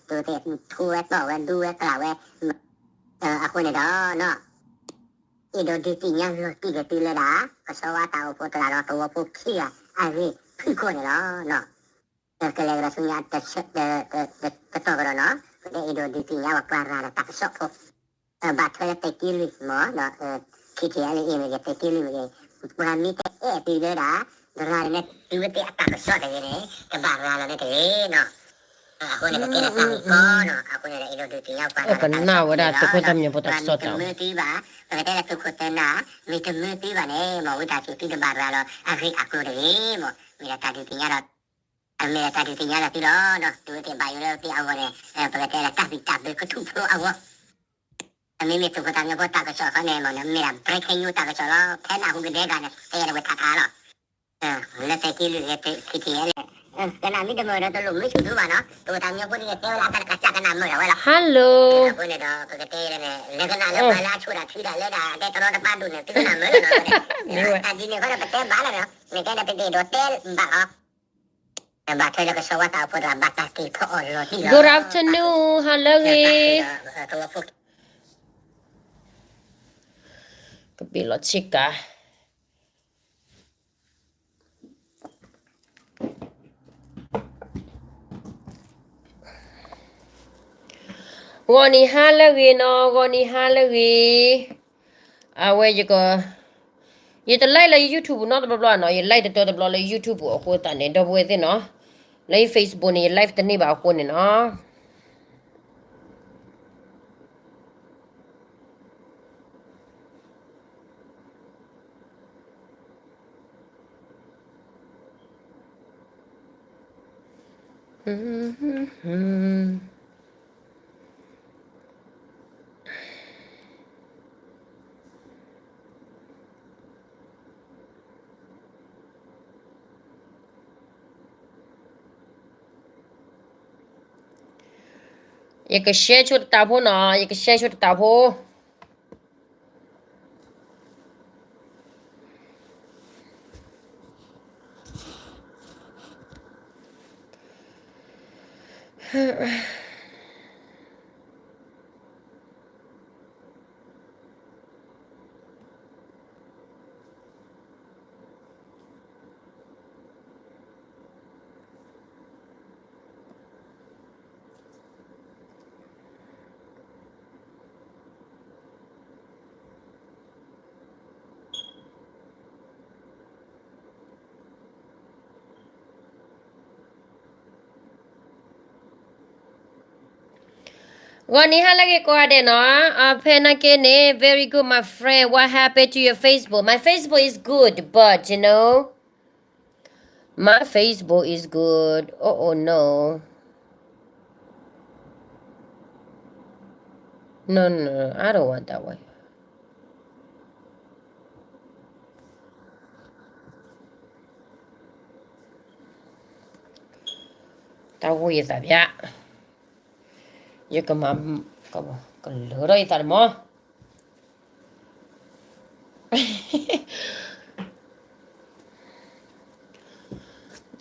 သုဝဲသ့ၣ်ထူဝဲတီၢ်ဝဲဒူဝဲကျးဝဲ, အဃိန့ၣ်ဒီး အဲၣ်ဒိးဒုးသ့ၣ်ညါလီၤတံၢ်က့ၤသုလၢဒၣ် ကဆီဝါတၢ်အိၣ်ဖှိၣ်သရၣ်ဒီးသဝီဖိခံဂၤအဂ့ၢ်ဖုၣ်ကိာ်န့ၣ်လီၤ. ကလဲၤကဒီးဆူညါတတီၤကဒီးနီၤ, ပအဲၣ်ဒိးဒုးသ့ၣ်ညါဝဲပှၤရၤလီၤတၢ်ကစီၣ်ဖိ ဘၣ်ထွဲလၢသုးက့လွံၢ်မ့ၢ်ဒီး ခံထံၣ်အလံအ့ၣ်မ့ၢ်ဂ့ၤ သုးက့လွံၢ်မ့ၢ်ဂ့ၤ, ပှၤမ့ၢ်တအဲၣ်သုလၢဒၣ် ရၤလီၤန့ၢ်သုဝဲသ့ၣ်အတၢ်ကစီၣ်တဂ့ၤန့ၣ် တဘၣ်ရၤလီၤန့ၢ်တဂ့ၤနီၤ. အဃိန့ၣ် ပတဲလၢတၢ်ဂ့ၢ်ကီနီၤ, အဃိန့ၣ် အဲၣ်ဒိးဒုးသ့ၣ်ညါပှၤရၤလီၤတၢ်ကစီၣ်ဖိလီၤ. ပှၤမ့ၢ်တမ့ၢ်သုဘၣ်, ပကတဲလၢသုးခိၣ်သနၢ် မ့ၢ်တမ့ၢ်သုဘၣ်န့ၣ် မ့ၢ်ဝံသးစူၤသုတဘၣ်ရၤလီၤအဂ့ၢ်အကျိၤတဂ့ၤမ့ၢ်, မ့ၢ်ဒၣ်တၢ်ဒုးသ့ၣ်ညါဒီး အမ့ၢ်ဒၣ်တၢ်ဒုးသ့ၣ်ညါလီၤသုလီၤနီၤ. သုဝဲသ့ၣ်ဘၣ်ယိၣ်လၢသုအဂီၢ်န့ၣ် ပကတဲလၢတၢ်ဘံၣ်တၢ်ဘၢကထူၣ်ဖျိအဂီၢ် အမ့မ့ၢ်သုးခိၣ်သးမံဖိတၢ်ကစီၣ်ဃီန့ၣ် မ့ၢ်ဒၣ် breaking news တၢ်ကစီၣ်လီၤ. ဖဲနၢ်ဟူကဒဲဂၤန့ၣ် တဲယၤတဝဲထးထးလီၤ. လၢသုးက့လွံၢ်ဂ့ၤ ခံထံၣ်အလံ ကနၣ်မ့ၢ်တမုာ်ဒီးတလိၣ်မုာ်ဆူၣ်သုဘၣ်နီၤ. သုးခိၣ်သးမံဖိန့ၣ် တဲဝဲလၢအတၢ်ကစၢ်ကနၣ်မုာ်ဒၣ်ဝဲလီၤ. Hello. အဃိန့ၣ်ဒီး ပကတဲန့ၣ် လဲၤကနၣ်လၢပှၤလၢအဆိၣ်တၢ်ထုဒၣ်လၢဒၣ် တဲတရီတပါဒိၣ်န့ၣ် သုကနၣ်မုာ်လီၤနီၤ. တၢ်ဒ်န့ၣ်ဃီဒီးပတဲဘၣ်လီၤနီၤ. မ့ၢ်ကဲန့ၣ် ပကအဲၣ်ဒိးတဲဘၣ်လီၤ. ဘၣ်ထွဲလၢကဆီဝါတၢ်အိၣ်ဖှိၣ်သရၣ်ဘၣ်တၢ်က့ၤထီၣ်အီၤလီၤတံၢ်လီၤ. Good afternoon, ဟါလၢအဂ့ၤ. ကဘ့ၣ်လီၤဆ့ကၤ ဂီၤနံၤဟါလၢအဂ့ၤနီၤ, ဂီၤနံၤဟါလၢအဂ့ၤ. အဝဲယက ယတ live လၢ YouTube နီတဘျီဘျီနီၤ, ယ live တတၢတဘျီလၢ YouTube အဃိသတးန့ၣ် ဒီပုၢ်ဝဲၢ်သ့ၣ်နီၤ, လၢယ Facebook န့ၣ် ယ live တန့ၢ်ဘၣ်အဃိန့ၣ်နီၤ. ယက share ဆိတတၢ်ဖိနီၤ, ယက share ဆိတတၢ်ဖိ. ဂီၤနံၤဟါလၢအဂ့ၤကိးဂၤဒဲးနီၤ, အဖဲနာ်က့န့ၣ် very good my friend, what happened to your Facebook? My Facebook is good, but you know, my Facebook is good. Oh, oh no. No, no, no, I don't want that one. တၢ်ဝံၤယသးပျး, ယကမၤ, ကလၢထီၣ်ယသးတမီၤ.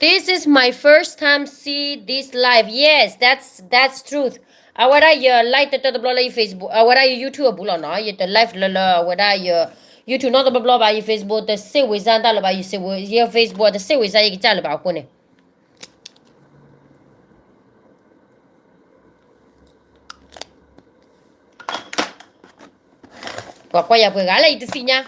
This is my first time see this live. Yes, that's, that's truth. အဝဲဒၣ်ယ live တတၢတဘျီလၢယ Facebook, အဝဲဒၣ်ယ YouTube အပူၤလီၤနီၤ. ယတ live လၢလၢအဝဲဒၣ်ယ YouTube နီတဘျီဘျီဘၣ်. ယ Facebook တစ့ၣ်ဝံၤစါတၢ်လၢၤဘၣ်, ယ Facebook တစ့ၣ်ဝံၤစါယကစၢ်လၢၤဘၣ်အဃိန့ၣ် ပှၤကွၢ်ယၤပှဲၤဂၤလၢယတသ့ၣ်ညါ.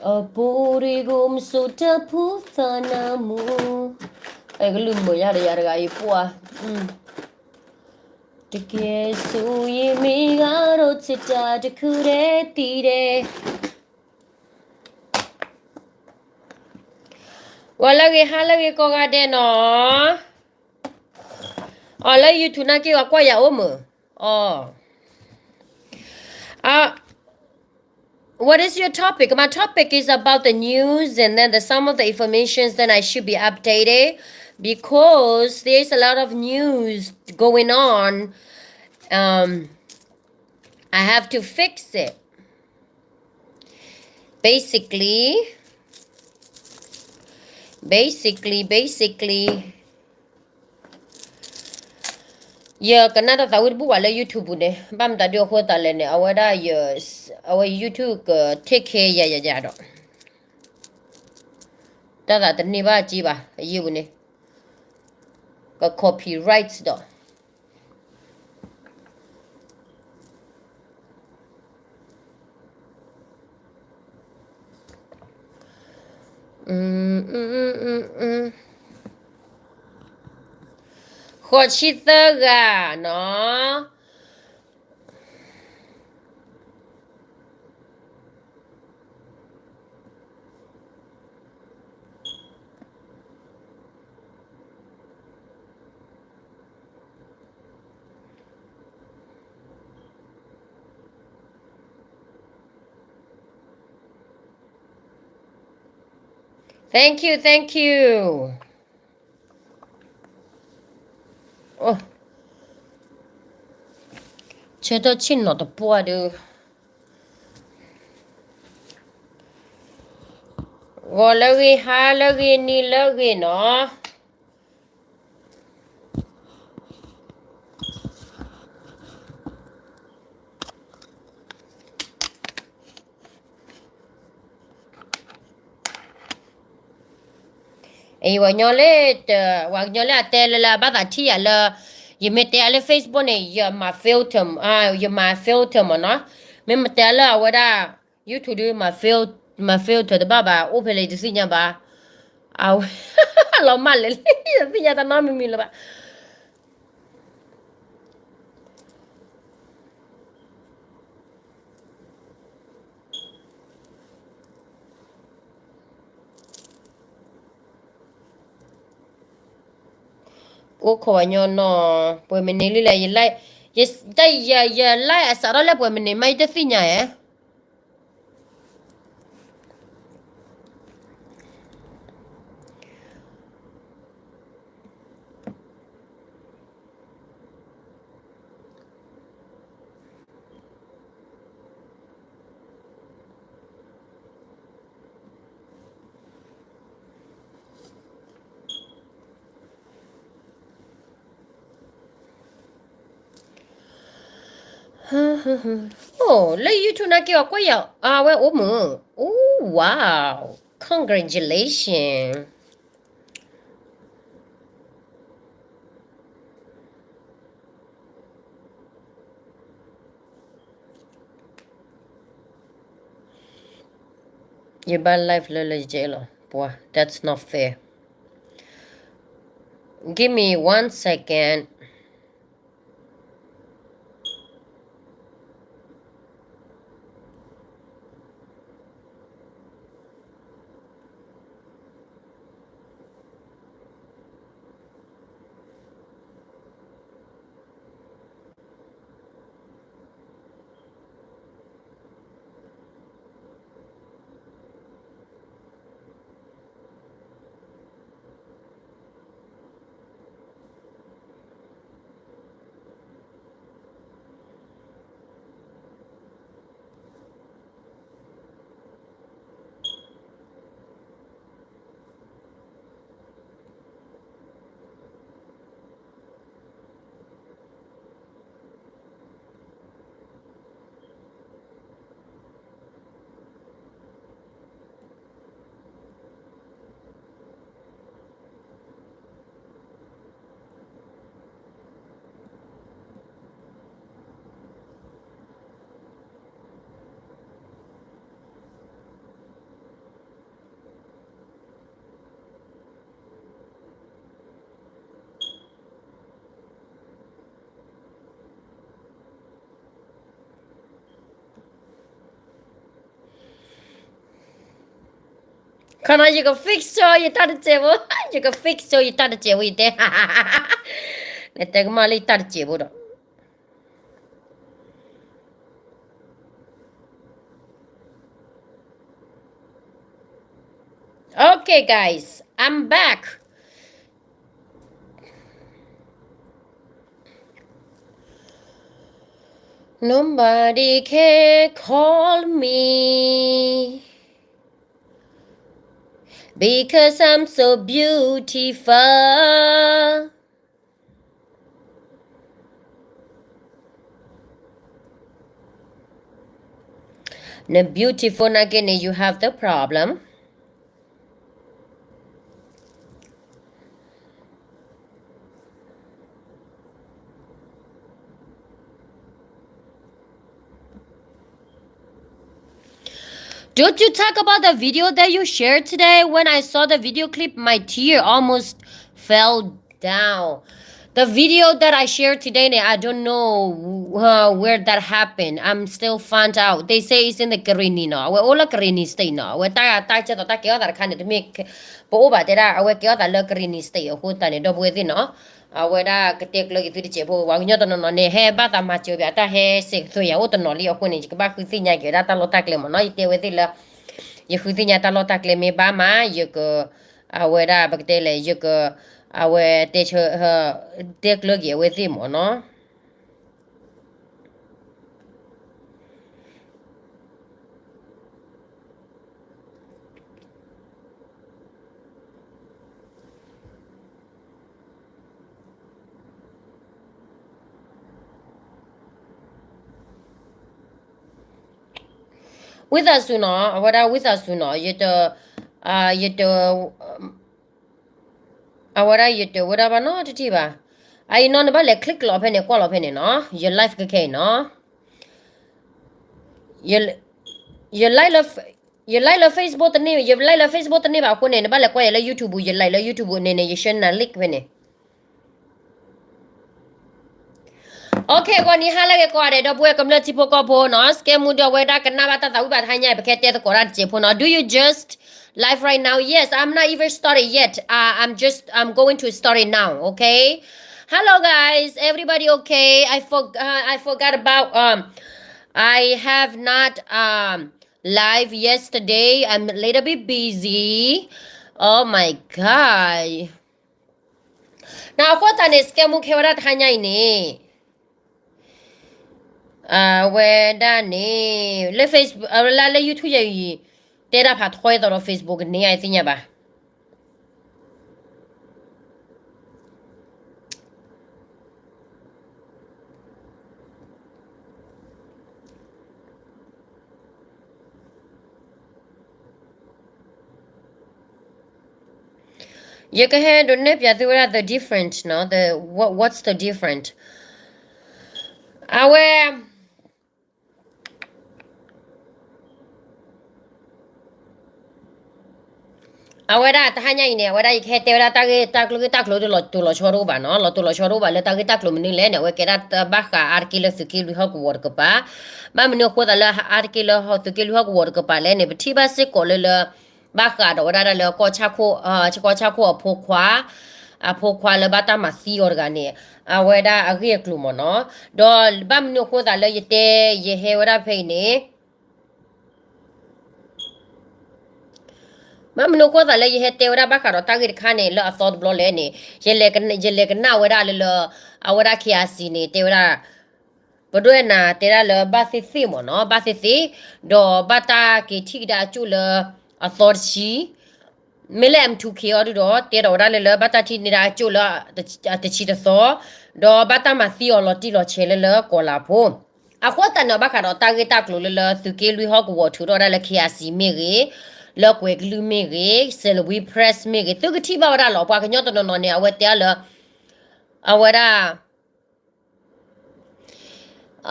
အပူၤရံဂုာ်မစူၢ်တၢ်ဖူသး နၢမူ, အဲကလုၢ်မုာ်ယၤဒီးယၤတဂၤအံၤပှၤ, တကဲဆူယမံၤဂၤဒီး ထံၣ်တၢ်တခုဒဲးသံဒဲး. ဂီၤလၢအဂ့ၤ ဟါလၢအဂ့ၤကိးဂၤဒဲးနီၤ. အီၤလၢ YouTube နာ်က့ အကွၢ်ယၤအိၣ်မုာ်, အီၤ, uh, what is your topic? My topic is about the news and then the, some of the informations that I should be updated because there's a lot of news going on. Um, I have to fix it. basically, basically, basically, ယကနၣ်တၢ်သးဝံၣ်တဘူၣ်ဘၣ်လၢ YouTube ပူၤန့ၣ်, ဘၣ်မတၤဒုအဃိသးလဲၣ်န့ၣ်, အဝဲဒၣ်ယ, အဝဲ YouTube က take care ယၤယၤယၤဒီး, တၢ်သးတန့ၢ်ဘၣ်က့ဘၣ်, အယံာ်ပူၤန့ၣ်, က copyright ဒီး ဃိးဆံသၢဂၤနီၤ. Thank you, thank you. ဆၢထၢၣ်ဆ့ၣ်နီၤတပှၢ်ဒီး, ဂီၤလၢအဂ့ၤ, ဟါလၢအဂ့ၤ, နံၤလၢအဂ့ၤနီၤ. အံၤ ဝဲညီလၢ, ဝဲညီလၢအတဲလၢလၢအဘၣ်သးထံၣ်ယၤလၢ, ယမ့ၢ်တဲအါလၢ Facebook န့ၣ် ယမၤ filter, ယမၤ filter မ့ၢ်နီၤ, မ့ၢ်မတဲအါလၢအဝဲဒၣ် YouTube ဒုး မၤ filter တဘၣ်ဘၣ်, အိၣ်ဖဲလဲၣ်ယတသ့ၣ်ညါဘၣ်, အဝဲ, လီၤမၢ်လဲၣ်လံ, ယတသ့ၣ်ညါတၢ်နီတမံၤမံၤလၢၤဘၣ်. ကိးခိးဝဲညီနီၤ, ပှဲၤမနုၤလံလဲၣ်, ယ, တၢ်ယ, ယ live အစးထီၣ်လၢပှဲၤမနုၤမး ယတသ့ၣ်ညါဧါ. Oh, လၢ YouTube နာ်က့အီၤကွၢ်ယၤ, အဝဲအိၣ်မုာ်, oh, wow, congratulations. ယဘၣ် live လၢလၢယကဲလီၤ, ပှၤ, that's not fair. Give me one second.ခီနီၤ ယက fix ဆိ ယတၢ်တစဲးဖိ, ယက fix ဆိ ယတၢ်တစဲးဖိ ယတဲ, နတဲကမၣ်လၢယတၢ်တစဲးဖိဒီး Okay, guys, I'm back. Nobody can call me. Because I'm so beautiful. Nà န beautiful နာ်က့န့ၣ် you have the problem. Don't you talk about the video that you shared today? When I saw the video clip, my tear almost fell down. The video that I shared today န့ၣ် I don't know uh, where that happened. I'm still found out. They say it's in the ကရ့ၣ်နံၣ်နီၤ. အဝဲအိၣ်လၢ ကရ့ၣ်နံၣ် state နီၤ. အဝဲတၢ်တၢ်ကဲသိးတၢ်ကဲထီၣ်သးတခါန့ၣ် တမ့ၢ် ပအိၣ်ဘၣ်တဲဒၣ် အဝဲကဲထီၣ်သးလၢ ကရ့ၣ်နံၣ် state အဃိသတးန့ၣ် ဒီပုၢ်ဝဲၢ်သ့ၣ်နီၤ. အဝဲဒၣ်ကတဲကျၢၤက့ၤသုတစဲးဖိ ပှၤကညီတနီၤနီၤန့ၣ် ဟဲဘၣ်သးမၤစၢၤပၠးတၢ် ဟဲစဲးကသိးယၤအိၣ်တနီၤလံအဃိန့ၣ် ယကဘၣ်ဃုသ့ၣ်ညါက့ၤဝဲဒၣ်တၢ်လီၢ်တၢ်ကျဲမ့ၢ်နီၤ. ယတဲဝဲသ့ၣ်လၢ ယဃုသ့ၣ်ညါတၢ်လီၢ်တၢ်ကျဲမ့ၢ်ဘၣ်မး ယက အဝဲဒၣ်ပကတဲလဲၣ် ယက အဝဲတဲဆၢ တဲကျၢၤက့ၤအဝဲသ့ၣ်မ့ၢ်နီၤ. ဝံသးစူၤနီၤ, အဝဲဒၣ်ဝံသးစူၤနီၤ, ယတ, ယတ, အဝဲဒၣ်ယတဝဲဒၣ်ဘၣ်နီတထံၣ်ဘၣ်. အအံၤနီၤ နဘၣ်လဲၤ click လီၤဖဲန့ၣ် ကွၢ်လီၤဖဲန့ၣ်နီၤ, ယ live ကခဲအံၤနီၤ. ယ live လၢ ယ live လၢ Facebook တန့ၢ်, ယ live လၢ Facebook တန့ၢ်ဘၣ်အဃိန့ၣ် နဘၣ်လဲၤကွၢ်ယၤလၢ YouTube, ယ live လၢ YouTube န့ၣ်န့ၣ် ယ share နၤ link ဖဲန့ၣ်. Okay, ဂီၤနံၤဟါလၢအဂ့ၤကိးဂၤဒဲး ဒီပုၢ်ဝဲၢ်ကမျၢၢ်ထံဖိကီၢ်ဖိနီၤ, စကဲမူဒီးအဝဲဒၣ်ကနၣ်ဘၣ်တၢ်သးဝံၣ်ဘၣ်တဟါညါ ပကတဲသကိးတၢ်တစဲးဖိနီၤ. Do you just live right now? Yes, I'm not even started yet. Uh, I'm just, I'm going to start it now, okay? Hello, guys. Everybody okay? I for, uh, I forgot about, um, I have not, um, live yesterday. I'm a little bit busy. Oh my God. နီၤ အဃိသတးန့ၣ် စကဲမူခဲဝဲဒၣ်တဟါညါအံၤန့ၣ် အဝဲဒၣ်န့ၣ် လၢ Facebook လၢ လၢ YouTube ယအံၤ တဲဒၣ်ဖးထီအသိးဒီး Facebook န့ၣ် ယသ့ၣ်ညါဘၣ်. ယကဟဲဒုးနဲၣ်ပၠးသုဝဲဒၣ် the different နီၤ, the, what, what's the different? အဝဲ အဝဲဒၣ်တဟါညါအံၤန့ၣ် အဝဲဒၣ်ယကဟဲတဲဝဲဒၣ်တၢ်ဂ့ၢ်တၢ်ကျိၤဂ့ၢ်တၢ်ကျိၤဒီး လီၤတိၤလီၤဆီတအိၣ်ဘၣ်နီၤ, လီၤတိၤလီၤဆီတအိၣ်ဘၣ်လၢတၢ်ဂ့ၢ်တၢ်ကျိၤမနုၤလဲၣ်န့ၣ် အဝဲကဲဒၣ်ဘၣ်ဃးအါတက့ၢ်လၢသုးက့လွံၢ်ဟီၣ်ကဝီၤတကပၤ, ဘၣ်မနုၤအဃိသတးလၢအါတက့ၢ်လၢသုးက့လွံၢ်ဟီၣ်ကဝီၤတကပၤလဲၣ်န့ၣ် ပထံၣ်ဘၣ်စ့ၢ်ကီးလၢလၢ ဘၣ်ဃးဒီးဝဲဒၣ်လၢကီၢ်ဆၣ်ခိၣ်, ကီၢ်ဆၣ်ခိၣ်အဖိခွါ, အဖိခွါလၢဘၣ်တၢ်မၤသံအီၤတဂၤန့ၣ်, အဝဲဒၣ်အဂ့ၢ်အကျိၤမ့ၢ်နီၤ, ဒီးဘၣ်မနုၤအဃိသတးလၢယတဲ ယဟဲဝဲဒၣ်ဖဲအံၤန့ၣ် ဘၣ်မနုၤအဃိသတးလၢယဟဲတဲဝဲဒၣ်ဘၣ်ဃးဒီးတၢ်ဂ့ၢ်တခါန့ၣ် လၢအသီတဘျီလဲၣ်န့ၣ်, ယလဲၤကနၣ်ဝဲဒၣ်လၢလၢ အဝဲဒၣ် KIC န့ၣ် တဲဝဲဒၣ်, ပဒိၣ်နၤတဲဒၣ်လၢဘၣ်သ့ၣ်သ့ၣ်မ့ၢ်နီၤ, ဘၣ်သ့ၣ်သ့ၣ်, ဒီးဘၣ်တၢ်က့ၤထံၣ်ကဒါအကၠိၣ်လၢအသီတဆံ, မ့ၢ်လၢ M two K အီၤဒုဒီး တဲဒီးဝဲဒၣ်လၢလၢ ဘၣ်တၢ်ထံၣ်န့ၢ်ဒၣ်အကၠိၣ်လၢတဆံတသီ, ဒီးဘၣ်တၢ်မၤသံအီၤလီၤတံၢ်လီၤဆဲးလၢလၢကီၢ်လၤဖိ အဃိသတးန့ၣ် ဘၣ်ဃးဒီးတၢ်ဂ့ၢ်တၢ်ကျိၤလၢလၢသုးက့လွံၢ်ဟီၣ်ကဝီၤထုးထီၣ်ဝဲဒၣ်လၢ KIC မ့ၢ်ဂ့ၤ, လၢကွဲၤကလုၢ်မ့ၢ်ဂ့ၤ, Salween Press မ့ၢ်ဂ့ၤ, သုကထံၣ်ဘၣ်ဝဲဒၣ်လီၤ. ပှၤကညီတနီၤနီၤန့ၣ် အဝဲတဲအီၤလၢ အဝဲဒၣ်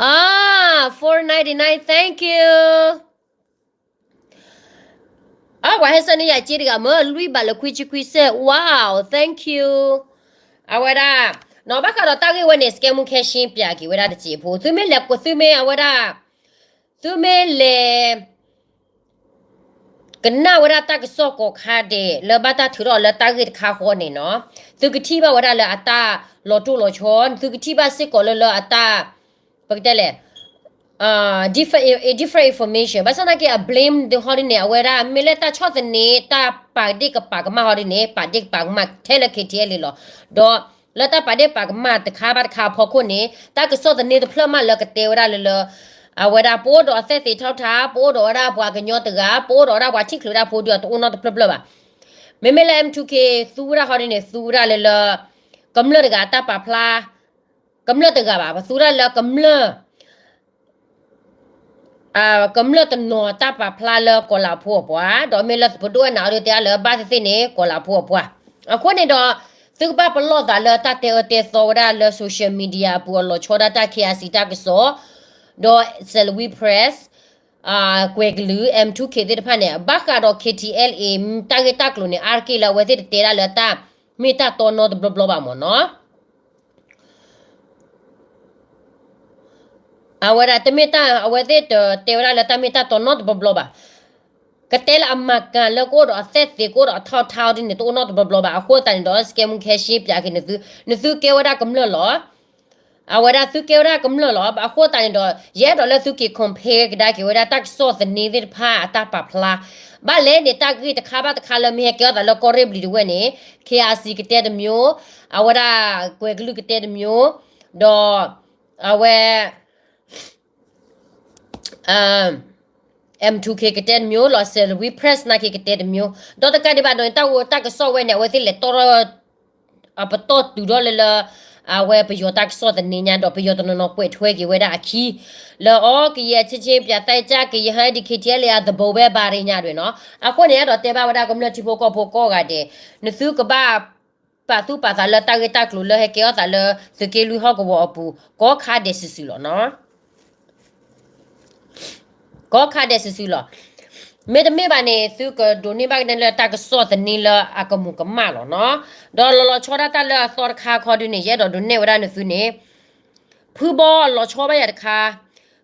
Ah, four ninety-nine, thank you. အဝဲဟဲဆၢန့ၢ်ယၤစ့တဂၤမ့ၢ် လွံၢ်ဘးလၢခွံဆံခွံစဲး, wow, thank you. အဝဲဒၣ် နီၤ ဘၣ်ဃးဒီးတၢ်ဂ့ၢ်ဝဲန့ၣ် စကဲမူခဲရှ့ပၠးက့ၤဝဲဒၣ်တစဲးဖိ, သုမ့ၢ်လဲၤ သုမ့ၢ်အဝဲဒၣ် သုမ့ၢ်လဲၤ ကနၣ်ဝဲဒၣ်တၢ်ကစီၣ်ကိးခါဒဲး လၢဘၣ်တၢ်ထုးထီၣ်လၢတၢ်ဂ့ၢ်တခါဃီန့ၣ်နီၤ, သုကထံၣ်ဘၣ်ဝဲဒၣ်လၢအတၢ်လီၤတိၢ်လီၤဆီ, သုကထံၣ်ဘၣ်စ့ၢ်ကီးလၢလၢအတၢ် ပကတဲလဲၣ် different, different information ဘၣ်ဆၣ်သနာ်က့ အ blame ဟီဒ်န့ၣ် အဝဲဒၣ် မ့ၢ်လၢတၢ်ဆီၣ်သနံး တၢ်ပာ်ဒ့ၣ်ကပာ်ကမၣ်ဟီဒ်န့ၣ် ပာ်ဒ့ၣ်ကပာ်ကမၣ်ထဲလၢ KTLA လီၤ. ဒီးလၢတၢ်ပာ်ဒ့ၣ်ပာ်ကမၣ်တခါဘၣ်တခါအဖီခိၣ်န့ၣ် တၢ်ကစီၣ်သန့တဖျၢၣ်မးလၢကတဲဝဲဒၣ်လၢလၢ အဝဲဒၣ် ပအိၣ်ဒီးအသက်သေထထောက်ထား, ပအိၣ်ဒီးဝဲဒၣ်ပှၤကညီတဂၤ, ပအိၣ်ဒီးဝဲဒၣ်ပှၤထံၣ်ချုးတၢ်ဖိဒီးတအိၣ်နီတဖျၢၣ်ဖျၢၣ်ဘၣ်. မ့မ့ၢ်လၢ M two K သူဝဲဒၣ်ဟီဒ်န့ၣ် သူဝဲဒၣ်လၢလၢ ကမျၢၢ်တဂၤအတၢ်ပာ်ဖျါ, ကမျၢၢ်တဂၤဘၣ် ပသူဝဲဒၣ်လၢကမျၢၢ် ကမျၢၢ်တနီၤတၢ်ပာ်ဖျါလၢကီၤလၤဖိအပှၤ, ဒီးမ့ၢ်လၢပဒိၣ်ဝဲနၤအဒိတဲအါလၢဘၣ်သ့ၣ်သ့ၣ်န့ၣ် ကီၤလၤဖိအပှၤ. အဃိန့ၣ်ဒီး သုကဘၣ်ပလီၢ်သးလၢတၢ်တဲအၢတဲသီဝဲဒၣ်လၢ social media အပူၤအလီၤဆီဒၣ်တၢ် K I C တၢ်ကစီၣ်, ဒီး Salween Press ကွဲၤကလုာ် M two K သ့ၣ်တဖၣ်န့ၣ် ဘၣ်ဃးဒီး K T L A တၢ်ဂ့ၢ်တၢ်ကျိၤန့ၣ် အါတက့ၢ်လၢအဝဲသ့ၣ်တတဲဒၣ်လၢတၢ်မ့ၢ်တၢ်တီနီတဘျီဘျီဘၣ်မ့ၢ်နီၤ. အဝဲဒၣ်တမ့ၢ်တၢ် အဝဲသ့ၣ်တတဲဝဲဒၣ်လၢတၢ်မ့ၢ်တၢ်တီနီတဘျီဘျီဘၣ်. ကတဲလၢအမၤကၤလၢကအိၣ်ဒီးအသဲၣ်သ့ၣ် ကအိၣ်ဒီးအထီၣ်ထါအီၤဒ်န့ၣ် တအိၣ်နီတဘျီဘျီဘၣ်. အဃိသတးန့ၣ်ဒီး စကဲမူခဲရှ့ပၠးက့ၤနသု, နသုကဲဝဲဒၣ်ကမျၢၢ်လီၤ. အဝဲဒၣ်သုကဲဝဲဒၣ်ကမျၢၢ်လီၤ. အဃိသတးန့ၣ်ဒီး ယအဲၣ်ဒိးလၢသုက့ၤ compare ကဒါက့ၤဝဲဒၣ်တၢ်ကစီၣ်သန့သ့ၣ်တဖၣ်အတၢ်ပာ်ဖျါ ဘၣ်လဲၣ်န့ၣ်တၢ်ဂ့ၢ်တခါဘၣ်တခါလၢမ့ၢ်ဟဲကဲထီၣ်သးလၢကီၢ်ရ့ၣ်ဘျံးဒဝဲၢ်န့ၣ် K I C ကတဲတမျိုး, အဝဲဒၣ်ကွဲၤကလုာ်ကတဲတမျိုး, ဒီး အဝဲ M two K ကတဲတမျိုးလီၤ. Salween Press နာ်က့ကတဲတမျိုး, ဒီးတကးဒံးဘၣ်ဒီးန့ၣ် တၢ်ဂ့ၢ်တၢ်ကစီၣ်ဝဲန့ၣ် အဝဲသ့ၣ်လဲၤတီၢ်ထီၣ် အပတီၢ်တုၤထီၣ်လၢလၢ အဝဲပယီၤတၢ်ကစီၣ်သန့ညါ ဒီးပယီၤတနီၤနီၤကွဲးထွဲက့ၤဝဲဒၣ်အခံ လၢအီၤ ကယဲၢ်ဆ့ဆ့ပၠးသးကၢ် ကယဲၢ်ဟဲဒံး K T L A အသဘိဝဲဘၣ်ရ့ညါဒ်န့ၣ်နီၤ. အဃိန့ၣ် အဲၣ်ဒိးတဲဘၣ်ဝဲဒၣ်ကမျၢၢ်ထံဖိကီၢ်ဖိကိးဂၤဒဲး, နသုကဘၣ်ပာ်သူၣ်ပာ်သးလၢတၢ်ဂ့ၢ်တၢ်ကျိၤလၢဟဲကဲထီၣ်သးလၢသုးက့လွံၢ်ဟီၣ်ကဝီၤအပူၤ ကိးခါဒဲးစုာ်စုာ်လီၤနီၤ. ကိးခါဒဲးစုာ်စုာ်လီၤ. မ့တမ့ၢ်ဘၣ်န့ၣ် သုကဒိးန့ၢ်ဘၣ်ကဒါလၢတၢ်ကစီၣ်သန့လၢအကမူးကမၣ်လီၤနီၤ. ဒီးလီၤလီၤဆီဒၣ်တၢ်လၢအသီတခါခီဒုန့ၣ် ယအဲၣ်ဒိးဒုးနဲၣ်ဝဲဒၣ်နသုန့ၣ် ဖုဘီလီၤဆီဘၣ်ယၤတခါ,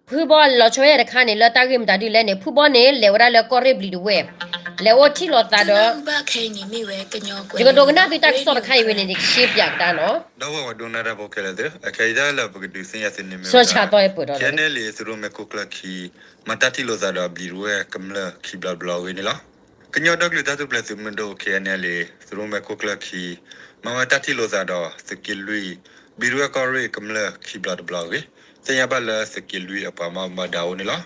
ဖုဘီလီၤဆီဘၣ်ယၤတခါန့ၣ် လၢတၢ်ဂ့ၢ်မတၤဒ်လဲၣ်န့ၣ် ဖုဘီန့ၣ် လဲၤဝဲဒၣ်လၢကီၢ်ရ့ၣ်ဘျံးဒဝဲၢ်, လဲၤအိၣ်ထံၣ်လိာ်သးဒီး ယကဒိးကနၣ်သုတၢ်ကစီၣ်တခါအံၤဝဲန့ၣ် ယကရှင်းပြကဒါနီၤ. ဒီပုၢ်ဝဲၢ်ဒိကနၣ်တၢ်ဖိခဲလၢာ်သ့ၣ် အခဲအံၤတၢ်လၢပကဒုးသ့ၣ်ညါသုန့ၣ်မ့ၢ်ဝဲဒၣ် K N L A သုးရိၣ်မဲခိၣ်ကျၢၢ်ခံ မၤတၢ်ထံၣ်လိာ်သးဒီးဘျံးဒဝဲၢ်ကမျၢၢ်ခံဘျီတဘျီအဂ့ၢ်န့ၣ်လီၤ. ကညီဒီကလုာ်တၢ်ထူၣ်ဖျဲးသုးမုၢ်ဒိၣ် K N L A သုးရိၣ်မဲခိၣ်ကျၢၢ်ခံ မၤဝဲတၢ်ထံၣ်လိာ်သးဒီးသုးက့လွံၢ် ဘျံးဒဝဲၢ်ကီၢ်ရ့ၣ်ကမျၢၢ်ခံဘျီတဘျီအဂ့ၢ် သ့ၣ်ညါဘၣ်လၢသုးက့လွံၢ်အပှၤမၤဘၣ်ဒၣ်အိၣ်န့ၣ်လီၤ.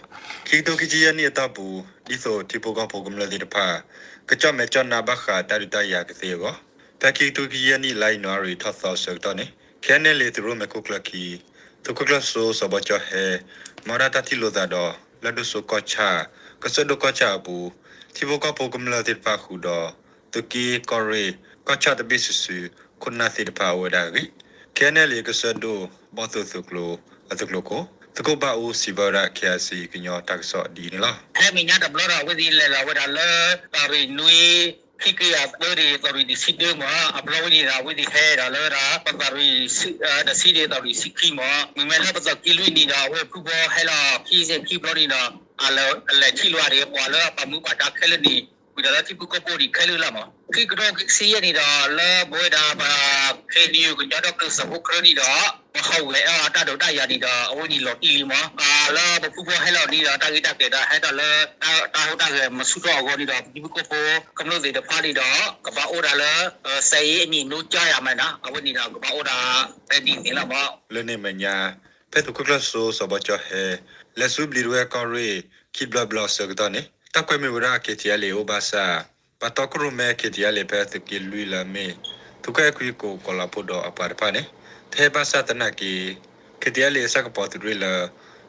ခံကထိခံဆံယဲၢ်နံၣ်အတီၢ်ပူၤ ဒ်သိးထံဖိကီၢ်ဖိကမျၢၢ်သ့ၣ်တဖၣ် ကကၠီၣ်မဲာ်ကၠီၣ်နါဘၣ်ဃးတၢ်ဒုးတၢ်ယၤကသ့အဂီၢ် ဖဲခံကထိခံဆံယဲၢ်နံၣ် လါယနူၤအါရံၤထီၣ်သီအဆၢကတီၢ်န့ၣ် K N L A သုးရိၣ်မဲခိၣ်ကျၢၢ်ခံ သုးခိၣ်ကျၢၢ်စိစီၤဘီကၠီဟဲ မၤဝဲဒၣ်တၢ်ထံၣ်လိာ်သးဒီး လၢၢ်ဒိၣ်စိကီၢ်ဆၣ် ကစၢၢ်ဒိၣ်ကီၢ်ဆၣ်အပူၤ ထံဖိကီၢ်ဖိကမျၢၢ်သ့ၣ်တဖၣ်ဃုာ်ဒီး သုးက့ကီၢ်ရ့ၣ် ကီၢ်ဆၣ်တဘ့ၣ်စုာ်စုာ် ခိၣ်နၢ်သ့ၣ်တဖၣ်အိၣ်ဝဲဒၣ်အဂ့ၢ် K N L A ကစၢၢ်ဒိၣ် ဘီၣ်သိၣ်သုးကျိၤ အသုးကျိၤခိၣ် သုးခိၣ်ဘၣ်အူစံးဘၢဝဲဒၣ် K I C ကညီတၢ်ကစီၣ်ဒ်အံၤန့ၣ်လီၤ. ဖဲမဲာ်ညါတဘျီဒီး အဝဲသ့ၣ်လဲၤလီၤဝဲဒၣ်လၢ တၢ်ရံၣ်နွံ ခံကယၤသၢဒံး တၢ်ရံၣ်တဆံတၢမး အဘျီဝဲန့ၣ်ဒီး အဝဲသ့ၣ်ဟဲဒီးလၢဒၣ် ပတၢ်ရံၣ်တဆံဒံး တၢ်ရံၣ်ဆံခံမး မ့မ့ၢ်လၢပတၢ်က့လွံၢ်န့ၣ်ဒီး အဝဲဖုဘီဟဲလီၤခံဆံခံဘျီန့ၣ်ဒီး အလဲၤထံၣ်လိာ်အီၤဒီး ပှၤလၢအပာ်မူပာ်ဒါခဲလၢာ်န့ၣ် ဝံၤဒီးလၢထံဖိကီၢ်ဖိဒံးခဲလၢာ်လီၤမး ခံကထိခံဆံယဲၢ်န့ၣ်ဒီး လၢပဝဲဒၣ်ပ K N U ကညီဒီကလုာ်စၢဖှိၣ်ကရၢန့ၣ်ဒီး ပဟးဝဲအီၤတၢ်ဒုးတၢ်ယၤန့ၣ်ဒီး အဝဲန့ၣ်လီၤတံၢ်လံမး လၢပဖုဘီဟဲလီၤန့ၣ်ဒီး တၢ်ဂ့ၢ်တၢ်ကျိၤဒီး ဟဲဒီးလၢ တၢ်ဟူးတၢ်ဂဲၤမၤဆူၣ်ထီၣ်အဂီၢ်န့ၣ်ဒီး ပထံဖိကီၢ်ဖိကမျၢၢ်သ့ၣ်တဖၣ်န့ၣ်ဒီး ကဘၣ်အိၣ်ဒၣ်လၢ စစ်ရေးအမြင့်ဆုံးကျယ်ဝန်းမးနီၤ အဝဲန့ၣ်ဒီး ကဘၣ်အိၣ်ဒၣ် ဖဲဒ်န့ၣ်လီၤမး လၢန့ၣ်အမဲာ်ညါ ဖဲသုးခိၣ်ကျၢၢ်စိစီၤဘီကၠီဟဲ လဲၤဆူဘျံးဒဝဲၢ်ကီၢ်ရ့ၣ် ခံဘျီတဘျီအဆၢကတီၢ်န့ၣ် တၢ်ကွဲမုာ်ဝဲဒၣ် K T L A အိၣ်ဘၣ်ဆၣ် ပှၤတီခိၣ်ရိၣ်မဲ K T L A ဖဲသုးက့လွံၢ်လၢအမ့ၢ် သုးခိၣ်အဲၣ်ခွံကိးကီၤလၤဖိဒီးအပှၤတဖၣ်န့ၣ် တဟဲဘၣ်ဆၣ်သနာ်က့ K T L A အဆၣ်ကပီၤသုးရ့ၣ်လၢ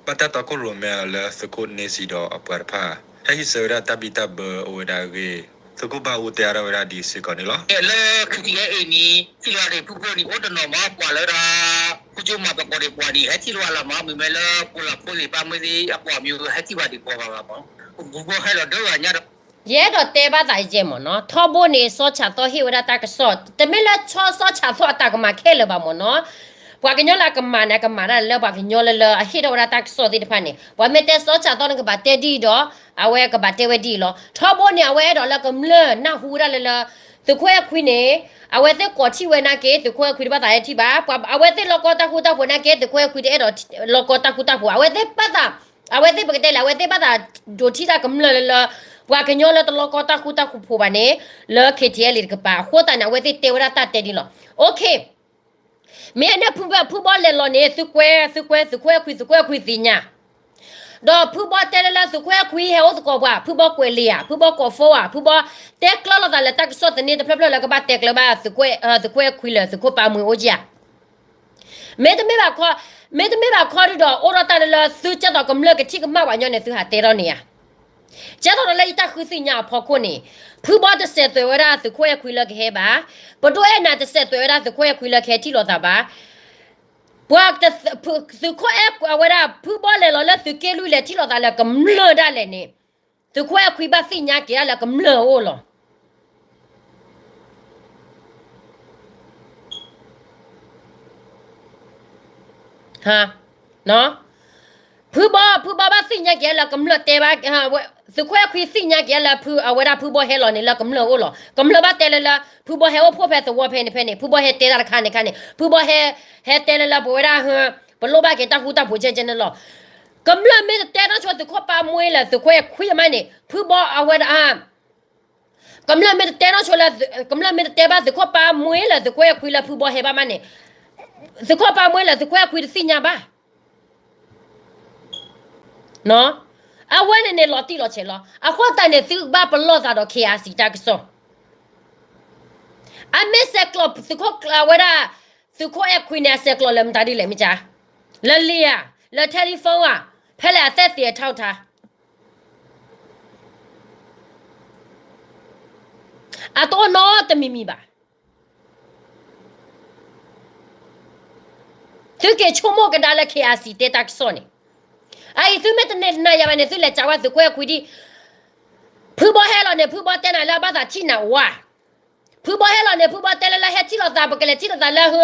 ဘၣ်တၢ်တီခိၣ်ရိၣ်မဲအီၤလၢသုးခိၣ်န့ဆံဒီးအပှၤတဖၣ် ဟဲဟံးစၢၤဝဲဒၣ်တၢ်ဘံၣ်တၢ်ဘၢအိၣ်ဝဲဒၣ်အဂ့ၢ် သုးခိၣ်ဘၣ်အူတဲအါထီၣ်ဝဲဒၣ်ဒ်စ့ၢ်ကီးန့ၣ်လီၤ. လၢ K T L A န့ၣ် ထံၣ်လိာ်သးဒံးဖုဖိန့ၣ် အိၣ်တနီၤမး ပှၤလၢဒၣ် ဖုကၠိမၤသကိးဒံးပှၤန့ၣ် ဟဲထံၣ်လိာ်သးလီၤမး မ့မ့ၢ်လၢပှၤလၢဖိသ့ၣ်ဘၣ်မုၢ်သ့ၣ် အပှၤမံၤဟဲထံၣ်ဘၣ်ဒံးပှၤဘၣ်ဘၣ်မး ပဖုဖိဟဲလီၤဒၢဂၤညါဒီး ယအဲၣ်ဒိးတဲဘၣ်သးယဲမ့ၢ်နီၤ ထီဘိန့ၣ် စီၤဆၣ်သီဟ့ၣ်ဝဲဒၣ်တၢ်ကစီၣ် တမ့ၢ်လၢစီၤဆၣ်သီအတၢ်ကမၣ်ခဲလၢာ်ဘၣ်မ့ၢ်နီၤ ပှၤကညီလၢအကမၣ်န့ၣ် အကမၣ်ဒၣ်လၢပှၤကညီလၢလၢအဟ့ၣ်ထီၣ်ဝဲဒၣ်တၢ်ကစီၣ်သ့ၣ်တဖၣ်န့ၣ် ပှၤမ့ၢ်တဲစီၤဆၣ်သီန့ၣ် ကဘၣ်တဲဒ်အံၤဒီး အဝဲကဘၣ်တဲဝဲဒ်အံၤလီၤ. ထီဘိန့ၣ် အဝဲအဲၣ်ဒိးလၢကမျၢၢ်နၢ်ဟူဝဲဒၣ်လၢလၢ သုးခိၣ်အဲၣ်ခွံန့ၣ် အဝဲသ့ၣ်ကိးထံၣ်ဝဲနာ်က့ သုးခိၣ်အဲၣ်ခွံတဘၣ်သးဟဲထံၣ်ဘၣ် အဝဲသ့ၣ်လီၢ်ကီတၢ်ဃူတၢ်ဖိးနာ်က့ သုးခိၣ်အဲၣ်ခွံတအဲၣ်ဒိးလီၢ်ကီတၢ်ဃူတၢ်ဖိး အဝဲသ့ၣ်ဘၣ်သး အဝဲသ့ၣ်ပကတဲလဲၣ် အဝဲသ့ၣ်ဘၣ်သးဒိးထံၣ်တၢ်ကမျၢၢ်လၢလၢ ပှၤကညီလၢတလီၢ်ကီတၢ်ဃူတၢ်ဖိးဘၣ်န့ၣ် လၢ K T L A တကပၤ အဃိသတးန့ၣ် အဝဲသ့ၣ်တဲဝဲဒၣ်တၢ်တဲဒ်လီၤ. Okay မ့ၢ်အန့ၣ်ဖုဘီလဲၤလီၤန့ၣ် သုကွဲ သုကွဲ သုးခိၣ်အဲၣ်ခွံ သုးခိၣ်အဲၣ်ခွံသ့ၣ်ညါ ဒီးဖုဘီတဲလၢလၢသုးခိၣ်အဲၣ်ခွံဟဲအိၣ်သကိးပှၤ, ဖုဘီကွဲးလံာ်ဧါ, ဖုဘီကိး phone ဧါ, ဖုဘီတဲကျၢလိာ်သးလၢတၢ်ကစီၣ်သန့တဖျၢၣ်ဖျၢၣ်လၢကဘၣ်တဲကျၢၤဘၣ် သုးခိၣ်ပၢ်မှဲအိၣ်ကယၤ. မ့တမ့ၢ်ဘၣ်ခီ, မ့တမ့ၢ်ဘၣ်ခီဒုဒီး အိၣ်ထီၣ်တၢ်လၢလၢသုကဲသိးကမျၢၢ်ကထံၣ်ကမၣ်ပှၤညီန့ၣ် သုဟးတဲထီၣ်န့ၣ်ဧါ. ကဲသိးဒီးလၢယတၢ်ဃုသ့ၣ်ညါအဖီခိၣ်န့ၣ်, ဖုဘီတစဲးသွဲးဝဲဒၣ်သုးခိၣ်အဲၣ်ခွံလၢကဟဲဘၣ်, ပဒိၣ်အဲၣ်နၤတစဲးသွဲးဝဲဒၣ်သုးခိၣ်အဲၣ်ခွံလၢကဟဲထံၣ်လိာ်သးဘၣ်. ပှၤသုးခိၣ်အဲၣ်အဝဲဒၣ် ဖုဘီလဲၤလီၤလၢသုးက့လွံၢ်လဲၤထံၣ်လိာ်သးလၢကမျၢၢ်ဒၣ်လဲာ်န့ၣ်, သုးခိၣ်အဲၣ်ခွံဘၣ်သ့ၣ်ညါက့ၤဒၣ်လၢကမျၢၢ်အအိၣ်လီၤ. ဖုဘီ, ဖုဘီဘၣ်သ့ၣ်ညါက့ၤလၢကမျၢၢ်တဲဘၣ်, သုးခိၣ်အဲၣ်ခွံသ့ၣ်ညါက့ၤလၢဖု, အဝဲဒၣ်ဖုဘီဟဲလီၤန့ၣ်လၢကမျၢၢ်အအိၣ်လီၤ. ကမျၢၢ်ဘၣ်တဲလၢလၢ ဖုဘီဟဲအိၣ်ဖှိၣ်ဖဲသဝီဖဲန့ၣ်ဖဲန့ၣ်, ဖုဘီဟဲတဲတၢ်တခါန့ၣ်ခါန့ၣ်, ဖုဘီဟဲ, ဟဲတဲလၢလၢပဝဲဒၣ်ဟ, ပလိၣ်ဘၣ်က့ၤတၢ်ဃူတၢ်ဖိးကဲကဲန့ၣ်လီၤ. ကမျၢၢ်မ့ၢ်တတဲနီၢ်ဆိသုးခိၣ်ပၢ်မှဲလၢသုးခိၣ်အဲၣ်ခွံအမးန့ၣ်, ဖုဘီအဝဲဒၣ် ကမျၢၢ်မ့ၢ်တတဲနီၢ်ဆိလၢ, ကမျၢၢ်မ့ၢ်တတဲဘၣ်သုးခိၣ်ပၢ်မှဲလၢသုးခိၣ်အဲၣ်ခွံလၢဖုဘီဟဲဘၣ်မးန့ၣ်, သုးခိၣ်ပၢ်မှဲလၢသုးခိၣ်အဲၣ်ခွံတသ့ၣ်ညါဘၣ်. အဝဲန့ၣ်န့ၣ်လီၤတံၢ်လီၤဆဲးလီၤ. အဃိသတးန့ၣ် သုဘၣ်ပလီၢ်သးဒီး KIC တၢ်ကစီၣ်. အမ့ၢ်ဆဲးကျိးသုးခိၣ်အဝဲဒၣ်, သုးခိၣ်အဲၣ်ခွံန့ၣ် အဆဲးကျိးလၢမတၤဒ်လဲၣ်မ့ၢ်ကါ, လၢလံာ်ဧါ, လၢ telephone ဧါ, ဖဲလဲၣ်အသက်သေအထောက်အထား အတအိၣ်နီတမံၤမံၤဘၣ်. သုက့ၤဆိကမိၣ်ကဒါလၢ KIC တဲတၢ်ကစီၣ်န့ၣ်, အအံၤသုမ့ၢ်တနာ်ယၤဘၣ်န့ၣ် သုလဲၤစံးဝဲသုးခိၣ်အဲၣ်ခွံဒံး. ဖုဘီဟဲလီၤန့ၣ် ဖုဘီတဲနၤလၢအဘၣ်သးထံၣ်နၤဝါ, ဖုဘီဟဲလီၤန့ၣ် ဖုဘီတဲလၢလၢဟဲထံၣ်လိာ်သး ပကလဲၤထံၣ်လိာ်သးလၢဟ,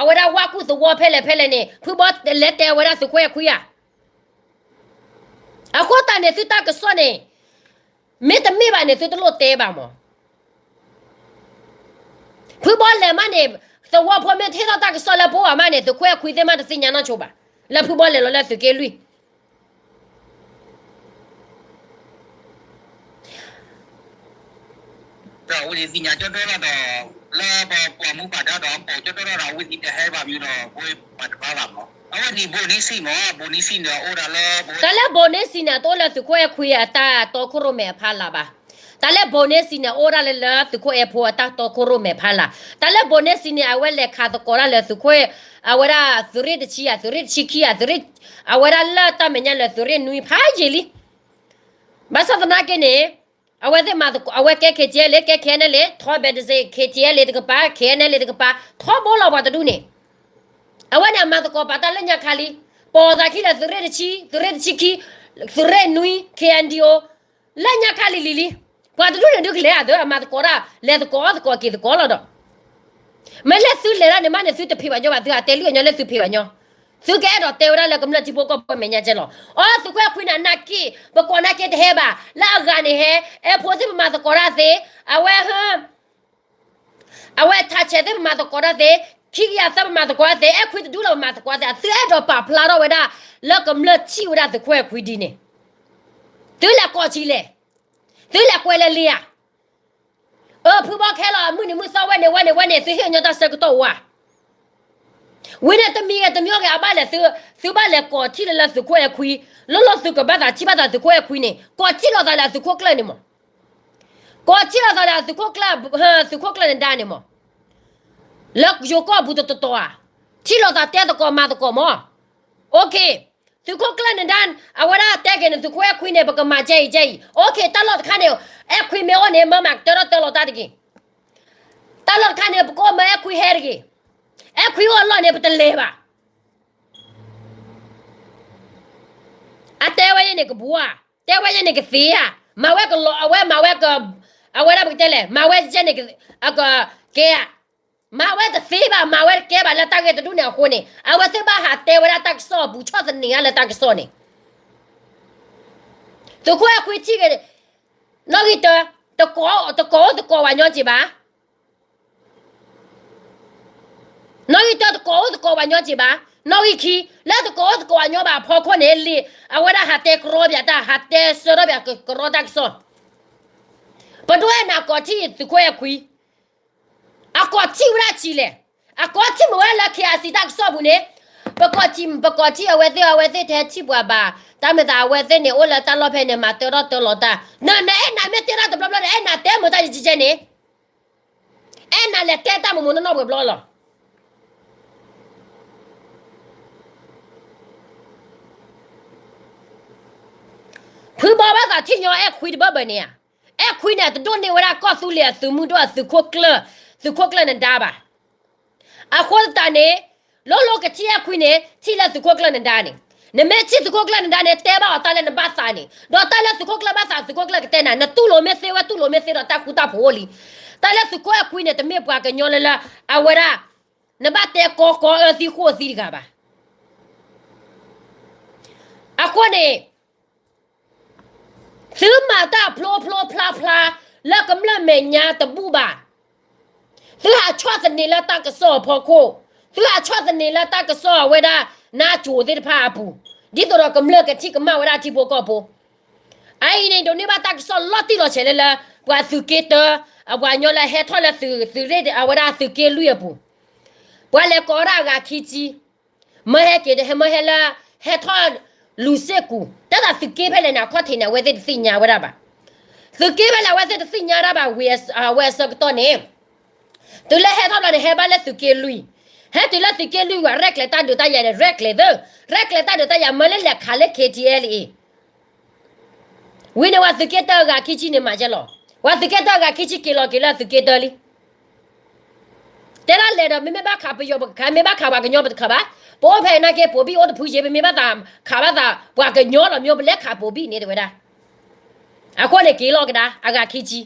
အဝဲဒၣ်ဝါကူၣ်သဝီဖဲလဲၣ်ဖဲလဲၣ်န့ၣ် ဖုဘီလဲၤတဲဝဲဒၣ်သုးခိၣ်အဲၣ်ခွံဧါ. အဃိသတးန့ၣ် သုတၢ်ကစီၣ်န့ၣ် မ့တမ့ၢ်ဘၣ်န့ၣ် သုတလိၣ်တဲဘၣ်မး. ဖုဘီလဲၤမးန့ၣ် သဝီဖိမ့ၢ်တဟ့ၣ်ထီၣ်တၢ်ကစီၣ်လၢပှၤဘၣ်မးန့ၣ် သုးခိၣ်အဲၣ်ခွံသ့ၣ်မးတသ့ၣ်ညါနီၢ်ဆိဘၣ် လၢဖုဘီလဲၤလီၤလၢသုးက့လွံၢ် ဒီးအဝဲသ့ၣ်ညါကၠီၣ်တဲၣ်လီၤဒီး လၢပပှၤမူပာ်ဒါဒီးအပိာ်ကၠီၣ်တဲၣ်လီၤဒီး အဝဲသ့ၣ်တဟဲဘၣ်မံၤဒီး ပဝဲပှၤတဘၣ်ဘၣ်မး. အဝဲန့ၣ် ဘိးန့ဆံၣ်မး ဘိးန့ဆံၣ်န့ၣ် အိၣ်ဒၣ်လၢ တၢ်လၢဘိးန့ဆံၣ်န့ၣ် တအိၣ်လၢသုးခိၣ်အဲၣ်ခွံအတၢ်တီခိၣ်ရိၣ်မဲအဖီလာ်ဘၣ်. တၢ်လၢဘိးန့ဆံၣ်န့ၣ် အိၣ်ဒၣ်လၢလၢသုးခိၣ်အဲၣ်ဖိအတၢ်တီခိၣ်ရိၣ်မဲဖီလာ်. တၢ်လၢဘိးန့ဆံၣ်န့ၣ် အဝဲလဲၤခးသကိးတၢ်လၢသုးခိၣ် အဝဲဒၣ်သုးရ့ၣ်တဆံယၤ သုးရ့ၣ်တဆံခံယၤ သုးရ့ၣ် အဝဲဒၣ်လၢတၢ်မဲာ်ညါလၢသုးရ့ၣ်နွံဖးယံာ်လံ. ဘၣ်ဆၣ်သနာ်က့န့ၣ် အဝဲသ့ၣ်မၤသကိး အဝဲကဲ ခ့ၣ်ကၠဲလ့ ကဲ ခ့ၣ်အဲၣ်အဲၣ်လ့ ထီဘဲတစ့ၢ် ခ့ၣ်ကၠဲလ့တကပၤ ခ့ၣ်အဲၣ်အဲၣ်လ့တကပၤ ထီဘိလီၤပှၤတဒူၣ်န့ၣ်. အဝဲန့ၣ်အမၤသကိးပာ်တၢ်လၢညါခါလံ. ပိာ်သးခံလၢသုးရ့ၣ်တဆံ သုးရ့ၣ်တဆံခံ သုးရ့ၣ်နွံ KNDO လၢညါခါလံလံလံ. ပှၤတဒူၣ်န့ၣ်ဒုးကလဲၤအသး အမၤသကိးတၢ် လဲၤသကိးအီၣ်သကိးက့ၤသကိးလီၤဒီး မ့ၢ်လၢသုလဲၤတၢ်န့ၣ်မးန့ၣ် သုတဖံးဘၣ်ညီဘၣ် သုဟးတဲလွံၢ်အညီလၢသုဖံးဘၣ်ညီ. သုကအဲၣ်ဒိးတဲဝဲဒၣ်လၢကမျၢၢ်ထံဖိကီၢ်ဖိမဲာ်ညါကဲလီၤ. အီ သုးခိၣ်အဲၣ်ခွံန့ၣ် အနၢ်က့ၣ် ပကိးနၢ်က့ၣ်တဟဲဘၣ် လၢအဂၤန့ၣ်ဟဲ အဲၣ်ဖိသ့ၣ်ပမၤသကိးတၢ်သ့ အဝဲ အဝဲထးဆဲးသ့ၣ်ပမၤသကိးတၢ်သ့ ခံကယၤသၢပမၤသကိးတၢ်သ့ အဲၣ်ခွံတဒူၣ်လၢပမၤသကိးတၢ်သ့ သုအဲၣ်ဒိးပာ်ဖျါထီၣ်ဝဲဒၣ် လၢကမျၢၢ်ထံၣ်ဝဲဒၣ်သုးခိၣ်အဲၣ်ခွံဒ်န့ၣ် သုလဲၤကိးဆံလဲၣ် သုလဲၤကွဲးလၢလံဧါ. အၢ ဖုဘီခဲလီၤ မုၢ်နံၤမုၢ်သီဝဲန့ၣ်ဝဲန့ၣ်ဝဲန့ၣ် သုဟ့ၣ်ညီတၢ်ဆၢကတီၢ်ဝဲ ဝံၤန့ၣ်တမံၤဂ့ၤတမံၤဂ့ၤ အဘၣ်လဲၤသု, သုဘၣ်လဲၤကိးထံၣ်လၢလၢသုးခိၣ်အဲၣ်ခွံ, လီၢ်လီၢ်သုကဘၣ်သးထံၣ်ဘၣ်သးသုးခိၣ်အဲၣ်ခွံန့ၣ် ကိးထံၣ်လိာ်သးလၢအသုးခိၣ်ကျၢၢ်န့ၣ်မး, ကိးထံၣ်လိာ်သးလၢအသုးခိၣ်ကျၢၢ်, သုးခိၣ်ကျၢၢ်နဒါန့ၣ်မး, လၢယိၤကီၢ်ပူၤတတီၤတီၤဧါ, ထံၣ်လိာ်သးတဲသကိးမၤသကိးမး, OK, သုးခိၣ်ကျၢၢ်နဒါ, အဝဲဒၣ်တဲက့ၤန့ၣ် သုးခိၣ်အဲၣ်ခွံန့ၣ် ပကမၤကဲအံၤကဲအံၤ, OK, တၢ်လီၢ်တခါန့ၣ်, အဲၣ်ခွံမ့ၢ်အိၣ်န့ၣ် မၤမၤကတၢၢ်ထီၣ်တၢ်လီၢ်တၢ်တဂ့ၤ တၢ်လီၢ်တခါန့ၣ် ပကအိၣ်မၤအဲၣ်ခွံဟဲတဂ့ၤ, အဲၣ်ခွံအိၣ်အလီၢ်န့ၣ် ပတလဲၤဘၣ်. အတဲဝဲယဲန့ၣ်ကဘှါ, တဲဝဲယဲန့ၣ်ကသ့ဧါ, မၤဝဲကလီၤ, အဝဲမၤဝဲက, အဝဲဒၣ်ပကတဲလဲၣ်, မၤဝဲယဲန့ၣ်က, ကဲဧါ, မၤဝဲတသ့ဘၣ်, မၤဝဲတကဲဘၣ်လၢတၢ်ဂ့ၢ်တဒူၣ်န့ၣ်အဃိန့ၣ် အဝဲသ့ၣ်ဘၣ်ဟးတဲဝဲဒၣ်တၢ်ကစီၣ်အပူၤ ဆီၣ်သနံးဧါလၢတၢ်ကစီၣ်န့ၣ် သုးခိၣ်အဲၣ်ခွံထံၣ်ဂ့ၤ, နီၣ်ဂံၢ်တၢ, တကိး, တကိးအိၣ်သကိးဝဲညီက့ၤဘၣ်, နီၣ်ဂံၢ်တၢ တကိးအိၣ်သကိးဝဲညီက့ၤဘၣ်, နီၣ်ဂံၢ်ခံ, လၢတကိးအိၣ်သကိးဝဲညီဘၣ်အဖီခိၣ်န့ၣ် လံာ်အဝဲဒၣ်ဟးတဲကရီပၠးတၢ်, ဟးတဲဆၢထီၣ်ပၠးကရီတၢ်ကစီၣ်, ပဒိၣ်အဲၣ်နၤကိးထံၣ်သုးခိၣ်အဲၣ်ခွံ အကိးထံၣ်ဝဲဒၣ်ဆံးလဲၣ်, အကိးထံၣ်မ့ၢ်ဝဲဒၣ်လၢ KIC တၢ်ကစီၣ်ပူၤန့ၣ်, ပကီၢ်ထံ ပကီၢ်ထံအဝဲသ့ၣ် အဝဲသ့ၣ်တဟဲထံၣ်ပှၤဘၣ်, တၢ်မၤသးအဝဲသ့ၣ်န့ၣ် အိၣ်လၢတၢ်လီၢ်ဖဲန့ၣ် မၤတၢထီၣ်တၢလီၤတၢ်, နအဲၣ်နၤမ့ၢ်တဲတၢ်တဘျီဘျီန့ၣ် အဲၣ်နၤတဲမုာ်တၢ်ယကဲန့ၣ်, အဲၣ်နၤလဲၤတဲတၢ်မုာ်မုာ်နီၢ်နီၢ်ပှဲၤဘျီလီၤ. ဖုဘီဘၣ်သးထံၣ်ညီအဲၣ်ခွံတဘၢၣ်ဘၢၣ်န့ၣ်ဧါ, အဲၣ်ခွံန့ၣ် တဒိၣ်န့ၢ်ဝဲဒၣ်ကီၢ်သူလ့ၤအသုးမုၢ်ဒိၣ်အသုးခိၣ်ကျၢၢ်, သုးခိၣ်ကျၢၢ်နဒါဘၣ်. အဃိသတးန့ၣ် လိၣ်လိၣ်ကထံၣ်အဲၣ်ခွံန့ၣ် ထံၣ်လၢသုးခိၣ်ကျၢၢ်နဒါန့ၣ်, နမ့ၢ်ထံၣ်သုးခိၣ်ကျၢၢ်နဒါန့ၣ် တဲဘၣ်အီၤတၢ်လၢနဘၣ်သးန့ၣ်, ဒီးတၢ်လၢသုးခိၣ်ကျၢၢ်ဘၣ်သး သုးခိၣ်ကျၢၢ်ကတဲနၤ, နတူၢ်လိာ်မ့ၢ်သ့ဝဲ တူၢ်လိာ်မ့ၢ်သ့ဒီးတၢ်ဃူတၢ်ဖိးအိၣ်လံ. တၢ်လၢသုးခိၣ်အဲၣ်ခွံန့ၣ် တမ့ၢ်ပှၤကညီလၢလၢ အဝဲဒၣ် နဘၣ်တဲကီကီအၢသံဃိၣ်သံတဂၤဘၣ်. အဃိန့ၣ် သုမၤတၢ်ဖျိဖျိဖျါဖျါ လၢကမျၢၢ်မဲာ်ညါတဘူၣ်ဘၣ်. သုဟးဆီၣ်သနံးလၢတၢ်ကစီၣ်အဖီခိၣ်, သုဟးဆီၣ်သနံးလၢတၢ်ကစီၣ်အဝဲဒၣ် နါကိၤသ့ၣ်တဖၣ်အပူၤ, ဒ်သိးဒီးကမျၢၢ်ကထံၣ်ကမၣ်ဝဲဒၣ်ထံဖိကီၢ်ဖိ. အအံၤန့ၣ် ဒိးန့ၢ်ဘၣ်တၢ်ကစီၣ်လီၤတံၢ်လီၤဆဲးလၢလၢ ပှၤသုးက့တၢ, အပှၤကညီလၢဟဲထီၣ်လၢသုးရ့ၣ် အဝဲဒၣ်သုးက့လွံၢ်အပူၤ, ပှၤလဲၤကိးဝဲဒၣ်အဂၤခံဆံ မၢဟဲက့ၤ မၢဟဲလၢ ဟဲထီၣ်လူၤစ့ၢ်ကူၤ, တၢ်သးသုးက့ဖဲလဲၣ်န့ၣ် အခီၣ်ထံးန့ၣ် အဝဲသ့ၣ်တသ့ၣ်ညါဝဲဒၣ်ဘၣ်. သုးက့ဖဲလဲၣ် အဝဲသ့ၣ်တသ့ၣ်ညါဒၣ်ဘၣ်ဝံၤ အဝဲအဆၢကတီၢ်န့ၣ်, တုၤလၢဟဲထီၣ်ဘျီန့ၣ် ဟဲဘၣ်လၢသုးက့လွံၢ်, ဟဲတုၤလၢသုးက့လွံၢ်ဝံၤ ရဲၣ်ကျဲၤတၢ်ဒုးတၢ်ယၤန့ၣ် ရဲၣ်ကျဲၤသၢ, ရဲၣ်ကျဲၤတၢ်ဒုးတၢ်ယၤ မၢလၢလဲၤခးလၢ KTLA ဝံၤန့ၣ် ပှၤသုးက့တၢအဂၤခံဆံန့ၣ်မၤကဲလီၤ, ပှၤသုးက့တၢအဂၤခံဆံက့ၤလီၤက့ၤလၢသုးက့တၢလံ. တဲဒၣ်လဲၤဒီး မ့မ့ၢ်ဘၣ်ခးပယီၤပကခး, မ့ၢ်ဘၣ်ခးပှၤကညီပတခးဘၣ်, ပအိၣ်ဖဲအံၤနာ်က့ ပိာ်ဘံၣ်အိၣ်တဖုယ့ၤ, ပမ့ၢ်ဘၣ်သးခးဘၣ်သး ပှၤကညီလီၤ မ့ၢ်ပလဲၤခးပိာ်ဘံၣ်န့ၣ်တဲဝဲဒၣ်. အဃိန့ၣ်က့ၤလီၤကဒါ အဂၤခံဆံ.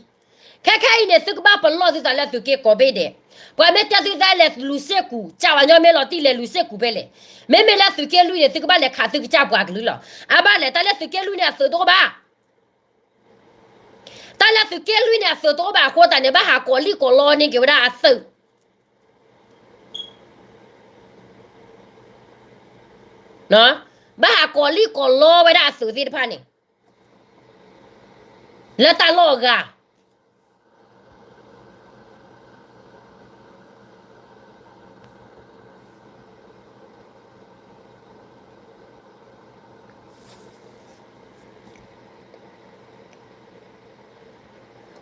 ခဲခဲအံၤန့ၣ် သုကဘၣ်ပလီၢ်သုသးလၢသုးက့ကိးဘ့ၣ်ဒဲး, ပှၤမ့ၢ်တဲသုသးလဲၤလူၤစ့ၢ်ကူၤ ကၢ်ပှၤကညီမ့ၢ်လီၤတံၢ်လဲၤလူၤစ့ၢ်ကူၤဖဲလဲၣ်, မ့မ့ၢ်လၢသုးက့လွံၢ်န့ၣ် သုကဘၣ်လဲၤခးသုကစၢ်ပှၤကလုာ်လီၤ. အဘၣ်လဲၣ် တၢ်လၢသုးက့လွံၢ်န့ၣ် အသုးတအိၣ်ဘၣ် တၢ်လၢသုးက့လွံၢ်န့ၣ် အသုးတအိၣ်ဘၣ်အဃိသတးန့ၣ် ဘၣ်ဟးကိးလံၣ်ကိးလီန့ၢ်က့ၤဝဲဒၣ်အသုး, ဘၣ်ဟးကိးလံၣ်ကိးလီဝဲဒၣ်အသုးသ့ၣ်တဖၣ်န့ၣ် လၢတၢ်လီၢ်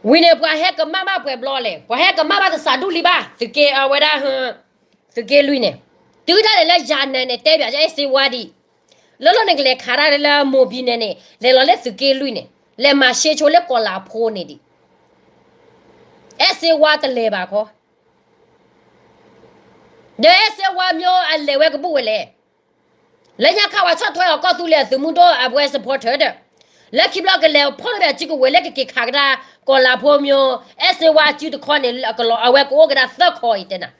အဂၤ ဝံၤန့ၣ် ပှၤဟဲကမၣ်ဘၣ်ပှဲၤဘျီလဲၣ်, ပှၤဟဲကမၣ်ဘၣ်တစးဒူၣ်လံဘၣ်, သုးက့အဝဲဒၣ် သုးက့လွံၢ်န့ၣ်, တုၤဒၣ်လဲာ်လၢယၤနၤန့ၣ် တဲဘၣ်အဲၣ်စ့ဝါဒံး, လၢလီၢ်န့ၣ်ကလဲၤခးတၢ်လၢမိၢ်ဘံန့ၣ်န့ၣ် လဲၤလီၤလၢသုးက့လွံၢ်န့ၣ် လဲၤမၤရှဲဆိလၢကီၤလၤဖိန့ၣ်ဒံး, အဲၣ်စ့ဝါတလဲၤဘၣ်ခီ, ဒီးအဲၣ်စ့ဝါမ့ၢ်အလဲၤဝဲကဘူၣ်ဝဲလဲၣ် လၢညါခါပှၤဆီၣ်ထွဲအီၤကီၢ်သူလ့ၤအသုးမုၢ်ဒိၣ်အဝဲ supporter ဒီး လၢခံဘျီကလဲၤဖီၣ်ထီၣ်ဘၣ်စုကဝဲၤလၢကက့ၤခးကဒါ ကီၤလၤဖိမ့ၢ် အဲၣ်စ့ဝါအစုတခီန့ၣ် အဝဲကအိၣ်ကဒါသၢခီအံၤတဲနၤ,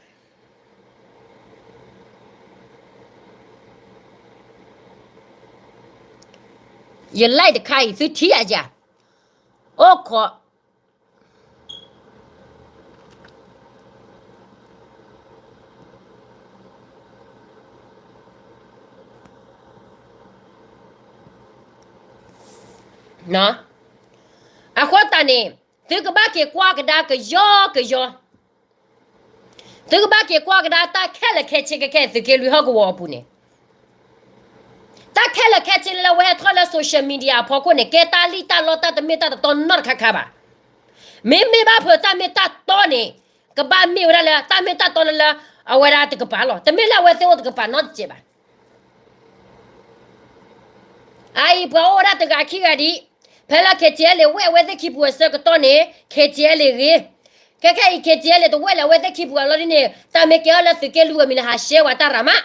ယlikeတခါအံၤ သုထံၣ်အယၤ, အိၣ်ခိး အဃိသတးန့ၣ် သုကဘၣ်က့ၤကွၢ်ကဒါ ကယီကယီ, သုကဘၣ်က့ၤကွၢ်ကဒါ တၢ်ခဲလၢာ်ခဲဆ့ခဲခဲ သုးက့လွံၢ်ဟီၣ်ကဝီၤအပူၤန့ၣ် တၢ်ခဲလၢာ်ခဲဆ့လၢဝဲဟဲထီၣ်လၢ social media အဖီခိၣ်န့ၣ် ကဲတၢ်လံၣ်တၢ်လီတၢ်တမ့ၢ်တၢ်တတီနီတခါခါဘၣ်. မ့မ့ၢ်ဘၣ်ဖုးတၢ်မ့ၢ်တၢ်တီန့ၣ် ကဘၣ်မ့ၢ်ဝဲဒၣ်လၢ တၢ်မ့ၢ်တၢ်တီလၢလၢ အဝဲဒၣ်တကပၤလီၤ. တမ့ၢ်လၢအဝဲသ့ၣ်အိၣ်တကပၤနီတစဲးဘၣ်. အအံၤပှၤအိၣ်ဝဲဒၣ်တဂၤခံဂၤဒံး, ဖဲလၢ KTLA ဝဲအဝဲသ့ၣ်ခံပူၤအဆၢကတီၢ်န့ၣ် KTLA ဂ့ၤ, ခဲခဲအံၤ KTLA တဝဲလၢအဝဲသ့ၣ်ခံပူၤအလီၢ်ဒ်န့ၣ် တၢ်မ့ၢ်ကဲအီၤလၢသုးက့လွံၢ်အမံၤန့ၣ် ဟးရှဲဝဲတၢ်ရၤမး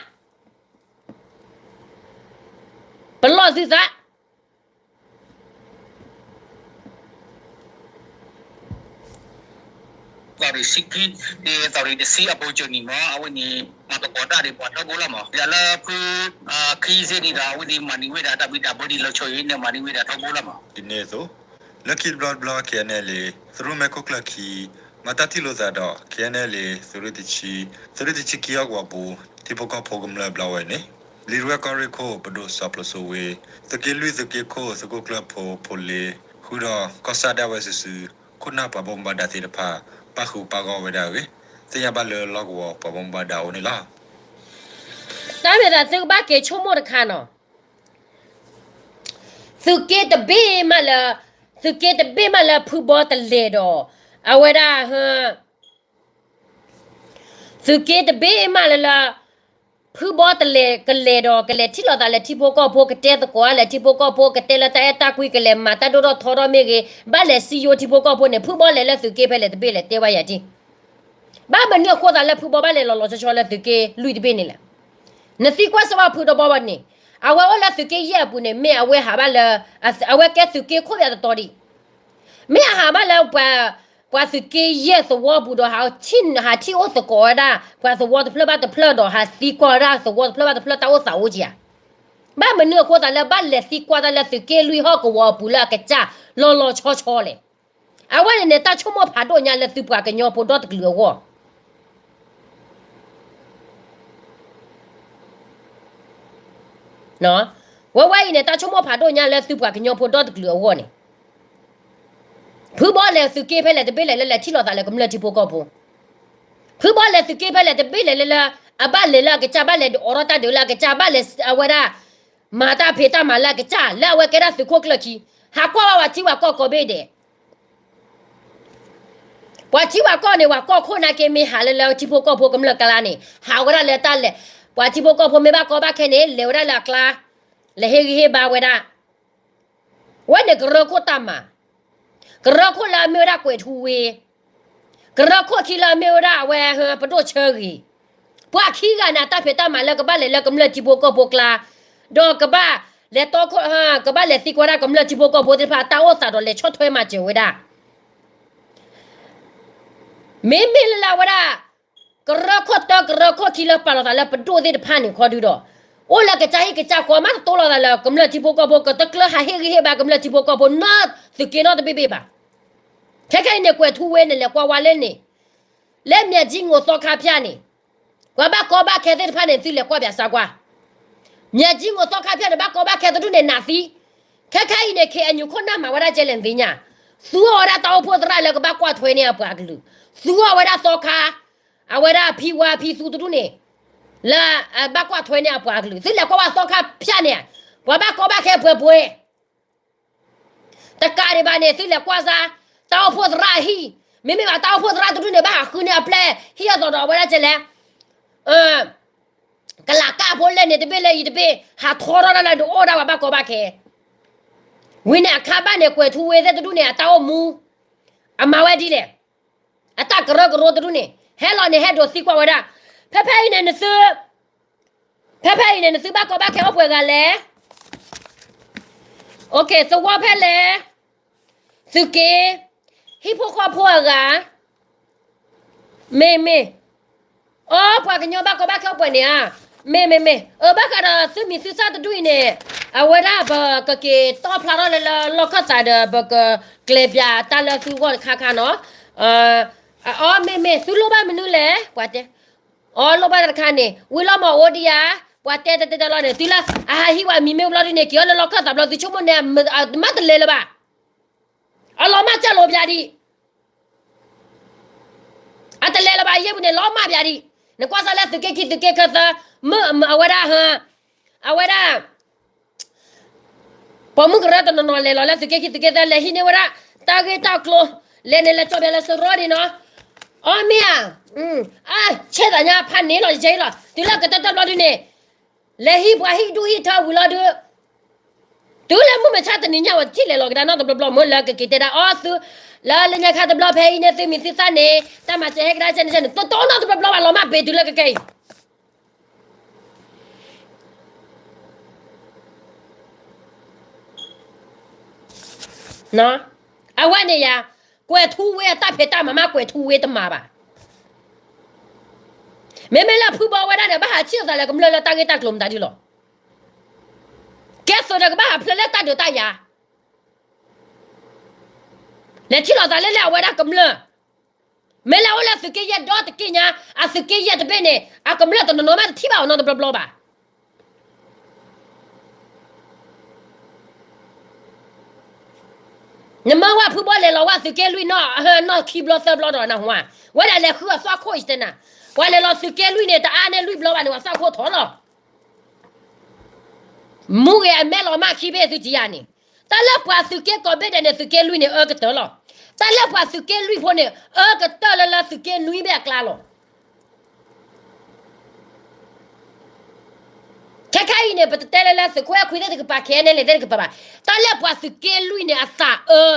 ပလီၢ်သုသး သီၣ်ရံၣ်ဆံခံ, သီၣ်ရံၣ်တဆံအပူၤကၠိနံၣ်မး အဝဲန့ၣ် မၤသကိးတၢ်ဒံးပှၤထီဘိလီၤမး. ယလၢဖု ခံဆံန့ၣ်ဒီး အဝဲသ့ၣ်မၤန့ၢ်ဝဲဒၣ်တၢ်ဘံၣ်တၢ်ဘၢဒ်လီၤဆီအံၤန့ၣ် မၤန့ၢ်ဝဲဒၣ်ထီဘိလီၤမး. ဒ်န့ၣ်အသိး လၢခံတဘျီတဘျီ KNLA သုးရိၣ်မဲခိၣ်ကျၢၢ်ခံ မၤတၢ်ထံၣ်လိာ်သးဒီး KNLA သုးရ့ၣ်တဆံ, သုးရ့ၣ်တဆံခံဟီၣ်ကဝီၤပူၤ ထံဖိကီၢ်ဖိကမျၢၢ်ဘျီဝဲန့ၣ် လံာ်ရဲၣ်ကီၢ်ရ့ၣ်ခိၣ် ပဒိၣ်စီၤဖျိးစိဝ့, သုးက့လွံၢ်သုးက့ခိၣ် သုးခိၣ်ကျၢၢ်ဖိဖိလ့ ဃုာ်ဒီးကီၢ်ဆၣ်ဒၣ်ဝဲစုာ်စုာ် ခိၣ်နၢ်ပှၤဘၣ်မူဘၣ်ဒါသ့ၣ်တဖၣ် ပၣ်ဃုာ်ပၣ်ဂီၢ်ဝဲဒၣ်အဂ့ၢ် သ့ၣ်ညါဘၣ်လၢလီၢ်ကဝီၤပှၤဘၣ်မူဘၣ်ဒါအအိၣ်န့ၣ်လီၤ. တၢ်မ့ၢ်သးသုကဘၣ်က့ၤဆိကမိၣ်တခါနီၤ, သုးက့တဘ့ၣ်မးလၢ, သုးက့တဘ့ၣ်မးလၢဖုဘီတလဲၤဒီး, အဝဲဒၣ်, သုးက့တဘ့ၣ်မးလၢလၢ, ဖုဘီတလဲၤကလဲၤဒီး ကလဲၤထံၣ်လိာ်သးလၢထံဖိကီၢ်ဖိ ကတဲသကိးလဲၤထံဖိကီၢ်ဖိ ကတဲလၢတၢ်အဲၣ်တၢ်ကွံ ကလဲၤမၤတၢ်ဒိၣ်ထီၣ်ထီထီၣ်မ့ၢ်ဂ့ၤ, ဘၣ်လဲၤစံယိထံဖိကီၢ်ဖိန့ၣ် ဖုဘီလဲၤလၢသုးက့ဖဲလဲၣ်တဘ့ၣ်လဲၣ် တဲဝဲယၤတံၢ်. ဘၣ်မနုၤအဃိသးလၢဖုဘီဘၣ်လဲၤလီၤလီၤဆီဆီလၢသုးက့လွံၢ်တဘ့ၣ်န့ၣ်လဲၣ်. နသံကွၢ်စ့ၢ်ကီးဖုဒီဘီဘၣ်န့ၣ်, အဝဲအိၣ်လၢသုးက့ယဲၢ်အပူၤန့ၣ် မ့ၢ်အဝဲဟးဘၣ်လၢ, အဝဲကဲသုးက့ခိၣ်ပယီၤတတီၤဒံး, မ့ၢ်အဟးဘၣ်လၢ ပှၤသုးက့ယဲၢ်သဝီပူၤဒီး ဟးထံၣ်အိၣ်သကိးဝဲဒၣ် ပှၤသဝီတဖျၢၣ်ဘၣ်တဖျၢၣ်ဒီး ဟးသံကွၢ်ဝဲဒၣ်သဝီတဖျၢၣ်ဘၣ်တဖျၢၣ်တၢ်အိၣ်သးအိၣ်ကံဧါ. ဘၣ်မနုၤအဃိသးလၢဘၣ်လဲၤသံကွၢ်တၢ်လၢသုးက့လွံၢ်ဟီၣ်ကဝီၤအပူၤလၢအကစၢ်လီၤလီၤဆီဆီလဲၣ်. အဝဲန့ၣ်န့ၣ် တၢ်ဆိကမိၣ်ဖးဒိၣ်ညါလၢသုပှၤကညီဖိဒီတကလုာ်အဂီၢ် ဝဲဝဲအံၤန့ၣ် တၢ်ဆိကမိၣ်ဖးဒိၣ်ညါလၢသုပှၤကညီဖိဒီတကလုာ်အဂီၢ်န့ၣ်, ဖုဘီလဲၤသုးက့ဖဲလဲၣ်တဘ့ၣ်လဲၣ်လၢလဲၤထံၣ်လိာ်သးလၢကမျၢၢ်ထံဖိကီၢ်ဖိ, ဖုဘီလဲၤသုးက့ဖဲလဲၣ်တဘ့ၣ်လဲၣ်လၢလၢ အဘၣ်လဲၤလၢအကစၢ် ဘၣ်လဲၤဒုးအိးထီၣ်တၢ်ဒုးလၢအကစၢ် ဘၣ်လဲၤအဝဲဒၣ် မၤတၢ်ဖံးတၢ်မၤလၢအကစၢ်လၢအဝဲကဲဒၣ်သုးခိၣ်ကျၢၢ်ခံ, ဟးကွၢ်ဘၣ်ပှၤထံပှၤကီၢ်ကိးဘ့ၣ်ဒဲး ပှၤထံပှၤကီၢ်န့ၣ် ပှၤကီၢ်ခိၣ်နာ်က့မ့ၢ်ဟးလၢလၢထံဖိကီၢ်ဖိကမျၢၢ်ကျါန့ၣ် ဟးဝဲဒၣ်လၢတၢ်လဲၤ, ပှၤထံဖိကီၢ်ဖိမ့ၢ်ဘၣ်ကီဘၣ်ခဲန့ၣ် လဲၤဝဲဒၣ်လၢအကျါ, လဲၤဟ့ၣ်ဂံၢ်ဟ့ၣ်ဘါဝဲဒၣ်, ဝဲန့ၣ်ကရၢခိၣ်တၢ်မၤ, ကရၢခိၣ်လၢအမ့ၢ်ဝဲဒၣ်ကွဲၤထူဝ့ ကရၢခိၣ်ခံလၢအမ့ၢ်ဝဲဒၣ်အဝဲ ပဒိၣ်ဆၢဂ့ၤ, ပှၤခံဂၤန့ၣ် အတၢ်ဖံးတၢ်မၤလၢကဘၣ်လဲၤလၢကမျၢၢ်ထံဖိကီၢ်ဖိကျါ, ဒီးကဘၣ်လဲၤတီခိၣ်, ကဘၣ်လဲၤသံကွၢ်ဒၣ်ကမျၢၢ်ထံဖိကီၢ်ဖိသ့ၣ်တဖၣ်အတၢ်အိၣ်သးဒီးလဲၤဆီၣ်ထွဲမၤစၢၤဝဲဒၣ် မ့မ့ၢ်လၢလၢအဝဲဒၣ် ကရၢခိၣ်တၢ ကရၢခိၣ်ခံလၢပာ်လီၤသးလၢပဒိၣ်သ့ၣ်တဖၣ်န့ၣ်ခီဒုဒီး အိၣ်လၢကစၢ်ဟံၣ်ကစၢ်ဃီ မ့ၢ်တတိလိာ်သးလၢကမျၢၢ်ထံဖိကီၢ်ဖိ ကတကျၢၤဟးဟ့ၣ်ဂံၢ်ဟ့ၣ်ဘါကမျၢၢ်ထံဖိကီၢ်ဖိနီၢ်သုးက့နီတဘ့ၣ်ဘ့ၣ်ဘၣ်. ခဲခဲအံၤန့ၣ် ကွဲၤထူဝ့န့ၣ် လဲၤကွၢ်ဝါလဲၣ်န့ၣ် လၢမၠဲးကၠံငိၤသီခါဖၠၣ်န့ၣ် ပှၤဘၣ်ကီဘၣ်ခဲသ့ၣ်တဖၣ်န့ၣ် သုလဲၤကွၢ်ဘၣ်စၢ်ကွၢ်, မၠဲးကၠံငိၤသီခါဖၠၣ်န့ၣ် ဘၣ်ကီဘၣ်ခဲတဒူၣ်န့ၣ် နးသံ, ခဲခဲအံၤန့ၣ် ခ့ၣ်အဲၣ်ယူၣ်ခိၣ်နၢ်မၤဝဲဒၣ်ကဲလဲၣ်သ့ၣ်ညါ, သူအီၤဝဲဒၣ်တၢ်အိၣ်ဖှိၣ်သရၣ်လၢကဘၣ်ကွၢ်ထွဲန့ၢ်အပှၤကလုာ်, သူအီၤဝဲဒၣ်သီခါ, အဝဲဒၣ်ဖံဝါဖံသူတဒူၣ်န့ၣ်, လၢဘၣ်ကွၢ်ထွဲန့ၢ်အပှၤကလုာ် သုလဲၤကွၢ်ဝဲသီခါဖၠၣ်န့ၣ်, ပှၤဘၣ်ကီဘၣ်ခဲပှဲၤပှဲၤ တကးဒံးဘၣ်န့ၣ် သုလဲၤကွၢ်စၢ် တၢ်အိၣ်ဖှိၣ်သရၣ်အဟံၣ်, မ့မ့ၢ်ဘၣ်တၢ်အိၣ်ဖှိၣ်သရၣ်တဒူၣ်န့ၣ် ဘၣ်ဟးဃုန့ၢ်အပျဲၢ် ဟံၣ်အသိးဒီးအဝဲဒၣ်ကဲလဲၣ် ကလးကၣ်ဖိလဲၣ်န့ၣ်တဘ့ၣ်လၢအံၤတဘ့ၣ် ဟးထီထီၣ်ဒၣ်လၢဒုးအိၣ်ဒၣ်ဝဲဘၣ်ကီဘၣ်ခဲ, ဝံၤန့ၣ်အခါဘၣ်န့ၣ် ကွဲၤထူဝ့သ့ၣ်တဒူၣ်န့ၣ် အတၢ်အိၣ်မူ အမၤဝဲဒ်လဲၣ်, အတၢ်ကရၢကရိတဒူၣ်န့ၣ် ဟဲလီၤန့ၣ် ဟဲဒိးသံကွၢ်ဝဲဒၣ်, ဖဲဖဲအံၤန့ၣ်နသု ဖဲဖဲအံၤန့ၣ် နသုဘၣ်ကီဘၣ်ခဲအိၣ်ပှဲၤဂၤလဲၣ်, သဝီဖဲလဲၣ်, သုးက့, ဟံၣ်ဖိဃီဖိအဂၤ မ့ၢ်မ့ၢ်, အိ ပှၤကညီဘၣ်ကီဘၣ်ခဲအိၣ်ပှဲၤန့ၣ်ဧါ, မ့ၢ်မ့ၢ်မ့ၢ်, အၢ ဘၣ်ဃးဒီးသုးမံၤသုးသၣ်တဒူၣ်အံၤန့ၣ်, အဝဲဒၣ်ပကက့ၤတီၣ်ဖျါထီၣ်လၢလၢလီၢ်ခၢၣ်သးဒီး ပကကျဲၤပၠးတၢ်လၢသုဂီၢ်တခါခါနီၤ, အ အီ မ့ၢ်မ့ၢ် သုလိၣ်ဘၣ်မနုၤလဲၣ်, ပှၤတဲ, အီ လိၣ်ဘၣ်တခါန့ၣ် ဝံၤလီၤမးအိၣ်ဒံးဧါ, ပှၤတဲတဲတဲတဲလီၤန့ၣ် တုၤလၢအဟးဟံးဝဲအမံၤမ့ၢ်ဘျီဒုန့ၣ် က့ၤအီၣ်လၢလီၢ်ခၢၣ်သးဘျီ သုဆိကမိၣ်န့ၣ် မ့ၢ်တလဲၤလၢၤဘၣ်, အလီၤမၢ်စၢ်လိာ်ပၠးဒံး အတလဲၤလၢၤဘၣ် ယဲၢ်ပူၤန့ၣ် လီၤမၢ်ပၠးဒံး, နကွၢ်စၢ်လၢသုးက့ခံသုးက့ခၢၣ်သၢ, မ့ၢ်အဝဲဒၣ်, အဝဲဒၣ်, ပိာ်မုၣ်ကရၢတနီၤနီၤလဲၤလီၤလၢသုးက့ခံသုးက့သၢ လဲၤဟံးန့ၢ်ဝဲဒၣ်, တၢ်ဂ့ၢ်တၢ်ကျိၤ, လဲၤန့ၣ်လဲၤကၠီၣ်ပၠးလၢစရီဒံးနီၤ, အီ မ့ၢ်ဧါ, အ ဆဲးသးညါဖးန့ၣ်လီၤ ယဲအံၤလီၤ တုၤလၢကတၢၢ်တၢၢ်ဘျီဒုန့ၣ်, လဲၤဟံးပှၤဟံၣ်ဒူၣ်ဟံၣ်ထၢဝံၤလီၤဒု တုၤလၢမုၢ်မဆါတနံၤညါဝဲတထံၣ်လဲၤလီၤကဒါနီတဘျီဘျီ မ့ၢ်လၢကက့ၤတဲဒၣ်အီသု, လၢလၢညါခါတဘျီဖဲအံၤန့ၣ်သုးမံၤသုးသၣ်န့ၣ် တၢ်မၤစၢၤဟဲကဒါကဲန့ၣ်န့ၣ် တတီနီတဘျီဘျီဘၣ် လီၤမၢ်ဘ့ၣ်တုၤလၢကကဲအံၤ အဝဲန့ၣ်ယၤ, ကွဲၤထူဝ့အတၢ်ဖံးတၢ်မၤမး ကွဲၤထူဝ့တမၤဘၣ်. မ့မ့ၢ်လၢဖုဘီဝဲဒၣ်န့ၣ် ဘၣ်ဟးထံၣ်လိာ်သးလၢကမျၢၢ်လၢတၢ်ဂ့ၢ်တၢ်ကျိၤမတၤဒုလီၤ. ကဲသိးဒီးကဘၣ်ဟးဖျါလၢတၢ်ဒုးတၢ်ယၤ လဲၤထံၣ်လိာ်သးလၢလၢအဝဲဒၣ်ကမျၢၢ်, မ့ၢ်လၢအိၣ်လၢသုးက့ယဲၢ်ဒီတက့ၢ်ညါ, အသုးက့ယဲၢ်တဘ့ၣ်န့ၣ် အကမျၢၢ်တနီၤနီၤမးတထံၣ်ဘၣ်အီၤနီတဘျီဘျီဘၣ်. နမ့ၢ်ဝဲဖုဘီလဲၤလီၤဝဲသုးက့လွံၢ်နီၢ်, နီၢ်ခံဘျီသၢဘျီဒီးနဟါ, ဝဲဒၣ်လဲၤဃုအသွၣ်ခိၣ်အံၤတဲနၤ, ပှၤလဲၤလီၤသုးက့လွံၢ်န့ၣ် တအါန့ၢ်လွံၢ်ဘျီဘၣ်န့ၣ် အသွၣ်ခိၣ်ထီၣ်လီၤ. မူဂ့ၤအမဲလီၤမၢ်ခံဘ့ၣ်သုထံၣ်ဧါန့ၣ်, တၢ်လၢပှၤသုးက့ကိးဘ့ၣ်ဒဲးန့ၣ် သုးက့လွံၢ်န့ၣ် အၢကတၢၢ်လီၤ. တၢ်လၢပှၤသုးက့လွံၢ်ဖိန့ၣ် အၢကတၢၢ်လၢလၢသုးက့နွံဘ့ၣ်အကျါလီၤ. ခဲခါအံၤန့ၣ် ပတတဲလၢလၢသုးခိၣ်အဲၣ်ခွံသ့ၣ်တကပၤ ခဲအံၤန့ၣ်လဲၤသ့ၣ်တကပၤဘၣ်. တၢ်လၢပှၤသုးက့လွံၢ်န့ၣ်အသးအၢ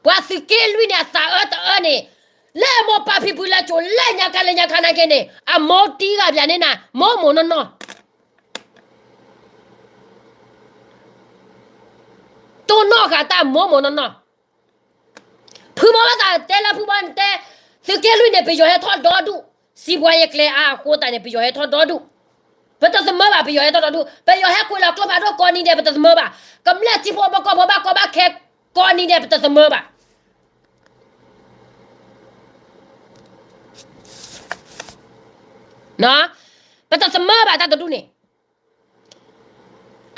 ပှၤသုးက့လွံၢ်န့ၣ် အသးအၢတအၢန့ၣ်, လၢအမိၢ်ပၢ်ဖံဖုလၢကၠိလဲၣ်ညါခါလၢညါခါနာ်က့န့ၣ် အမိၢ်တံၢ်ဂၤဘၣ်န့ၣ်နၤ မိၢ်မိၢ်နီၢ်နီၢ် တိၢ်နီၣ်ဃာ်တၢ်မိၢ်မိၢ်နီၢ်နီၢ်. ဖုဘီဘၣ်သးတဲလၢဖုဘီတဲ, သုးက့လွံၢ်န့ၣ် ပယီၤဟဲထီၣ်ဒီဒူၣ်, စံးပှၤယကျဲအါအဃိသတးန့ၣ် ပယီၤဟဲထီၣ်ဒီဒူၣ်, ပတသမၢဘၣ် ပယီၤဟဲထီၣ်ဒီဒူၣ်, ပယီၤဟဲကွံာ်လီၤကျိဖးဒိၣ်ကိးနံၤဒဲး ပတသမၢဘၣ်, ကမျၢၢ်ထံဖိကီၢ်ဖိဘၣ်ကီဘၣ်ခဲကိးနံၤဒဲး ပတသမၢဘၣ် ပတသမၢဘၣ်တၢ်တဒူၣ်န့ၣ်,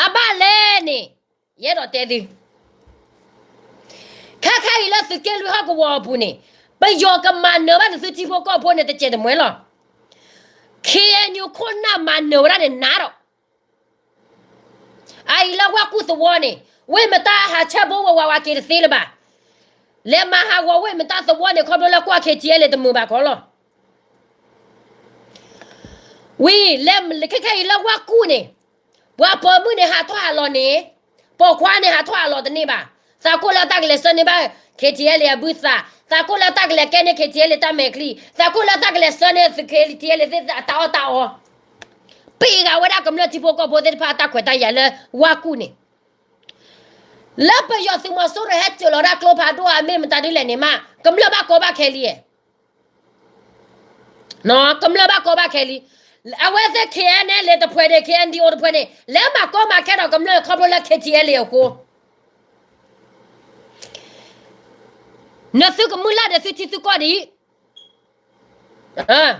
အဘၣ်လဲၣ်န့ၣ်, ယအဲၣ်ဒိးတဲသု, ခဲခါအံၤလၢသုးက့လွံၢ်ဟီၣ်ကဝီၤအပူၤန့ၣ်, ပယီၤကမၤနၢၤဘၣ်နသုထံဖိကီၢ်ဖိန့ၣ် တစဲးတမှဲလီၤ. ခ့ၣ်အဲၣ်ယူၣ် ခိၣ်နၢ်မၤနၢၤဝဲဒၣ်န့ၣ်နးဒီး အအံၤလၢဝၣ်ကူၣ်သဝီန့ၣ်, ဝ့ၢ်မတၢ်ဟးဆၢဘိဝဲဝးဝးက့ၤတသ့လၢၤဘၣ်. လဲၤမၤဟးဂီၤဝ့ၢ်မတၢ်သဝီန့ၣ် ခီဖျိလၢကွၢ် KTLA တမုာ်ဘၣ်ခီလီၤ. ဝံၤ လၢခဲခဲအံၤလၢဝၣ်ကူၣ်န့ၣ်, ပှၤပိာ်မုၣ်န့ၣ်ဟးထီၣ်ဟးလီၤန့ၣ်, ပိာ်ခွါန့ၣ်ဟးထီၣ်ဟးလီၤတန့ၢ်ဘၣ်. သးကိၣ်လၢတၢ်ကလဲၤဆှၢန့ၢ်ဘၣ် KTLA အဘုသး, သးကိၣ်လၢတၢ်ကလဲၤကဲန့ၢ် KTLA တၢ်မဲာ်ချံ, သးကိၣ်လၢတၢ်ကလဲၤဆှၢန့ၢ် KTLA သ့ၣ်အတၢ်အီၣ်တၢ်အီ ပ့ၢ်ဂၤဝဲဒၣ်ကမျၢၢ်ထံဖိကီၢ်ဖိသ့ၣ်တဖၣ်အတၢ်ခွဲးတၢ်ယာ်လၢဝၣ်ကူၣ်န့ၣ်, လၢပယီၤသုးမီၤစိရိၤဟဲစၢၤလီၤဒၣ်ကျိဖးဒိၣ်အမ့ၢ်မတၤဒ်လဲၣ်န့ၣ်မး ကမျၢၢ်ဘၣ်ကီဘၣ်ခဲလံဧါ. ကမျၢၢ်ဘၣ်ကီဘၣ်ခဲလံ. အဝဲသ့ၣ် KNLA တဖှဲးန့ၣ် KNDO တဖှဲးန့ၣ် လဲၤမၤကီမၤခဲဒီးကမျၢၢ်ခီဖျိလၢ KTLA အဃိ နသုကမုၢ်လၢ်ဒီးသုထံသုကီၢ်ဒံး,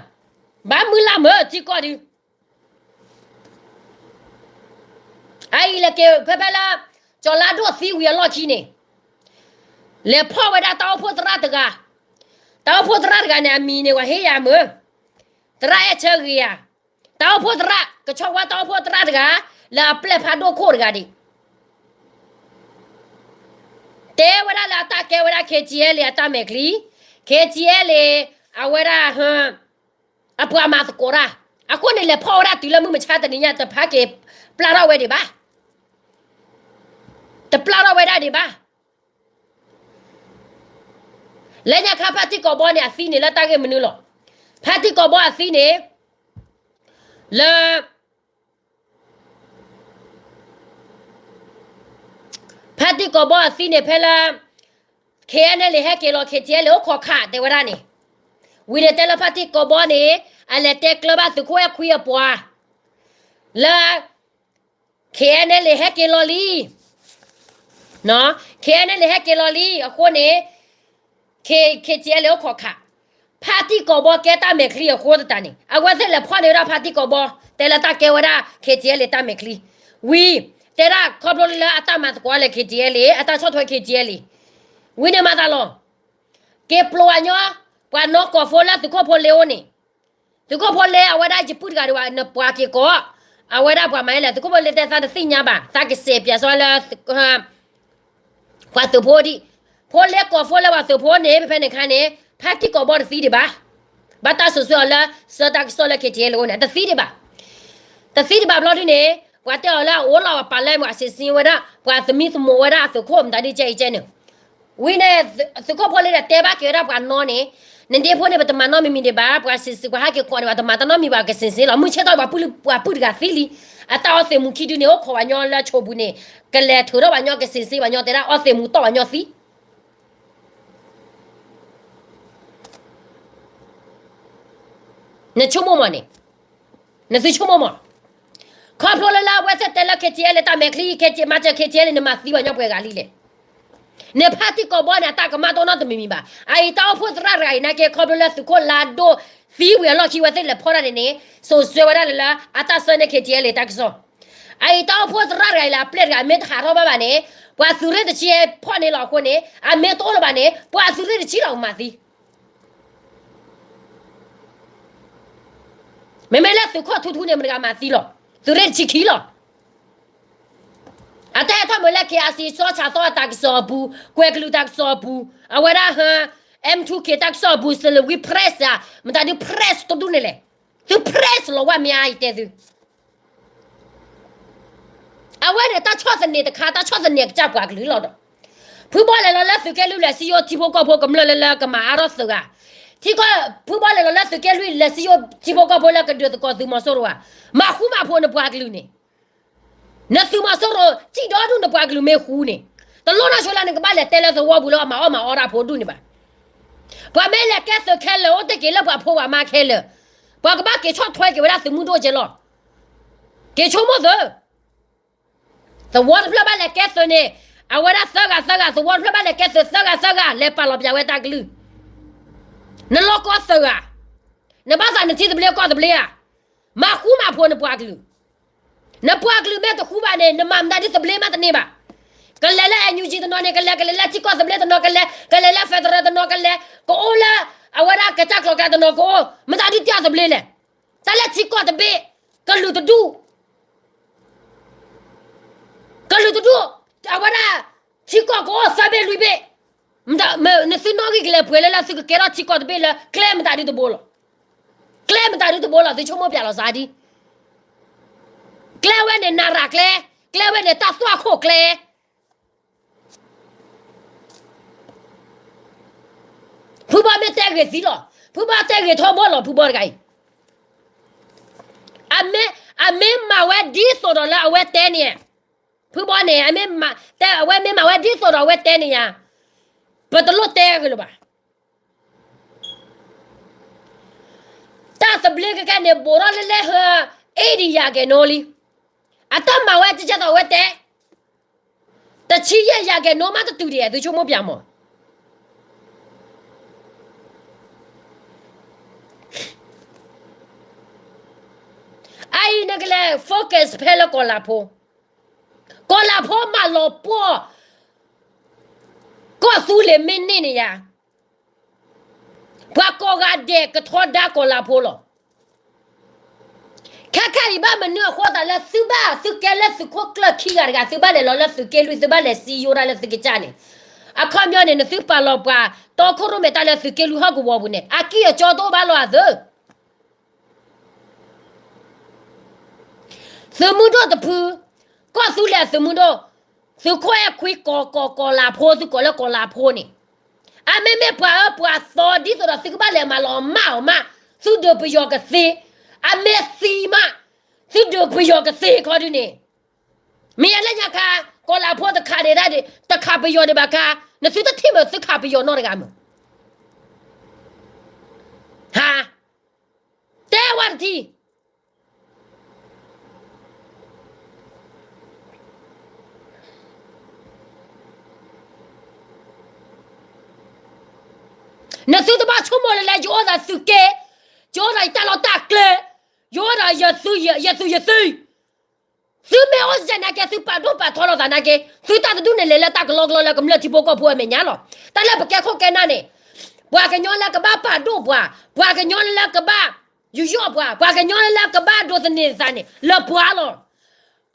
ဘၣ်မုၢ်လၢ်မ့ၢ်ထံကီၢ်ဒံး. အအံၤလဲၤက့ၤဖဲဖဲလၢ ကၠီၤလါဒိၣ်သံဝံၤအလီၢ်ခံန့ၣ်, လဲၤဖီၣ်ဝဲဒၣ်တၢ်အိၣ်ဖှိၣ်သရၣ်တဂၤ, တၢ်အိၣ်ဖှိၣ်သရၣ်တဂၤန့ၣ် အမံၤန့ၣ် ပှၤဟ့ၣ်ယၤမ့ၢ် သရၣ်အဲၣ်ဆၢဂ့ၤဧါ, တၢ်အိၣ်ဖှိၣ်သရၣ် ကဆီဝါတၢ်အိၣ်ဖှိၣ်သရၣ်တဂၤ လၢအပျဲၢ်ဖးဒိၣ်ခိၣ်တဂၤဒံး တဲဝဲဒၣ်လၢအတၢ်ကဲဝဲဒၣ် KTLA အတၢ်မဲာ်ချံ, KTLA အဝဲဒၣ် အပှၤမၤသကိးတၢ်, အဃိန့ၣ် လဲၤဖီၣ်ဝဲဒၣ်တုၤလၢမုၢ်မဆါတနံၤညါ တဖးက့ၤပျၢ်ထီၣ်ဝဲဒံးဘၣ်, တပျၢ်ထီၣ်ဝဲဒၣ်ဒံးဘၣ်. လၢညါခါဖါတံၢ်ကိာ်ဘီန့ၣ် အသံန့ၣ်လၢတၢ်ဂ့ၢ်မနုၤလီၤ. ဖါတံၢ်ကိာ်ဘီအသံန့ၣ် လၢ ဖါတံၢ်ကိာ်ဘီအသံန့ၣ် ဖဲလၢ KNLA ဟဲက့ၤလီၤ KTLA အိၣ်ခိးခး တဲဝဲဒၣ်န့ၣ်, ဝံၤန့ၣ်တဲလၢဖါတံၢ်ကိာ်ဘီန့ၣ် အလဲၤတဲကျၢၤဘၣ်သုးခိၣ်အဲၣ်ခွံအပှၤ လၢ KNLA ဟဲက့ၤလီၤလံ, KNLA ဟဲက့ၤလီၤလံ အဃိန့ၣ် KTLA အိၣ်ခိးခး, ဖါတံၢ်ကိာ်ဘီကဲတၢ်မဲာ်ချံအဃိသတးန့ၣ် အဝဲသ့ၣ်လဲၤဖီၣ်န့ၢ်ဝဲဒၣ်ဖါတံၢ်ကိာ်ဘီ တဲလၢတၢ်ကဲဝဲဒၣ် KTLA တၢ်မဲာ်ချံ, ဝံၤ တဲဒၣ်ခီဖျိလၢအတၢ်မၤသကိးလၢ KTLA အတၢ်ဆီၣ်ထွဲ KTLA ဝံၤန့ၣ်မၤသးလီၤ က့ၤပျိဝဲညီ ပှၤနီၢ်ကိးဖိလၢသုးခိၣ်ဖိလ့အိၣ်န့ၣ်, သုးခိၣ်ဖိလ့အဝဲဒၣ်ယပုၢ်တဂၤဒံးဘၣ် နပှၤက့ၤကိး အဝဲဒၣ်ပှၤမၤလဲၣ် သုးခိၣ်ဖိလ့တဲသးတသ့ၣ်ညါဘၣ် သးကစဲးပၠးစီလၢ ပှၤသုးဖိဒံး, ဖိလ့ကိးဖိလၢပှၤသုးဖိန့ၣ် ဖဲဖဲန့ၣ်ခါန့ၣ် ဖါတံၢ်ကိာ်ဘီတသံဒံးဘၣ်, ဘၣ်တၢ်စိာ်ဆှၢအီၤလၢ ဆှၢတၢ်ကစီၣ်လၢ KTLA အအိၣ်န့ၣ် တသံဒံးဘၣ်, တသံဒံးဘၣ်ဘျီဒ်န့ၣ် ပှၤတဲအီၤလၢအအိၣ်လီၤပာ်လၢ ပှၤစံးစ့ဝဲဒၣ် ပှၤသမံသမိးဝဲဒၣ်အသုးခိၣ်မတၤဒ်ကဲအံၤကဲန့ၣ်, ဝံၤန့ၣ် သုးခိၣ်ဖိလ့ဒီးတဲဘၣ်က့ၤဝဲဒၣ်ပှၤနီၢ်န့ၣ်, နဒ့ဖိန့ၣ် ပတမၤနီတမံၤမံၤဒံးဘၣ်, ပှၤစံးစ့ပှၤဟဲက့ၤကိးန့ၣ် ပှၤတမၤတၢ်နီတမံၤဘၣ် ကစံးစ့လီၤ, မုၢ်ဆ့ၣ်ထီၣ်ပှၤပုၢ်တဂၤသံလံ, အတၢ်အီသံးမူခံဒုန့ၣ် အိၣ်ခိးပှၤညီလၢအဆိပူၤန့ၣ်, ကလဲၤထုးထီၣ်ပှၤညီ ကစံးစ့ပှၤညီ တဲဒၣ်အီသံးမူတီၢ်ပှၤညီသံ နဆိကမိၣ်မးန့ၣ်, နသုဆိကမိၣ်မး, ခီဖျိလၢလၢအဝဲသ့ၣ်တဲလၢ KTLA တၢ်မဲာ်ချံ မၤစၢၤ KTLA န့ၣ် မၤသံပှၤညီပှဲၤဂၤလံလဲၣ်. န့ၣ်ဖါတံၢ်ကိာ်ဘီန့ၣ် အတၢ်ကမၣ်တအိၣ်နီတမံၤမံၤဘၣ်. အအံၤတၢ်အိၣ်ဖှိၣ်သရၣ်တဂၤအံၤနာ်က့ ခီဖျိလၢသုးခိၣ်လါဒိၣ်သံဝံၤအလီၢ်ခံ အဝဲသ့ၣ်လဲၤဖီၣ်တၢ်န့ၣ်န့ၣ် စိာ်ဆှၢဝဲဒၣ်လၢလၢ အတၢ်ဆှၢန့ၢ် KTLA တၢ်ကစီၣ်. အအံၤတၢ်အိၣ်ဖှိၣ်သရၣ်တဂၤအံၤလၢအပျဲၢ်တဂၤ အမ့ၢ်တဟးထီၣ်ဘၣ်ဘၣ်န့ၣ် ပှၤသုးရ့ၣ်တဆံဖီၣ်န့ၢ်လီၤအဃိန့ၣ် အမ့ၢ်တအိၣ်လၢၤဘၣ်န့ၣ် ပှၤသုးရ့ၣ်တဆံလီၤကမၤသံ မ့မ့ၢ်လၢသုးခိၣ်ထူထူန့ၣ် မတဂၤမၤသံလီၤ. သုးရ့ၣ်တဆံခံလီၤ. အတၢ်ဟဲထီၣ်မုာ်လၢ KIC စီၤဆၣ်သီအတၢ်ကစီၣ်အပူၤ, ကွဲၤကလူးတၢ်ကစီၣ်အပူၤ, အဝဲဒၣ်ဟဲ M two K တၢ်ကစီၣ်အပူၤ စလဝံ press ဧါ, မတၤဒု press တဒူၣ်န့ၣ်လဲၣ်. သု press လီၤဝဲမ့ၢ်ဧါ ယတဲသု အဝဲန့ၣ်တၢ်ဆီၣ်သနံးတခါ, တၢ်ဆီၣ်သနံးအကစၢ်ပှၤကလုာ်လီၤဒီး, ဖုဘီလဲၤလီၤလၢသုးက့လွံၢ် လဲၤစံယိၣ်ထံဖိကီၢ်ဖိကမျၢၢ်လၢလၢကမၤအါထီၣ်သုးဂၤ, ထံကီၢ်, ဖုဘီလဲၤလီၤလၢသုးက့လွံၢ် လဲၤစံယိၣ်ထံဖိကီၢ်ဖိလၢကဒုးသကိးသုးမီၤစိရိၤဧါ, မၤဃူမၤဖိးနပှၤကလုာ်န့ၣ်, နသုးမီၤစိရိၤ စံၣ်ဒီဒူၣ်နပှၤကလုာ်မ့ၢ်ဃူန့ၣ်, တလိၣ်နီၢ်ဆိလၢနကဘၣ်လဲၤတဲလၢသဝီပူၤလၢအမၤအီၣ်မၤအီတၢ်ဖိဒူၣ်န့ၣ်ဘၣ်. ပှၤမ့ၢ်လဲၤကဲသုးခဲလၢာ်အိၣ်တ့ၢ်က့ၤလၢပှၤဖိပှၤမါခဲလၢာ်, ပှၤကဘၣ်က့ၤဆီၣ်ထွဲက့ၤဝဲဒၣ်သုးမုၢ်ဒိၣ်ကဲလီၤ. က့ၤဆိကမိၣ်သု သဝီတဖျၢၣ်ဘၣ်လဲၤကဲသုးန့ၣ်, အဝဲဒၣ်သၢဂၤသၢဂၤ, သဝီတဖျၢၣ်ဘၣ်လဲၤကဲသုးသၢဂၤသၢဂၤ လဲၤပာ်လီၤပၠးဝဲတၢ်ကလုၢ်, နလီၢ်ကီၢ်သၢဂၤ, နဘၣ်သးနထံသဘျ့ကီၢ်သဘျ့ဧါ, မၤဃူမၤဖိးနပှၤကလုာ်, နပှၤကလုာ်မ့ၢ်တဃူဘၣ်န့ၣ် နမၤမတၤဒုသဘျ့မးတန့ၢ်ဘၣ်. ကလဲၤလၢ NUG တနီၤန့ၣ် ကလဲၤ, ကလဲၤလၢထံကီၢ်သဘျ့တနီၤ ကလဲၤ, ကလဲၤလၢ federal တနီၤ ကလဲၤ, ကအိၣ်လၢ, အဝဲဒၣ်ကစၢ်ကျိၤကျဲတနီၤကအိၣ်, မတၤဒုတဲအီၤသဘျ့လဲၣ်. တၢ်လၢထံကီၢ်တဘ့ၣ်, ကလုာ်တဒူၣ် ကလုာ်တဒူၣ်, အဝဲဒၣ်, ထံကီၢ်ကအိၣ်သၢဘ့ၣ်လွံၢ်ဘ့ၣ်, နသုနီၣ်ဂံၢ်ကလဲၤပှဲၤလၢလၢသုကကဲထီၣ်ထံကီၢ်တဘ့ၣ်လၢကျဲမတၤဒုတဘိလီၤ. ကျဲမတၤဒုတဘိလီၤ သုဆိကမိၣ်ပၠးလီၤစးဒ်, ကျဲဝဲန့ၣ်နရၣ်ကျဲ, ကျဲဝဲန့ၣ်တၢ်သွၣ်ခိၣ်ကျဲ ဖုဘီမ့ၢ်တဲဂ့ၤသံလီၤ, ဖုဘီတဲဂ့ၤထီဘိလီၤ ဖုဘီတဂၤအံၤ, အမ့ၢ်မၤဝဲဒ်သိးဒီးလၢအဝဲတဲန့ၣ်, ဖုဘီန့ၣ်, အဝဲမ့ၢ်မၤဝဲဒ်သိးဒီးအဝဲတဲန့ၣ်ယါ, ပတလိၣ်တဲဂ့ၤလၢၤဘၣ်. တၢ်သဘျ့ကကဲန့ၣ် ဘူးထီၣ်လၢလဲဟၢ, အ့ၣ်ဒံးယၤကဲၤနိလံ, အတၢ်မၤဝဲကကဲသိးအဝဲတဲ တဆံယဲၢ်ယၤကဲၤနိမးတတုၤဒံး သုဆိကမိၣ်ပၠးမး. အအံၤနကလဲၤ focus ဖဲလၢကီၢ်လၤဖိ, ကီၢ်လၤဖိမၤလီၤပှီၢ်, ကီၢ်သူလ့ၤမ့ၢ်န့ၢ်န့ၣ်ယါ, ပှၤကိးဂၤဒဲးကထီဒါကီၢ်လၤဖိလီၤ. ခဲခါအံၤဘၣ်မနုၤအဃိသးလၢသုဘၣ်သုကဲလၢသုးခိၣ်ကျၢၢ်ခံဂၤတဂၤ သုဘၣ်လဲၤလီၤလၢသုးက့လွံၢ် သုဘၣ်လဲၤစံယိၣ်တၢ်လၢသုကစၢ်န့ၣ်, အခီပညီန့ၣ် နသုပာ်လီၤပှၤ, တီခိၣ်ရိၣ်မဲာ်တၢ်လၢသုးက့လွံၢ်ဟီၣ်ကဝီၤပူၤန့ၣ် အကံၢ်အကီတအိၣ်ဘၣ်လီၤအသု သုးမုၢ်ဒိၣ်တဖု, ကီၢ်သူလ့ၤအသုးမုၢ်ဒိၣ်, သုးခိၣ်အဲၣ်ခွံကီၢ်ကီၢ်ကီၢ်လၤဖိ သုကိးလၢကီၢ်လၤဖိန့ၣ်, အမ့မ့ၢ်ပှၤအၢပှၤသီဒ်သိးဒီးသုကဘၣ်လဲၤမၤလီၤမၢ်အီၤမး, သုဒုးပယီၤကသ့, အမ့ၢ်သံမး, သုဒုးပယီၤကသ့ခီဒုန့ၣ်, မ့ၢ်ယဲလၢညါခါ, ကီၢ်လၤဖိတခးဒံးဒၣ်ဒံး တခးပယီၤဒံးဘၣ်ခါ, နသုတထံၣ်မုာ်သုခးပယီၤနီတဂၤမုာ်, ဟါ, တဲဝဲတထံၣ် နသုတဘၣ်ဆိကမိၣ်လၢ်လၢ် ယအိၣ်ဒီးသုးက့, ယအိၣ်ဒီးယတၢ်လီၢ်တၢ်ကျဲ, ယအိၣ်ဒီးယသုးယသုး, သုမ့ၢ်အိၣ်စဲၣ်နာ်က့ သုပာ်ဒိၣ်ပာ်ထီလိာ်သးနာ်က့ သုတၢ်တဒူၣ်န့ၣ်လဲၤလၢတၢ်ကလီကလီလၢကမျၢၢ်ထံဖိကီၢ်ဖိအမဲာ်ညါလီၤ. တၢ်လၢပကဲခိၣ်ကဲနၢ်န့ၣ်, ပှၤကညီလၢကဘၣ်ပာ်ဒိၣ်ပှၤ, ပှၤကညီလၢကဘၣ်ယူးယီၣ်ပှၤ, ပှၤကညီလၢကဘၣ်ဒိးသန့ၤသးန့ၣ် လၢပှၤလီၤ.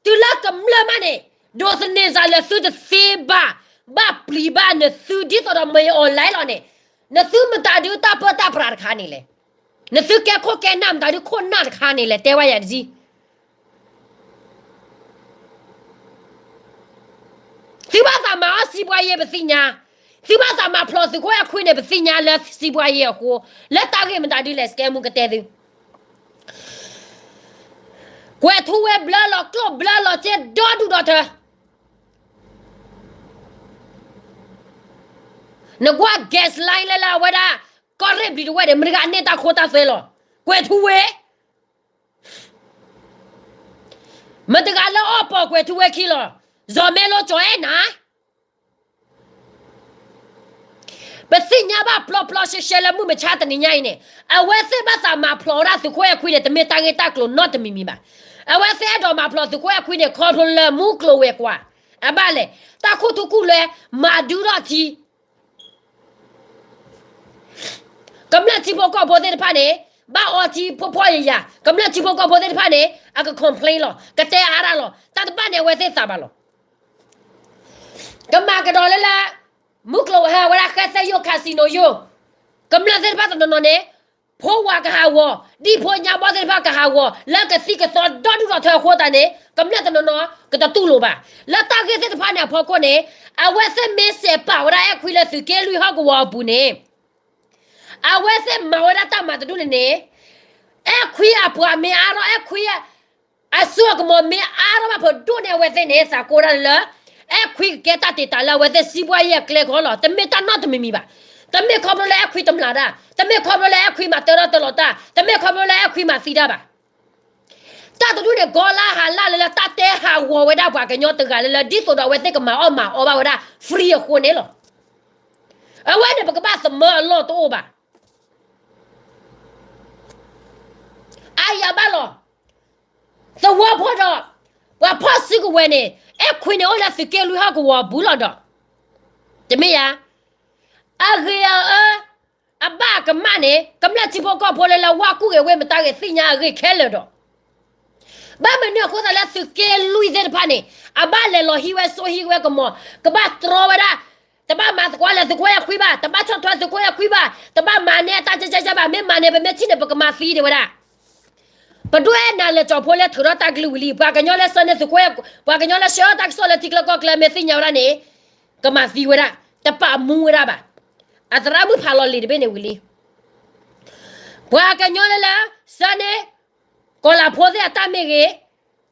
တုၤလၢကမျၢၢ်မးန့ၣ် ဒိးသန့ၤသးလၢသုတသ့ဘၣ်, ဘၣ်ပျံၤဘၣ်နသုဒ်သိးဒီးမ့ၢ်အီၤလဲလီၤန့ၣ်, နသုမတၤဒုတၢ်ပၢတၢ်ပြးတခါန့ၣ်လဲၣ်. နသုကဲခိၣ်ကဲနၢ်မတၤဒုခိၣ်နၢ်တခါန့ၣ်လဲၣ် တဲဝဲယၤတက့ၢ်. သုဘၣ်သးမၤအီၣ်စံးပှၤယ့ၤပသ့ၣ်ညါ, သုဘၣ်သးမၤဖျိးသုးခိၣ်အဲၣ်ခွံန့ၣ် ပသ့ၣ်ညါလၢစံးပှၤယ့ၤအဃိ, လၢတၢ်ဂ့ၢ်မတၤဒုလဲၣ် စကဲမူကတဲသု, ကွဲၤထူဝ့ဘျၢလီၤကျိၣ်ဘျၢလီၤစ့ဒီဒူၣ်ဒီထၢ နကွၢ် gas line လၢလၢအဝဲဒၣ် ကီၢ်ရ့ၣ်ဘျံးတဝဲၢ်န့ၣ် မတၤတဂၤန့ၢ်တၢ်ခိတၢ်သွဲလီၤ. ကွဲၤထူဝ့, မတၤတဂၤလၢအီၣ်ပိာ်ကွဲၤထူဝ့ခံလီၤ. စီၤမဲလိကၠီၤအဲၣ်နၤ ပသ့ၣ်ညါဘၣ်ပျီပျီရှဲရှဲလၢမုၢ်မဆါတနံၤညါအံၤန့ၣ်, အဝဲသ့ၣ်ဘၣ်သးမၤဖျိးဝဲဒၣ်သုးခိၣ်အဲၣ်ခွံန့ၣ် တမ့ၢ်တၢ်ဂ့ၢ်တၢ်ကျိၤနီတမံၤမံၤဘၣ်. အဝဲသ့ၣ်အဲၣ်ဒိးမၤဖျိးသုးခိၣ်အဲၣ်ခွံန့ၣ် ခီဖျိလၢမူကျိၤဝဲၤကွာ်, အဘၣ်လဲၣ်, တၢ်ခူၣ်ထူခူၣ်လွဲ, မၤဒုထီၣ်ထံ ကမျၢၢ်ထံဖိကီၢ်ဖိသ့ၣ်တဖၣ်န့ၣ်, ဘၣ်အီထံဖှီၣ်ဖှီၣ်ယာ်ယာ်, ကမျၢၢ်ထံဖိကီၢ်ဖိသ့ၣ်တဖၣ်န့ၣ် အက complain လီၤ, ကတဲအါဒၣ်လီၤ, တၢ်တဘၣ်န့ၣ်အဝဲသ့ၣ်သးဘၣ်လီၤ. ကမၤကဒီးလၢလၢ မူကျိၤဝဲၤဟဲဝဲဒၣ်ဃဲသဲယိာ် casino ယိာ်, ကမျၢၢ်သ့ၣ်တဖၣ်တနီၤနီၤန့ၣ် ဖိဝၤကဟးဂီၤ, ဒ်ဖိညါဘီသ့ၣ်တဖၣ်ကဟးဂီၤ, လၢကသံကသီဒီဒူၣ်ဒီထၢအဃိသတးန့ၣ် ကမျၢၢ်တနီၤနီၤ ကတတူၢ်လိာ်ဘၣ်. လၢတၢ်ဂ့ၢ်သ့ၣ်တဖၣ်န့ၣ်အဖီခိၣ်န့ၣ် အဝဲသ့ၣ်မ့ၢ်စဲးပာ်ဝဲဒၣ်အဲၣ်ခွံလၢသုးက့လွံၢ်ဟီၣ်ကဝီၤအပူၤန့ၣ် အဝဲသ့ၣ်မၤဝဲဒၣ်တၢ်မၤတဒူၣ်န့ၣ်န့ၣ် အဲၣ်ခွံအပှၤမ့ၢ်အါထီၣ်, အဲၣ်ခွံအစိအကမီၤမ့ၢ်အါထီၣ်ဘၣ်ဖးဒိၣ်န့ၣ် အဝဲသ့ၣ်န့ၣ် သးကိၢ်ဒၣ်လၢ အဲၣ်ခွံကကဲတၢ်တ့ၢ်တၢ်လၢအဝဲသ့ၣ်စံးဘှါယဲၢ်ကျဲခီလီၤ. တမ့ၢ်တၢ်နီတမံၤမံၤဘၣ်. တမ့ၢ်ခီဖျိလၢအဲၣ်ခွံတမျၢ်တၢ်, တမ့ၢ်ခီဖျိလၢအဲၣ်ခွံမၤတၢထီၣ်တၢလီၤတၢ်, တမ့ၢ်ခီဖျိလၢအဲၣ်ခွံမၤသံတၢ်ဘၣ်. တၢ်တဒူၣ်န့ၣ် ကီလၢဟးလၢ်လၢလၢတၢ်တဲဟးဂီၤဝဲဒၣ်ပှၤကညီတဂၤလၢလၢ ဒ်သိးဒီးအဝဲသ့ၣ်ကမၤအီၣ်မၤအီဘၣ်ဝဲဒၣ် free အဃိန့ၣ်လီၤ. အဝဲန့ၣ် ပကဘၣ်သမၢအလီၢ်တအိၣ်ဘၣ်. အါယၤဘၣ်လီၤ. သဝီဖိဒီး ပှၤဖီၣ်စုကဝဲၤန့ၣ် အဲၣ်ခွံန့ၣ်အိၣ်လၢသုးက့လွံၢ်ဟီၣ်ကဝီၤအပူၤလီၤဒီး တမ့ၢ်ဧါ. အဂ့ၤအအၢ အဘၣ်အကမၣ်န့ၣ် ကမျၢၢ်ထံဖိကီၢ်ဖိလၢလၢဝါကူၣ်ဂ့ၤဝ့ၢ်မတၤဂ့ၤသ့ၣ်ညါအဂ့ၢ်ခဲလၢာ်ဒီး ဘၣ်မနုၤအဃိသတးလၢသုးက့လွံၢ်သ့ၣ်တဖၣ်န့ၣ် အဘၣ်လဲၤလီၤဟံးဝဲစိဟံးဝဲကမီၤ ကဘၣ်တြီဝဲဒၣ် တဘၣ်မၤသကိးလၢသုးခိၣ်အဲၣ်ခွံဘၣ်, တဘၣ်ဆီၣ်ထွဲသုးခိၣ်အဲၣ်ခွံဘၣ်, တဘၣ်မၤန့ၢ်အတၢ်ကကဘၣ်, မ့ၢ်မၤန့ၢ် ပမ့ၢ်ထံၣ်န့ၣ် ပကမၤသံဒံးဝဲဒၣ်. ပဒိၣ်အဲၣ်နၤလၢကၠီၤဖိလၢထုးထီၣ်တၢ်ကလုၢ်ဝံၤလံ, ပှၤကညီလၢဆၢန့ၢ်သုးခိၣ်အဲၣ်, ပှၤကညီလၢဆှၢတၢ်ကစီၣ်လၢထံချၢကီၢ်ချၢမ့ၢ်သ့ၣ်ညါဝဲဒၣ်န့ၣ် ကမၤသံဝဲဒၣ်, တပာ်မူဝဲဒၣ်ဘၣ်. အသရၣ်မုၣ်ဖးလီၤလံာ်တဘ့ၣ်န့ၣ်ဝံၤလံ. ပှၤကညီလၢလၢ ဆၢန့ၢ် ကီၤလၤဖိသ့ၣ်အတၢ်မ့ၢ်ဂ့ၤ,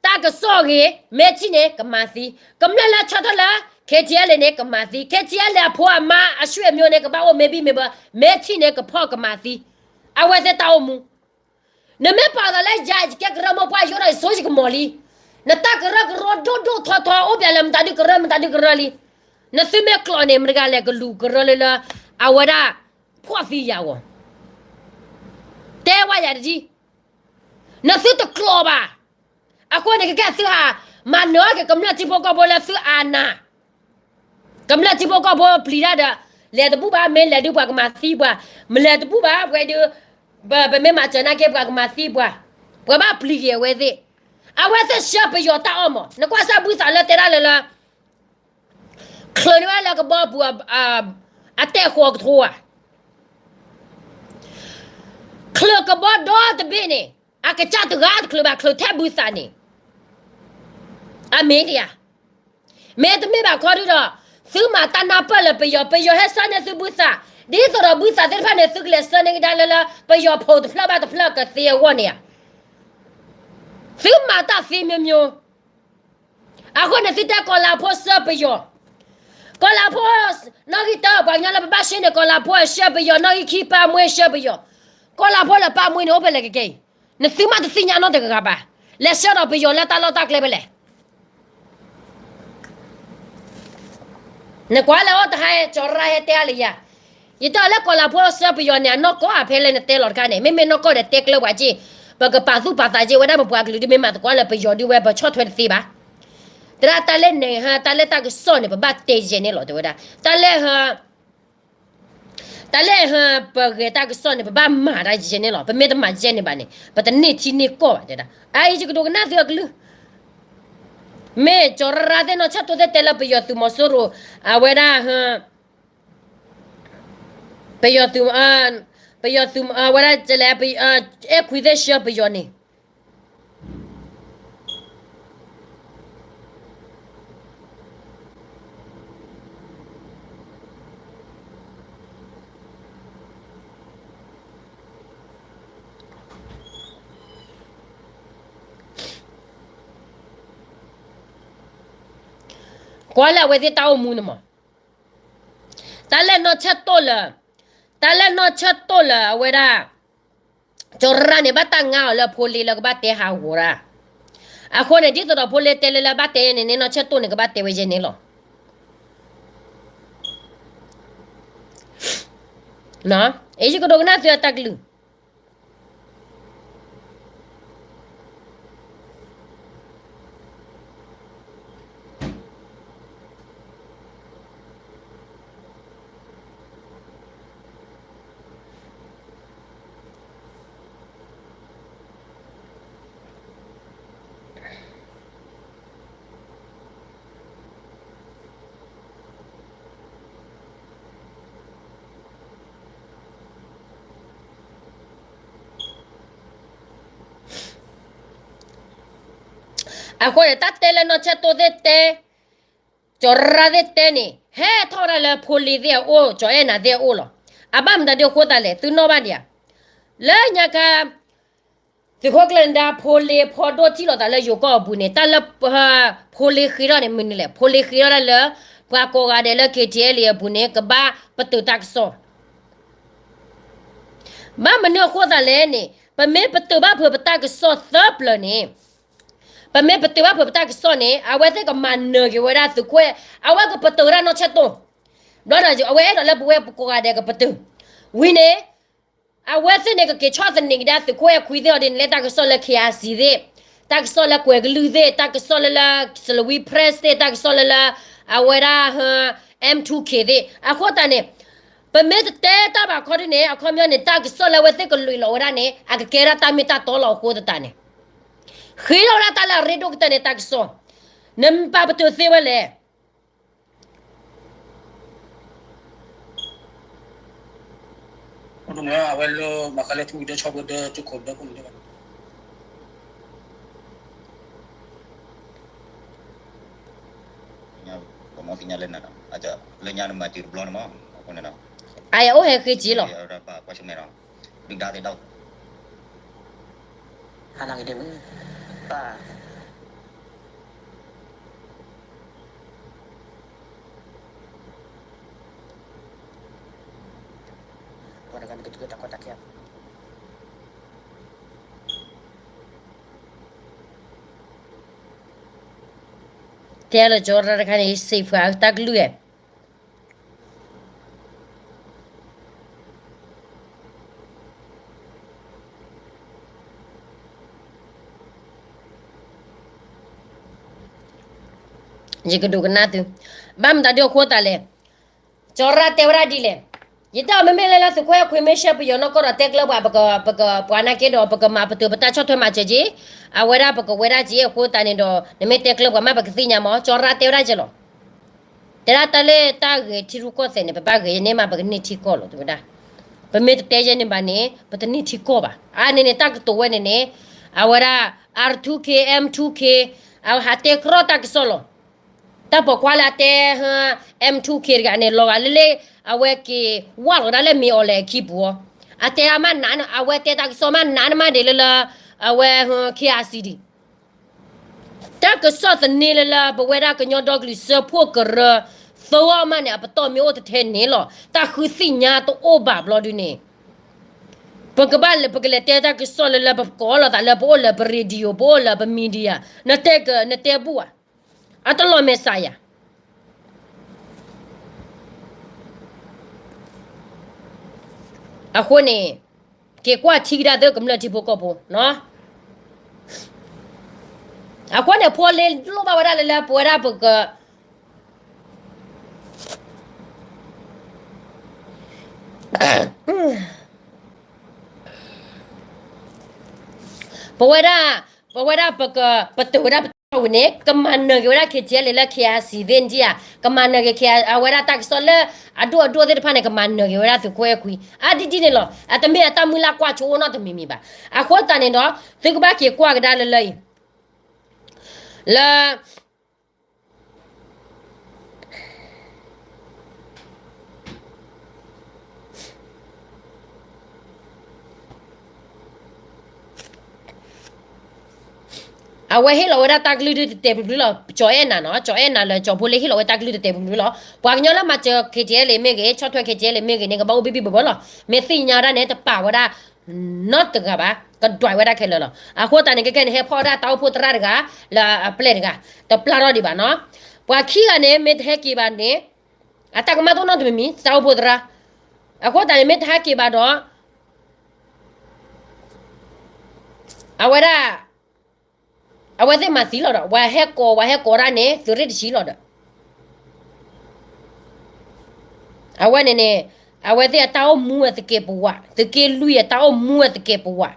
တၢ်ကစီၣ်ဂ့ၤ, မ့ၢ်ထံၣ်န့ၣ် ကမၤသံ, ကမျၢၢ်လၢဆၢထၢၣ်လၢ KTLA န့ၣ် ကမၤသံ, KTLA အဖိအမါအဆွေမျိုးန့ၣ် ကဘၣ်အိၣ်မ့ၢ်ဘံၣ်မ့ၢ်ဘၢ, မ့ၢ်ထံၣ်န့ၣ် ကဖီၣ်ကမၤသံ, အဝဲသ့ၣ်တၢ်အိၣ်မူ နမ့ၢ်ပာ်သးလၢယၤ ယကဲကရၢမိၢ်ပှၢ်ယိဒီး ယဆိယကမီၤလံ. နတၢ်ကရၢကရိဒိၣ်ဒိၣ်ထီထီအိၣ်ပှဲၤလၢမတၤဒုကရၢ မတၤဒုကရၢလံ. နသုမ့ၢ်ကျိးန့ၣ် မတဂၤလဲၤကလူၤကရၢလၢလၢ အဝဲဒၣ် ဖှီၣ်သံယၤဂီၢ် တဲဝဲယၤတဒ် နသုတကျိးဘၣ်. အဃိန့ၣ် ကကဲသုဟး မၤနၢၤက့ၤကမျၢၢ်ထံဖိကီၢ်ဖိလၢသုအါနၤ ကမျၢၢ်ထံဖိကီၢ်ဖိပျံၤတၢ်ဒီး လဲၤတဘူၣ်ဘၣ်, မ့ၢ်လဲၤဒုးပှၤကမၤသံပှၤ, မလဲၤတဘူၣ်ဘၣ်, ပှဲၤဒုး ပမ့ၢ်မၤစၢၤနာ်က့ ပှၤကမၤသံပှၤ, ပှၤဘၣ်ပျံၤက့ၤအဝဲသ့ၣ်, အဝဲသ့ၣ်ဆှၢပယီၤတၢ်အီၣ်မး, နကွၢ်စၢ်ဘုသးလၢတဲဒၣ်လၢလၢ ချၢးန့ၢ်ဝဲလၢကဘီပူၤ အတဲာ်ဃီကထိဧါ, ချၢးကဘီဒီတဘ့ၣ်န့ၣ် အကစၢ်တဂၤတချၢးဘၣ်, ချၢးထဲဘုသးန့ၣ် အမ့ၢ်ဒံးဧါ. မ့တမ့ၢ်ဘၣ်ခီဒုဒီး သုမၤတၢ်နၢ်ပၢၢ်လၢပယီၤ, ပယီၤဟဲဆှၢန့ၢ်သုဘုသး, ဒ်သိးဒီးဘုသးသ့ၣ်တဖၣ်န့ၣ် သုကလဲၤဆှၢန့ၢ်ကဒါလၢလၢ ပယီၤဖိးတဖျၢၣ်ဘၣ်တဖျၢၣ်ကသ့အဂီၢ်န့ၣ်ဧါ. သုမၤတၢ်သ့မျိုးမျိုး အဃိန့ၣ် သုတဲကီၤလၤဖိဆှၢပယီၤ, ကီၤလၤဖိ နီၣ်ဂံၢ်တၢ ပှၤကညီလၢပဘၣ်ဆှၢန့ၢ်ကီၤလၤဖိဆှၢပယီၤ, နီၣ်ဂံၢ်ခံပၢ်မှဲဆှၢပယီၤ, ကီၤလၤဖိလၢပၢ်မှဲန့ၣ် အိၣ်ဖဲလဲၣ်ကကဲအံၤ, နသုမ့ၢ်တသ့ၣ်ညါနီတဂၤဘၣ်, လဲၤဆှၢဒီးပယီၤလၢတၢ်လီၢ်တၢ်ကျဲဖဲလဲၣ်. နကွၢ်လၢအီၤတဟါ ကၠီၤရၣ်ဟဲတဲအါလၢယၤ, ယတဲအီၤလၢကီၤလၤဖိဆှၢပယီၤန့ၣ် အနီၢ်ကီၢ်ဧါ ဖဲလၢနတဲလီၤတခါန့ၣ်, မ့မ့ၢ်နီၢ်ကီၢ်ဒီးတဲကျၢၤပှၤက့, ပကပာ်သူၣ်ပာ်သးက့ဝဲဒၣ်ပပှၤကလုာ်ဒ်မ့ၢ်မၤသကိးလၢပယီၤဒ်ဝဲ ပဆီၣ်ထွဲတသ့ဘၣ်. တရၣ်တၢ်လၢန့ၣ်ဟါ တၢ်လၢတၢ်ကစီၣ်န့ၣ် ပဘၣ်တဲယဲၢ်န့ၣ်လီၤ တဲဝဲဒၣ်, တၢ်လၢဟါ တၢ်လၢဟါ ပဂဲၤတၢ်ကစီၣ်န့ၣ် ပဘၣ်မၤတၢ်ယဲၢ်န့ၣ်လီၤ, ပမ့ၢ်တမၤယဲၢ်န့ၣ်ဘၣ်န့ၣ် ပတန့ၢ်ထံန့ၢ်ကီၢ်ဘၣ် တဲဒၣ်, အအံၤယကဒိကနၣ်သုအကလုၢ်, မ့ၢ်ကၠီၤရၣ်သ့ၣ်နီၢ်ဆၢၣ်တိၢ်သ့ၣ်တဲလၢပယီၤသုးမီၤစိရိၤ, အဝဲဒၣ် ပယီၤသုး, ပယီၤသုး, ဝဲဒၣ်လဲၣ်, အဲၣ်ခွံသ့ၣ်ဆှၢပယီၤန့ၣ် ကွၢ်လၢအဝဲသ့ၣ်တၢ်အိၣ်မူန့ၣ်မး, တၢ်လၢနီၢ်ဆၢၣ်တိၢ်လၢ, တၢ်လၢနီၢ်ဆၢၣ်တိၢ်လၢအဝဲဒၣ် ကၠီၤရၣ်န့ၣ် ဘၣ်တၢ်ငါအီၤလၢဖိလ့လၢကဘၣ်တဲဟးဂီၤတၢ်, အဃိန့ၣ် ဒ်သိးဒီးဖိလ့တဲလၢလၢဘၣ်တဲန့ၣ်န့ၣ် နီၢ်ဆၢၣ်တိၢ်န့ၣ် ကဘၣ်တဲဝဲယဲၢ်န့ၣ်လီၤ. ယကဒိကနၣ်သုအတၢ်ကလုၢ် ကွၢ်လၢအဝဲသ့ၣ်တၢ်အိၣ်မူန့ၣ်မး, တၢ်လၢနီၢ်ဆၢၣ်တိၢ်လၢ, တၢ်လၢနီၢ်ဆၢၣ်တိၢ်လၢအဝဲဒၣ်, ကၠီၤရၣ်န့ၣ် ဘၣ်တၢ်ငါအီၤလၢဖိလ့လၢကဘၣ်တဲန့ၣ်န့ၣ် နီၢ်ဆၢၣ်တိၢ်န့ၣ် ကဘၣ်တဲဝဲယဲၢ်န့ၣ်လီၤ. အဃိန့ၣ် တၢ်တဲလၢနီၢ်ဆဲၣ်တိၢ်သ့ၣ်တဲ ကၠီၤရၣ်သ့ၣ်တဲန့ၣ် ဟဲထီၣ်ဝဲဒၣ်လၢဖိလ့သ့ၣ်အအိၣ် ကၠီၤအဲၣ်နၤသ့ၣ်အအိၣ်လီၤ. အဘၣ်မတၤဒ်အဃိသတးလဲၣ် သုနီၣ်ဘၣ်ဒံးဧါ. လၢညါခါ သုးခိၣ်ကျၢၢ်နဒါဖိလ့ဖီဒိၣ်ထံၣ်လိာ်သးလၢယိၤကီၢ်အပူၤန့ၣ် တၢ်လၢ ဖိလ့ဃ့ထီၣ်န့ၣ်မနုၤလဲၣ်. ဖိလ့ဃ့ထီၣ်ဒၣ်လၢ ပှၤကိးဂၤဒဲးလၢ KTLA အပူၤန့ၣ် ကဘၣ်ပတုာ်တၢ်ကစီၣ် ဘၣ်မနုၤအဃိသတးလဲၣ်န့ၣ် ပမ့ၢ်ပတုာ်ဘၣ်ဖုးပတၢ်ကစီၣ်သၢပျၢၤန့ၣ်, ပမ့ၢ်ပတုာ်ဘၣ်ဖုးပတၢ်ကစီၣ်န့ၣ် အဝဲသ့ၣ်ကမၤနၢၤက့ၤဝဲဒၣ်သုးခိၣ်, အဝဲကပတုာ်ဝဲဒၣ်နီၢ်ဆဲၣ်တိၢ်, ဘျီဒီးအဝဲအဲၣ်ဒိးလၢပဝဲပကိးဂၤဒဲးကပတုာ်, ဝံၤန့ၣ် အဝဲသ့ၣ်န့ၣ်ကက့ၤဆီၣ်သနံးကဒါသုးခိၣ်အဲၣ်ခွံသ့ၣ်အီၤဒ်န့ၣ် လၢတၢ်ကစီၣ်လၢ KIC သ့ၣ်, တၢ်ကစီၣ်လၢကွဲၤကလုၢ်သ့ၣ်, တၢ်ကစီၣ်လၢလၢ Salween Press သ့ၣ်, တၢ်ကစီၣ်လၢလၢ အဝဲဒၣ် M two K သ့ၣ်. အဃိသတးန့ၣ် ပမ့ၢ်တတဲတၢ်ဘၣ်ခီဒ်န့ၣ် အခီပညီန့ၣ် တၢ်ကစီၣ်လၢအဝဲသ့ၣ်ကလွံၢ်လီၤဝဲဒၣ်န့ၣ် အကကဲဒၣ်တၢ်မ့ၢ်တၢ်တီလီၤ. အဃိသတးန့ၣ် ဃ့ထီၣ်ဝဲဒၣ်တၢ်လၢအရ့ဒိၣ်ကတၢၢ်န့ၣ် တၢ်ကစီၣ်, နမ့ၢ်ပာ်ပတုာ်သ့ဝဲလဲၣ်. အအိၣ်ဟဲဃ့က့ၤလီၤ. တဲလၢကၠီၤရၣ်တခါန့ၣ် စံးဖုးတၢ်ကလုၢ်ဧါ. ယကဒိကနၣ်သု, ဘၣ်မတၤဒ်အဃိသတးလဲၣ်. ကၠီၤရၣ်တဲဝဲဒၣ်ဒ်လဲၣ်. ယတဲအီၤ မ့မ့ၢ်လၢလၢသုးခိၣ်အဲၣ်ခွံမ့ၢ်ရှဲပယီၤနီၢ်ကီၢ်ဒီး တဲကျၢၤပှၤ ပကပှၤနာ်က့ဒီး ပကမၤပတုာ်ပတၢ်ဆီၣ်ထွဲမၤစၢၤက့ၤ, အဝဲဒၣ်ပကဝဲဒၣ်က့ၤအဃိသတးန့ၣ်ဒီး နမ့ၢ်တဲကျၢၤပှၤမး ပကသ့ၣ်ညါမး. ကၠီၤရၣ်တဲဝဲဒၣ်ကဲလီၤ. တဲဒၣ်တၢ်လၢတၢ်ဂဲၤထံရူၢ်ကီၢ်သဲးန့ၣ် ပဘၣ်ဂဲၤယဲန့ၣ်မး ပကန့ၢ်ထံကီၢ်လီၤ တဲဝဲဒၣ်. ပမ့ၢ်တတဲယဲန့ၣ်ဘၣ်န့ၣ် ပတန့ၢ်ထံကီၢ်ဘၣ်. အါန့ၣ်န့ၣ် တၢ်ကတိၤဝဲန့ၣ်န့ၣ် အဝဲဒၣ် R two K, M two K အဝဲဟးတဲကြီတၢ်ကစီၣ်လီၤ. တၢ်ပိာ်ခွါလၢအတဲ M two K တဂၤန့ၣ် လီၤဂာ်လၢလၢ အဝဲက့ၤဝၢ်လီၤဒၣ်လၢမ့ၢ်အီၤလဲၣ်အခံပူၤအီၤ, အတဲအမးနး အဝဲတဲတၢ်ကစီၣ်မးနးနမးဒ်လၢလၢ အဝဲ K I C D တၢ်ကစီၣ်သန့လၢလၢ ပဝဲဒၣ်ကညီဒီကလုာ်စၢဖှိၣ်ကရၢ သၢအီၤမးန့ၣ် အပတီၢ်မ့ၢ်အိၣ်တထဲန့ၣ်လီၤ. တၢ်ဃုသ့ၣ်ညါတအိၣ်ဘၣ်ဘျီဒုန့ၣ် ပကဘၣ်လၢပကလဲၤတဲတၢ်ကစီၣ်လၢလၢပကိးလိာ်သးလၢပအိၣ်လၢပ radio ပအိၣ်လၢပ media နတဲက နတဲဘူၣ်ဧါ. အတလီၤမဲာ်ဆှးယၤ အဃိန့ၣ် က့ၤကွၢ်ထံကဒါသုကမျၢၢ်ထံဖိကီၢ်ဖိနီၤ. အဃိန့ၣ် ဖိလ့လိၣ်ဘၣ်ဝဲဒၣ်လၢလၢပဝဲဒၣ်ပက ပဝဲဒၣ် ပဝဲဒၣ်ပက ပတုာ်ဝဲဒၣ်ပတၢ်ဝံၤန့ၣ် ကမၤနၢၤက့ၤဝဲဒၣ် K T L လၢ K I C သ့ၣ်နဒံၣ်ဧါ, ကမၤနၢၤက့ၤ K I အဝဲဒၣ်တၢ်ကစီၣ်လၢ အဒိၣ်အဒိၣ်သ့ၣ်တဖၣ်န့ၣ် ကမၤနၢၤက့ၤဝဲဒၣ်သုးခိၣ်အဲၣ်ခွံ အါဒ်ဒ်န့ၣ်လီၤ. အတမ့ၢ်အတၢ်မုၢ်လၢ်ကွၢ်ဆိအိၣ်နီတမံၤမံၤဘၣ်. အဃိသတးန့ၣ်ဒီး သုကဘၣ်က့ၤကွၢ်ကဒါလၢလၢအံၤ လၢ အဝဲဟ့ၣ်လီၤဝဲဒၣ်တၢ်ကလုၢ်ဒုတတဲာ်ပျုၤပျုၤလီၤ. ကၠီၤအဲၣ်နၤနီၤ, ကၠီၤအဲၣ်နၤလၢကၠီၤဖိလ့ဟ့ၣ်လီၤဝဲတၢ်ကလုၢ်တတဲာ်ပျုၤပျုၤလီၤ. ပှၤကညီလၢမၤစၢၤ K T L မ့ၢ်ဂ့ၤ, ဆီၣ်ထွဲ K T L မ့ၢ်ဂ့ၤန့ၣ် ကဘၣ်အိၣ်ဘံၣ်ဘံၣ်ဘၢဘၢလီၤ. မ့ၢ်သ့ၣ်ညါဝဲဒၣ်န့ၣ် တပာ်ဝဲဒၣ် နီတဂၤဘၣ်, ကဒွးဝဲဒၣ်ခဲလၢာ်လီၤ. အဃိသတးန့ၣ် ကဲကဲန့ၣ် ဟဲဖီၣ်ဝဲဒၣ်တၢ်အိၣ်ဖှိၣ်သရၣ်တဂၤ လၢအပျဲၢ်တဂၤ, တပျၢ်ထီၣ်ဒံးဘၣ်နီၤ. ပှၤခံဂၤန့ၣ် မ့ၢ်တဟဲက့ၤဘၣ်န့ၣ် အတၢ်ကမၣ်တအိၣ်နီတမံၤမံၤ တၢ်အိၣ်ဖှိၣ်သရၣ်. အဃိသတးန့ၣ် မ့ၢ်တဟဲက့ၤဘၣ်ဒီး အဝဲဒၣ် အဝဲသ့ၣ်မၤသံလီၤဒီး ပှၤဟဲကိး ပှၤဟဲကိးဒၣ်န့ၣ် သုးရ့ၣ်တဆံလီၤဒီး အဝဲန့ၣ်န့ၣ် အဝဲသ့ၣ်အတၢ်အိၣ်မူဝဲသကဲးပဝး, သုးက့လွံၢ်အတၢ်အိၣ်မူဝဲသကဲးပဝး.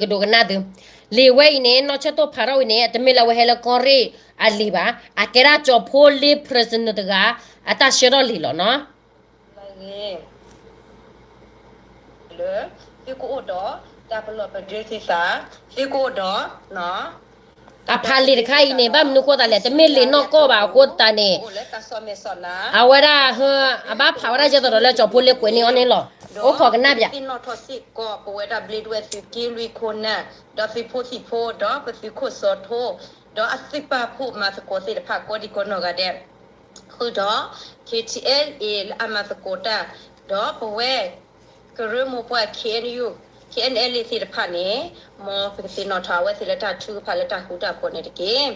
ကဒိကနၣ်သု, လံာ်ဝဲအံၤန့ၣ် နီၢ်ဆၢၣ်တိၢ်ဖးထီၣ်ဝဲန့ၣ် တမ့ၢ်လၢအဝဲဟဲလၢကီၢ်ရ့ၣ်အလံာ်ဘၣ်, အကဲဒၣ်ကၠီၤဖိလ့ prisoner တဂၤ အတၢ်ဆှၢထီၣ်လံာ်လီၤနီၤ. လၢ သုကအိၣ်ဒီး တၢ်ပလီၢ်ပဒ့သ့ၣ်သး, သုကအိၣ်ဒီး အဖးလံာ်တခါအံၤန့ၣ် ဘၣ်မနုၤအဃိသတးလဲၣ်, တမ့ၢ်လံာ်နီၢ်ကီၢ်ဘၣ်အဃိသတးန့ၣ်, အဝဲဒၣ် အဘၣ်ဖးဝဲဒၣ်ယဲသိးဒီးလၢကၠီၤဖိလ့ကွဲးန့ၢ်အီၤန့ၣ်လီၤ. အိၣ်ခိးကနၣ်ပၠး. သ့ၣ်နီၣ်ထီၣ်စ့ၢ်ကီး ပဝဲဒၣ်ဘျ့ဒဝဲၢ်သုးက့လွံၢ်ခိၣ်နၢ်, ဒီးသုးဖိသံၣ်ဖိ, ဒီးပသုးခိၣ်စီၤထိ, ဒီးအသုးပာ်ဖှိၣ်မၤသကိးသ့ၣ်တဖၣ် ကိးဒံကိးနီၢ်ဂၤဒဲး, ဃုာ်ဒီး K T L A လၢအမၤသကိးတၢ်, ဒီးပဝဲ ကရၢမိၢ်ပှၢ် K N U, K N L A သ့ၣ်တဖၣ်န့ၣ်, မ်ပကသ့ၣ်နီၣ်ထီၣ်အဝဲသ့ၣ်လၢတၢ်ထုကဖၣ်လၢတၢ်ဃူတၢ်ဖိးန့ၣ်တက့ၢ်.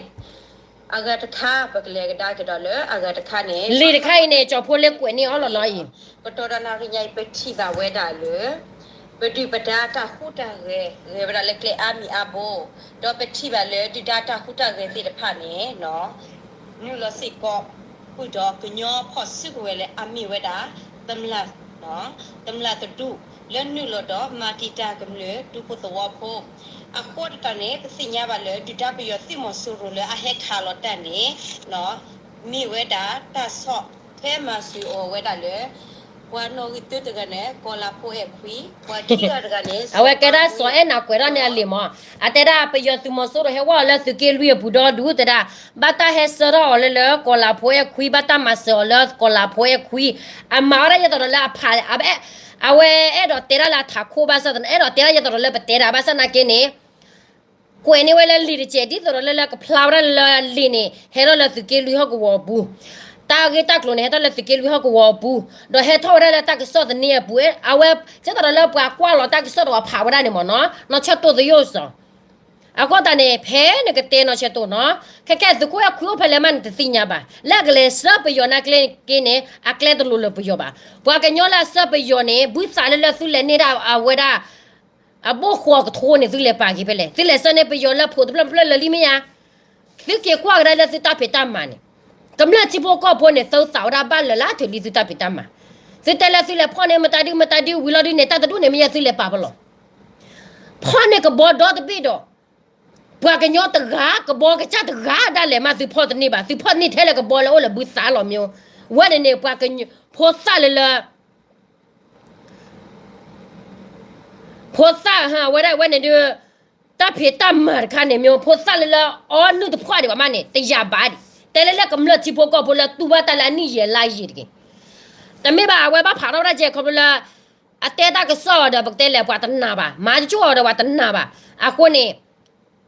အဂၤတခါ ပကလဲၤကဒါက့ၤဒီးလၢအဂၤတခါန့ၣ်, လံာ်တခါအံၤန့ၣ် ကၠီၤဖိလ့ကွဲးန့ၢ်အီၤလီၤနီၤအံၤ, ကတီၢ်ဒီးနၣ်ရံၣ်ညါအံၤ ပထံၣ်ဘၣ်ဝဲဒၣ်လၢ ပဒုၣ်ပဒါတၢ်ဟူးတၢ်ဂဲၤ ဂဲၤဝဲဒၣ်လၢကျဲအါမံၤအါဘိ, ဒီးပထံၣ်ဘၣ်လၢဒုၣ်ဒါတၢ်ဟူးတၢ်ဂဲၤသ့ၣ်တဖၣ်န့ၣ် နုာ်လီၤစ့ၢ်ကီး ဃုာ်ဒီးကညီဖီၣ်စုကဝဲၤလၢအမ့ၢ်ဝဲဒၣ် သမလး, သမလးတဒူၣ် လၢနုာ်လီၤဒီးမၤတံာ်တာ်ကမျၢၢ်ဒူဖိသဝီဖိ, အဃိသတးန့ၣ် ပသ့ၣ်ညါဘၣ်လၢ ဒုၣ်ဒါပယီၤသုးမီၤစိရိၤလၢအဟဲခးလီၤတၢ်န့ၣ် မ့ၢ်ဝဲဒၣ်တၢ်ဆီၣ်ထွဲမၤစၢၤအီၤဝဲဒၣ်လၢ ပှၤနီၣ်ဂံၢ်တၢတဂၤန့ၣ် ကီၤလၤဖိအဲၣ်ခွံ, ပှၤခံဂၤတဂၤန့ၣ် အဝဲကဲဒၣ်စီၤအဲၣ်နၤကွဲးထီၣ်န့ၢ်အလံာ်မး, အတဲဒၣ်ပယီၤသုးမီၤစိရိၤဟဲဝဲအီၤလၢသုးက့လွံၢ်အပူၤဒီဒူၣ်တဲဒၣ်, ဘၣ်တၢ်ဟဲဆှၢထီၣ်အီၤလၢလၢကီၤလၤဖိအဲၣ်ခွံ, ဘၣ်တၢ်မၤစၢၤအီၤလၢကီၤလၤဖိအဲၣ်ခွံ, အမၤဝဲဒၣ်ယဲသိးဒီးလၢအဖး, အဝဲအဲၣ်ဒိးတဲဒၣ်လၢအထးခိၣ်ဘၣ်ဆၣ်သနာ်က့, အဲၣ်ဒိးတဲဒၣ်ယဲသိးဒီးလၢပတဲတၢ်ဘၣ်ဆၣ်သနာ်က့န့ၣ် ကွဲးန့ၢ်ဝဲလၢလံာ်တစဲး ဒ်သိးဒီးလၢလၢကဖျါဝဲဒၣ်လၢလံာ်န့ၣ် ဟဲထီၣ်လၢသုးက့လွံၢ်ဟီၣ်ကဝီၤအပူၤ, တၢ်ဂ့ၢ်တၢ်ကျိၤန့ၣ် ဟဲထီၣ်လၢသုးက့လွံၢ်ဟီၣ်ကဝီၤအပူၤ, ဒီးဟဲထီၣ်ဝဲဒၣ်လၢတၢ်ကစီၣ်သန့အပူၤ, အဝဲကဲသိးဒီးလၢပှၤကွၢ်လီၤတၢ်ကစီၣ်ဒီးပှၤဖးဝဲဒၣ်န့ၣ်မးနီၤ, နီၢ်ဆၢၣ်တိၢ်သယိၣ်စီၤ, အဃိသတးန့ၣ် ဖဲနကတဲနီၢ်ဆၢၣ်တိၢ်နီၤ, ခဲခဲသုးခိၣ်အဲၣ်ခွံအိၣ်ဖဲလဲၣ်မးနတသ့ၣ်ညါဘၣ်, လၢအကလဲၤဆှၢပယီၤနာ်က့န့ၣ် အကျဲတလိၤလၢပယီၤဘၣ်, ပှၤကညီလၢအဆှၢပယီၤန့ၣ် ဘုသးလၢလၢသုလဲၤန့ၢ်ဒၣ်အဝဲဒၣ် အဘိၣ်ဃီကထိန့ၣ် သုလဲၤပာ်က့ၤဖဲလဲၣ်, သုလဲၤဆှၢန့ၢ်ပယီၤလၢဖိးတဖျၢၣ်ဖျၢၣ်လၢာ်လံမ့ၢ်ဧါ, သုက့ၤကွၢ်ကဒါလၢသုတၢ်ဖံးတၢ်မၤန့ၣ်, ကမျၢၢ်ထံဖိကီၢ်ဖိန့ၣ် သုသးဝဲဒၣ်ဘၣ်လၢာ်လၢအထုးလံသုတၢ်ဖံးတၢ်မၤ, သုတဲလၢသုလဲၤဖီၣ်န့ၢ်မတၤဒုမတၤဒုဝံၤလီၤဒုန့ၣ် တၢ်တဒူၣ်န့ၣ်မ့ၢ်ယဲသုလဲၤပာ်ပလီၢ်, ဖီၣ်န့ၢ်ကဘီဒီတဘ့ၣ်ဒီး ပှၤကညီတဂၤ ကဘီကစၢ်တဂၤဒၣ်လဲာ်မး သုဖီၣ်တန့ၢ်ဘၣ်, သုဖီၣ်တန့ၢ်ထဲလၢကဘီလၢအိၣ်လၢဘုသးလီၤမ့ၢ်, ဝဲန့ၣ်န့ၣ် ပှၤကညီ ဖိသၣ်လၢလၢ ဖိသၣ်ဝဲဒၣ်ဝဲန့ၣ်ဒုး တၢ်ဖံးတၢ်မၤတခါန့ၣ်မ့ၢ် ဖိသၣ်လၢလၢအီနုၢ်တဖှီၣ်ဒံးဘၣ်မးန့ၣ် တယာ်ဘၣ်ဒံး, တဲလၢလၢကမျၢၢ်ထံဖိကီၢ်ဖိလၢတူၢ်ဘၣ်တၢ်လၢအနံၣ်ယဲၢ်လါယံာ်တက့ၢ်, တမ့ၢ်ဘၣ် အဝဲဘၣ်ဖးထီၣ်ဝဲဒၣ်ကဲခီဖျိလၢ အတဲတၢ်ကစီၣ်အီၤဒီး ပကတဲလဲၣ် ပှၤတနာ်ဘၣ်, မၤတကၠိၣ်အီၤဒီးပှၤတနာ်ဘၣ်, အဃိန့ၣ်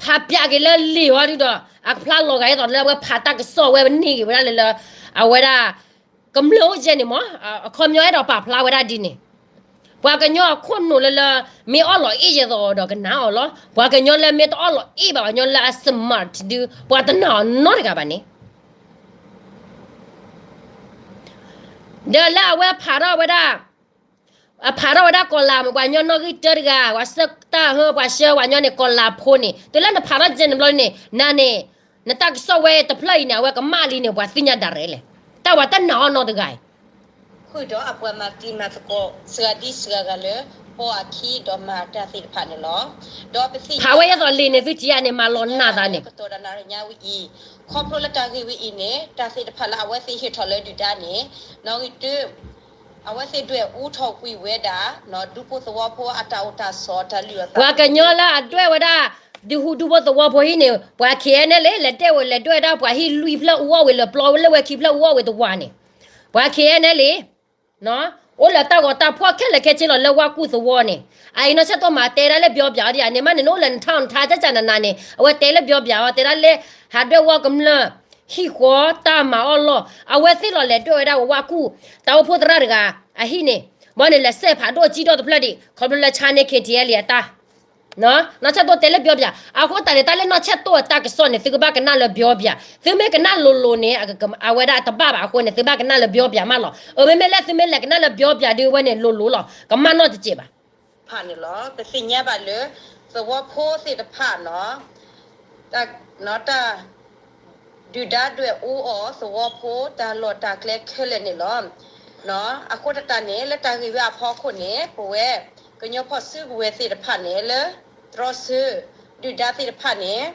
ဖးပၠးက့ၤလၢလံာ်ဟီဒုဒီး အကဖျါလီၤဂာ်အသိးလၢအဝဲဖးတၢ်ကစီၣ်ဝဲပန့ၢ်က့ၤဝဲဒၣ်လၢလၢ အဝဲဒၣ် ကမျၢၢ်အိၣ်ယဲၢ်န့ၣ်မး, အခီပညီအဲၣ်ဒိးပာ်ဖျါဝဲဒၣ်ဒ်န့ၣ်, ပှၤကညီအခိၣ်နူာ်လၢလၢ မ့ၢ်အီၣ်လီၤအ့ၣ်ယဲသိးဒီးကနာ်အီၤလီၤ, ပှၤကညီလၢမ့ၢ်တအီၣ်လီၤအ့ၣ်ဘၣ်ပှၤကညီလၢအ smart ဒု ပှၤတနာ်အီၤနီတဂၤဘၣ်န့ၣ် ဒီးလၢအဝဲဖးထီၣ်ဝဲဒၣ် အဖးထီၣ်ဝဲဒၣ်ကီၤလၤမ့ၢ် ပှၤကညီနီၣ်ဂံၢ်တၢတဂၤ ပှၤဆှၢတၢ်ဟၢ ပှၤဆှၢပှၤကညီန့ၣ် ကီၤလၤဖိန့ၣ် တုၤလၢနဖးထီၣ်ကဲန့ၣ်ဘျီန့ၣ် နၤန့ၣ် နတၢ်ကစီၣ်ဝဲတဖျၢၣ်အံၤန့ၣ် အဝဲကမၣ်လံန့ၣ် ပှၤသ့ၣ်ညါဒၣ်ရဲၣ်လဲၣ် တၢ်ဝဲတနာ်အီၤနီတဂၤအံၤ ဃုာ်ဒီးအပှၤမၤတံၤမၤသကိး စှၤဒံစှၤဂၤလၢ ပှၤအခံဒီးမၤတၢ်သ့ၣ်တဖၣ်န့ၣ်လီၤ. ဒီးပသ့ၣ်ညါဝဲယဲသိးလံာ်န့ၣ် သုထံၣ်ဧါန့ၣ် မၤလီၤနၢ်သးန့ၣ် ကတီၢ်ဒီးနၤရညါဝဲအံၤ ခီဖျိလၢတၢ်ဂ့ၢ်ဝဲအံၤန့ၣ် တၢ်သ့ၣ်တဖၣ်လၢအဝဲသ့ၣ်ဟ့ၣ်ထီၣ်လၢဒုၣ်ဒါန့ၣ် နီၣ်ဂံၢ်တၢ အဝဲသ့ၣ်ဒွဲၣ်အူထီၣ်ကွံာ်ဝဲဒၣ် ဒူဖိသဝီဖိအတၢ်အိၣ်တၢ်ဆိးတၢ်လုၢ်အီၣ်သး ပှၤကညီလၢအဒွဲၣ်ဝဲဒၣ် ဒူဟူဒူဖိသဝီဖိဟံၣ်န့ၣ် ပှၤ KNLA လဲၤဒွဲၣ်ဝဲ လဲၤဒွဲၣ်ဝဲဒၣ်ပှၤဟံၣ်လွံၢ်ဖျၢၣ်အူအီၣ်ဝံၤလၢပျီလၢဝဲခံဖျၢၣ်အူအီၣ်ဝံၤတဝၤန့ၣ် ပှၤ KNLA အိၣ်လၢတၢ်ဂီၤတၢ်ဖှီၣ်ခဲလၢာ်ခဲဆ့လီၤလၢဝါကူၣ်သဝီန့ၣ် အအံၤနီၢ်ဆၢၣ်တိၢ်မၤတဲဒၣ်လၢပျီပျၤအီၤဒ်အန့ၣ်မးန့ၣ် နအိၣ်လၢနထါနထါကၢ်ကၢ်နးနးန့ၣ် အဝဲတဲလၢပျီပျၤအီၤ တဲဒၣ်လၢ ဟးဒွဲၣ်ဝီကမျၢၢ် ဟံၣ်ဃီတၢ်မၤအီၣ်လီၢ် အဝဲသ့ၣ်လီၤလဲၤဒွဲၣ်ဝဲဒၣ်ဝဲဝါကူၣ် တၢ်အိၣ်ဖှိၣ်သရၣ်တဂၤ အဟံၣ်န့ၣ် ဘီန့ၣ်လဲၤစဲးဖးဒိၣ်ကံၣ်ဒိၣ်တဖျၢၣ်ဒံး ခီဖျိလၢဆါန့ၢ် KTLA အတၢ် နီၢ်ဆၢၣ်တိၢ်တဲလၢပျီပျၤ အဃိသတးန့ၣ် တၢ်လၢနီၢ်ဆၢၣ်တိၢ်အတၢ်ကစီၣ်န့ၣ် သုကဘၣ်ကနၣ်လၢပျီပျၤ သုမ့ၢ်ကနၣ်လိၤလိၤန့ၣ် အဝဲဒၣ်တဘၣ်ဘၣ်အဃိန့ၣ် သုဘၣ်ကနၣ်လၢပျီပျၤမးလီၤ. အမ့မ့ၢ်လၢသုမ့ၢ်လဲၤကနၣ်လၢပျီပျၤဒုးဝဲန့ၣ် လိၤလိၤလီၤ ကမၣ်နီၢ်တစဲးဘၣ် ဖးန့ၣ်လီၤ. ပသ့ၣ်ညါဘၣ်လၢ သဝီဖိသ့ၣ်တဖၣ်နီၢ် တၢ် ဒုၣ်ဒါဒွဲၣ်အူအီၣ်သဝီဖိတၢ်လီၢ်တၢ်ကျဲခဲလၢာ်န့ၣ်လီၤ. အဃိသတးန့ၣ် လၢတၢ်ဂ့ၢ်ဝဲအဖီခိၣ်န့ၣ် ပဝဲ ကညီဖီၣ်စုကဝဲၤသ့ၣ်တဖၣ်န့ၣ်လၢ တြီဆၢ ဒုၣ်ဒါသ့ၣ်တဖၣ်န့ၣ်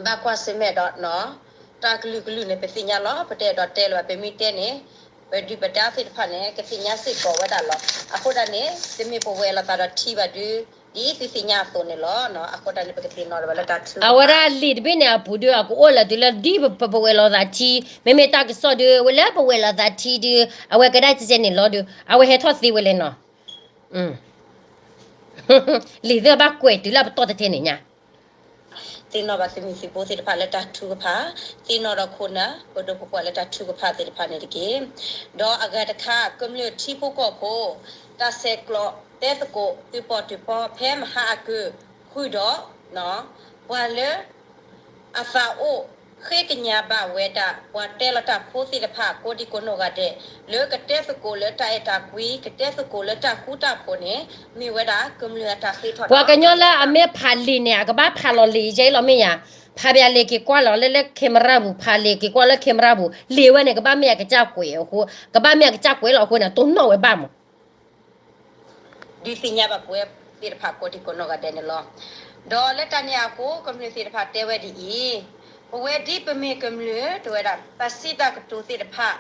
ဘၣ်ကွၢ်ဆၢၣ်မဲာ်ဒီး တၢ်ကလုာ်ကလုာ်န့ၣ် ပသ့ၣ်ညါလီၤ. ပတဲအဲၣ်ဒိးတဲလၢၤဘၣ် ပမ့ၢ်တဲန့ၣ် ပဒုၣ်ပဒါသ့ၣ်တဖၣ်န့ၣ် ကသ့ၣ်ညါစ့ၢ်ကီးဝဲဒၣ်လီၤ. အဃိဒၣ်န့ၣ် တမ့ၢ်ပဝဲၤလိာ်သးဒီးထံဘၣ်ဒုး ဒ်သုသ့ၣ်ညါအသိးန့ၣ်လီၤ. အဃိဒၣ်န့ၣ် ပကသ့ၣ်နီၣ်လၢၤဘၣ်လၢတၢ်ထုကဖၣ် အဝဲဒၣ်လံာ်တဘ့ၣ်န့ၣ်အပူၤဒီး အကအိၣ်လၢတုၤလၢဒ်ပဝဲၤလိာ်သးထံ, မ့မ့ၢ်တၢ်ကစီၣ်ဒီး ဝဲလၢပဝဲၤလိာ်သးထံဒီး အဝဲကဒၣ်ကဲကဲန့ၣ်လီၤဒီး အဝဲဟဲထီၣ်သ့ဝဲလဲၣ်နီၤ. လံာ်သ့ၣ်ဘၣ်ကွဲးတုၤလၢပတီၢ်တထဲန့ၣ်ညါ သ့ၣ်နီၣ်ဘၣ်သုးမုၢ်သုးဘိသ့ၣ်တဖၣ်လၢတၢ်ထုကဖၣ်, သ့ၣ်နီၣ်ဒီးခိၣ်နၢ် ပဒိၣ်ပပှၢ်လၢတၢ်ထုကဖၣ်သ့ၣ်တဖၣ်န့ၣ်တက့ၢ်. ဒီးအဂၤတခါ ကမျၢၢ်ထံဖိကီၢ်ဖိ တၢ်ဆဲးကျိးတဲသကိးသုးပီၣ်တုးပီ ဖဲမဟါအကုၢ် ဃုာ်ဒီး ပှၤလၢ အသးအိၣ် ဃ့ကညးဘၣ်ဝဲဒၣ် ပှၤတဲလီၤတၢ်ဖိသ့ၣ်တဖၣ် ကိးဒံကိးနီၢ်ဂၤဒဲး လၢကတဲသကိးလၢတၢ်အဲၣ်တၢ်ကွံ ကတဲသကိးလၢတၢ်ဃူတၢ်ဖိးန့ၣ် မ့ၢ်ဝဲဒၣ်ကမျၢၢ်အတၢ်ဃ့ထီၣ် ပှၤကညီလၢအမ့ၢ်ဖးလံာ်န့ၣ် အကဘၣ်ဖးလီၤလံာ်ယဲအံၤလီၤမ့ၢ်ယၤ, ဖးဘၣ်လံာ်က့ၤကွၢ်လီၤလၢလၢ camera ပူၤ, ဖးလံာ်က့ၤကွၢ်လၢ camera ပူၤ, လံာ်ဝဲန့ၣ် ကဘၣ်မ့ၢ်အကစၢ်ကွဲးအဃိ, ကဘၣ်မ့ၢ်အကစၢ်ကွဲးလီၤအဃိန့ၣ် တိၢ်နီၣ်ဝဲဘၣ်မး ဒုးသ့ၣ်ညါဘၣ်ပဝဲသ့ၣ်တဖၣ်ကိးဒံကိးနီၢ်ဂၤဒဲးန့ၣ်လီၤ. ဒီးလၢတၢ်န့ၣ်အဃိ ကမျၢၢ်သ့ၣ်တဖၣ်တဲဝဲဒ်အံၤ, ပဝဲဒ်ပမ့ၢ်ကမျၢၢ် တဲဝဲဒၣ် တၢ်စံးတၢ်ကတိၤသ့ၣ်တဖၣ်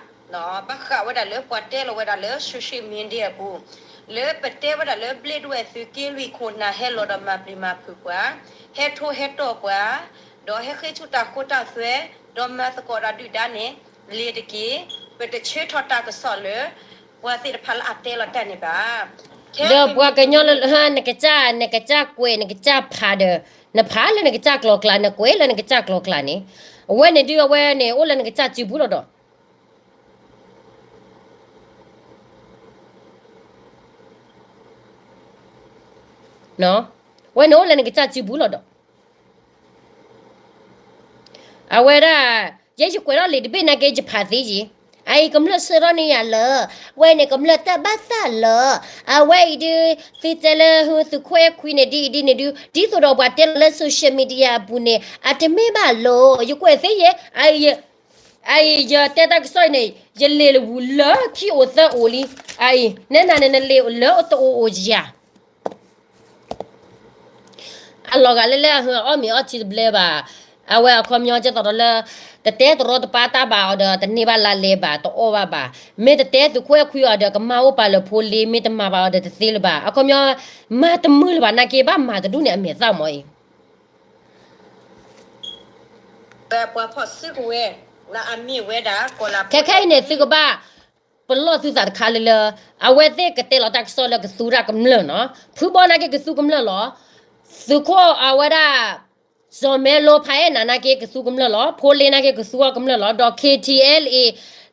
ဘၣ်ဃးဝဲဒၣ်လၢပှၤတဲလီၤဝဲဒၣ်လၢ social media အပူၤ, လၢပတဲဝဲဒၣ်လၢ ဘျ့ဒွဲၣ်သုးက့လွံၢ်ခိၣ် နၢ်ဟဲလီၤဒီးမၤပျံၤမၤဖုးပှၤ, ဟဲထိဟဲတီၢ်ပှၤ, ဒီးဟဲဃ့ဆူၣ်တၢ်ခိတၢ်သွဲ, ဒီးမၤသကိးဒီးဒုၣ်ဒါန့ၣ် လ့ၤတက့ၢ်. ပတဆၢထီၣ်တၢ်ကစီၣ်လၢ ပှၤသ့ၣ်တဖၣ်လၢအတဲလီၤတၢ်န့ၣ်ဘၣ်. ဒီးပှၤကညီလၢ နကစၢ် နကစၢ်ကွဲး နကစၢ်ဖးဒီး နဖးလၢနကစၢ်ကျိၤကျါ နကွဲးလၢနကစၢ်ကျိၤကျါန့ၣ်, အဝဲန့ၣ်ဒုးအဝဲန့ၣ် အိၣ်လၢနကစၢ်စုပူၤလီၤဒီး ဝဲန့ၣ်အိၣ်လၢနကစၢ်စုပူၤလီၤဒီး အဝဲဒၣ် ယဲယကွဲးထီၣ်လံာ်တဘ့ၣ်နာ်က့ ယဖးသ့ယံၤ, အအံၤကမျၢၢ်ဆှၢထီၣ်န့ၢ်ယၤလၢာ်, ဝဲန့ၣ်ကမျၢၢ်တၢ်ဘၣ်သးလၢာ်, အဝဲအံၤဒုး သုတဲလၢသုးခိၣ်အဲၣ်ခွံန့ၣ် ဒ်အံၤဒ်န့ၣ်ဒုး ဒ်သိးဒီးပှၤတဲလီၤလၢ social media အပူၤန့ၣ် အတမ့ၢ်ဘၣ်လီၤ. ယကွဲးသ့ယဲ, အအံၤ ယတဲတၢ်ကစီၣ်အံၤန့ၣ် ယလံာ်လၢဝူၤလၢခံအိၣ်သၢအိၣ်လံ, အအံၤ နဲနၤန့ၣ် နလံာ်လၢတအိၣ်အိၣ်ယၤ အလီၤဂာ်လၢလၢအအီၣ်မ့ၤအီထံတဘျဲဘၣ်, အဝဲအခီပညီကဲသိးဒီးလၢ တတဲတရီတပါတၢ်ဘၣ်အီၤဒီး တန့ၢ်ဘၣ်လါလဲဘၣ် တအီၣ်ဘၣ်ဘၣ်, မ့ၢ်တတဲသုးခိၣ်အဲၣ်ခွံအီၤဒီး ကမၢ်အိၣ်ပာ်လၢဖိလ့ မ့ၢ်တမၤဘၣ်အီၤဒီးတသ့လၢၤဘၣ်, အခီပညီ မၤတမုာ်လၢၤဘၣ်နာ်က့ ဘၣ်မၤတဒူၣ်န့ၣ် အမဲာ်သၣ်မ့ၢ်အံၤ ပှၤဖီၣ်စုကဝဲၤ လၢအမ့ၢ်ဝဲဒၣ် ကီၤလၤ ခဲခဲအံၤန့ၣ် သုကဘၣ် ပလီၢ်သုသးတခါလၢလၢ အဝဲသ့ၣ်ကတဲလီၤတၢ်ကစီၣ်လၢကသူတၢ်ကမျၢၢ်နီၤ, ဖုဘီနာ်က့ကသူကမျၢၢ်လီၤ, သုးခိၣ်အဝဲဒၣ် စီၤမဲလိဖးအဲၣ်နၤနာ်က့ကသူကမျၢၢ်လီၤ, ဖိလ့နာ်က့ကသူအီၤကမျၢၢ်လီၤ, ဒီး ခ့ထံအဲလ်အ့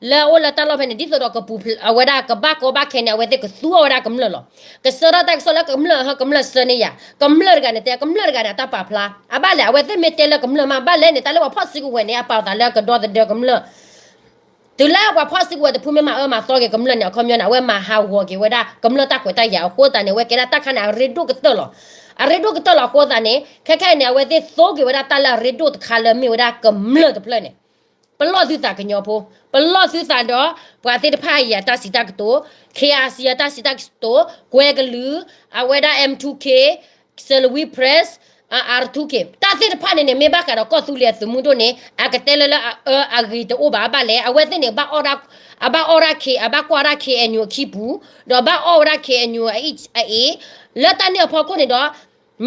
လၢအအိၣ်လၢတၢ်လီၢ်ဖဲန့ၣ် ဒ်သိးဒီးကပူၤဖျဲးအဝဲဒၣ်ကဘၣ်ကီဘၣ်ခဲန့ၣ် အဝဲသ့ၣ်ကသူအီၤဝဲဒၣ်ကမျၢၢ်လီၤ. ကဆှၢထီၣ်တၢ်ကစီၣ်လၢကမျၢၢ်ဟၢကမျၢၢ်ဆှၢန့ၢ်ယၤ, ကမျၢၢ်တဂၤန့ၣ်တဲ ကမျၢၢ်တဂၤန့ၣ် အတၢ်ပာ်ဖျါ, အဘၣ်လဲၣ် အဝဲသ့ၣ်မ့ၢ်တဲလၢကမျၢၢ်မး ဘၣ်လဲၣ်န့ၣ် တၢ်လၢပှၤဖီၣ်စုကဝဲၤန့ၣ် အပာ်အသးလၢကဒီသဒၢကမျၢၢ် တုၤလၢပှၤဖီၣ်စုကဝဲၤတဖုမ့ၢ်မၤအၢမၤသီက့ၤကမျၢၢ်န့ၣ် အခီပညီန့ၣ် အဝဲမၤဟးဂီၤက့ၤဝဲဒၣ် ကမျၢၢ်တၢ်ခွဲးတၢ်ယာ်အဃိသတးန့ၣ် အဝဲကဲဒၣ်တၢ်ခါန့ၣ် အရ့ဒိၣ်ကတၢၢ်လီၤ. အရ့ဒိၣ်ကတၢၢ်လီၤအဃိသတးန့ၣ် ခဲခဲအံၤန့ၣ် အဝဲသ့ၣ်သိက့ၤဝဲဒၣ်တၢ်လၢအရ့ဒိၣ်တခါလၢမ့ၢ်ဝဲဒၣ်ကမျၢၢ်တဖျၢၣ်န့ၣ် ပလီၢ်သုသးကညီဖိ, ပလီၢ်သုသးဒီး ပှၤသ့ၣ်တဖၣ်အံၤအတၢ်စံးတၢ်ကတိၤ, ခ့အါစံအတၢ်စံးတၢ်ကတိၤ, ကွဲကလုာ်, အဝဲဒၣ် M two K, Salween Press, R two K တၢ်သ့ၣ်တဖၣ်န့ၣ်န့ၣ် မ့ၢ်ဘၣ်ဃးဒီးကီၢ်သူလ့ၤအသုးမုၢ်ဒိၣ်န့ၣ် အကတဲလၢလၢအအၢအဂ့ၤတအိၣ်ဘၣ်ဘၣ်လဲၣ်. အဝဲသ့ၣ်န့ၣ် အဘၣ်အီၣ်ဒၣ်ခ့ အဘၣ်ကွၢ်ဒၣ် K N U အခံပူၤ, ဒီးဘၣ်အီၣ်ဝဲဒၣ် K N U အအ့ၣ်အအ့ၣ်, လၢတၢ်န့ၣ်အဖီခိၣ်န့ၣ်ဒီး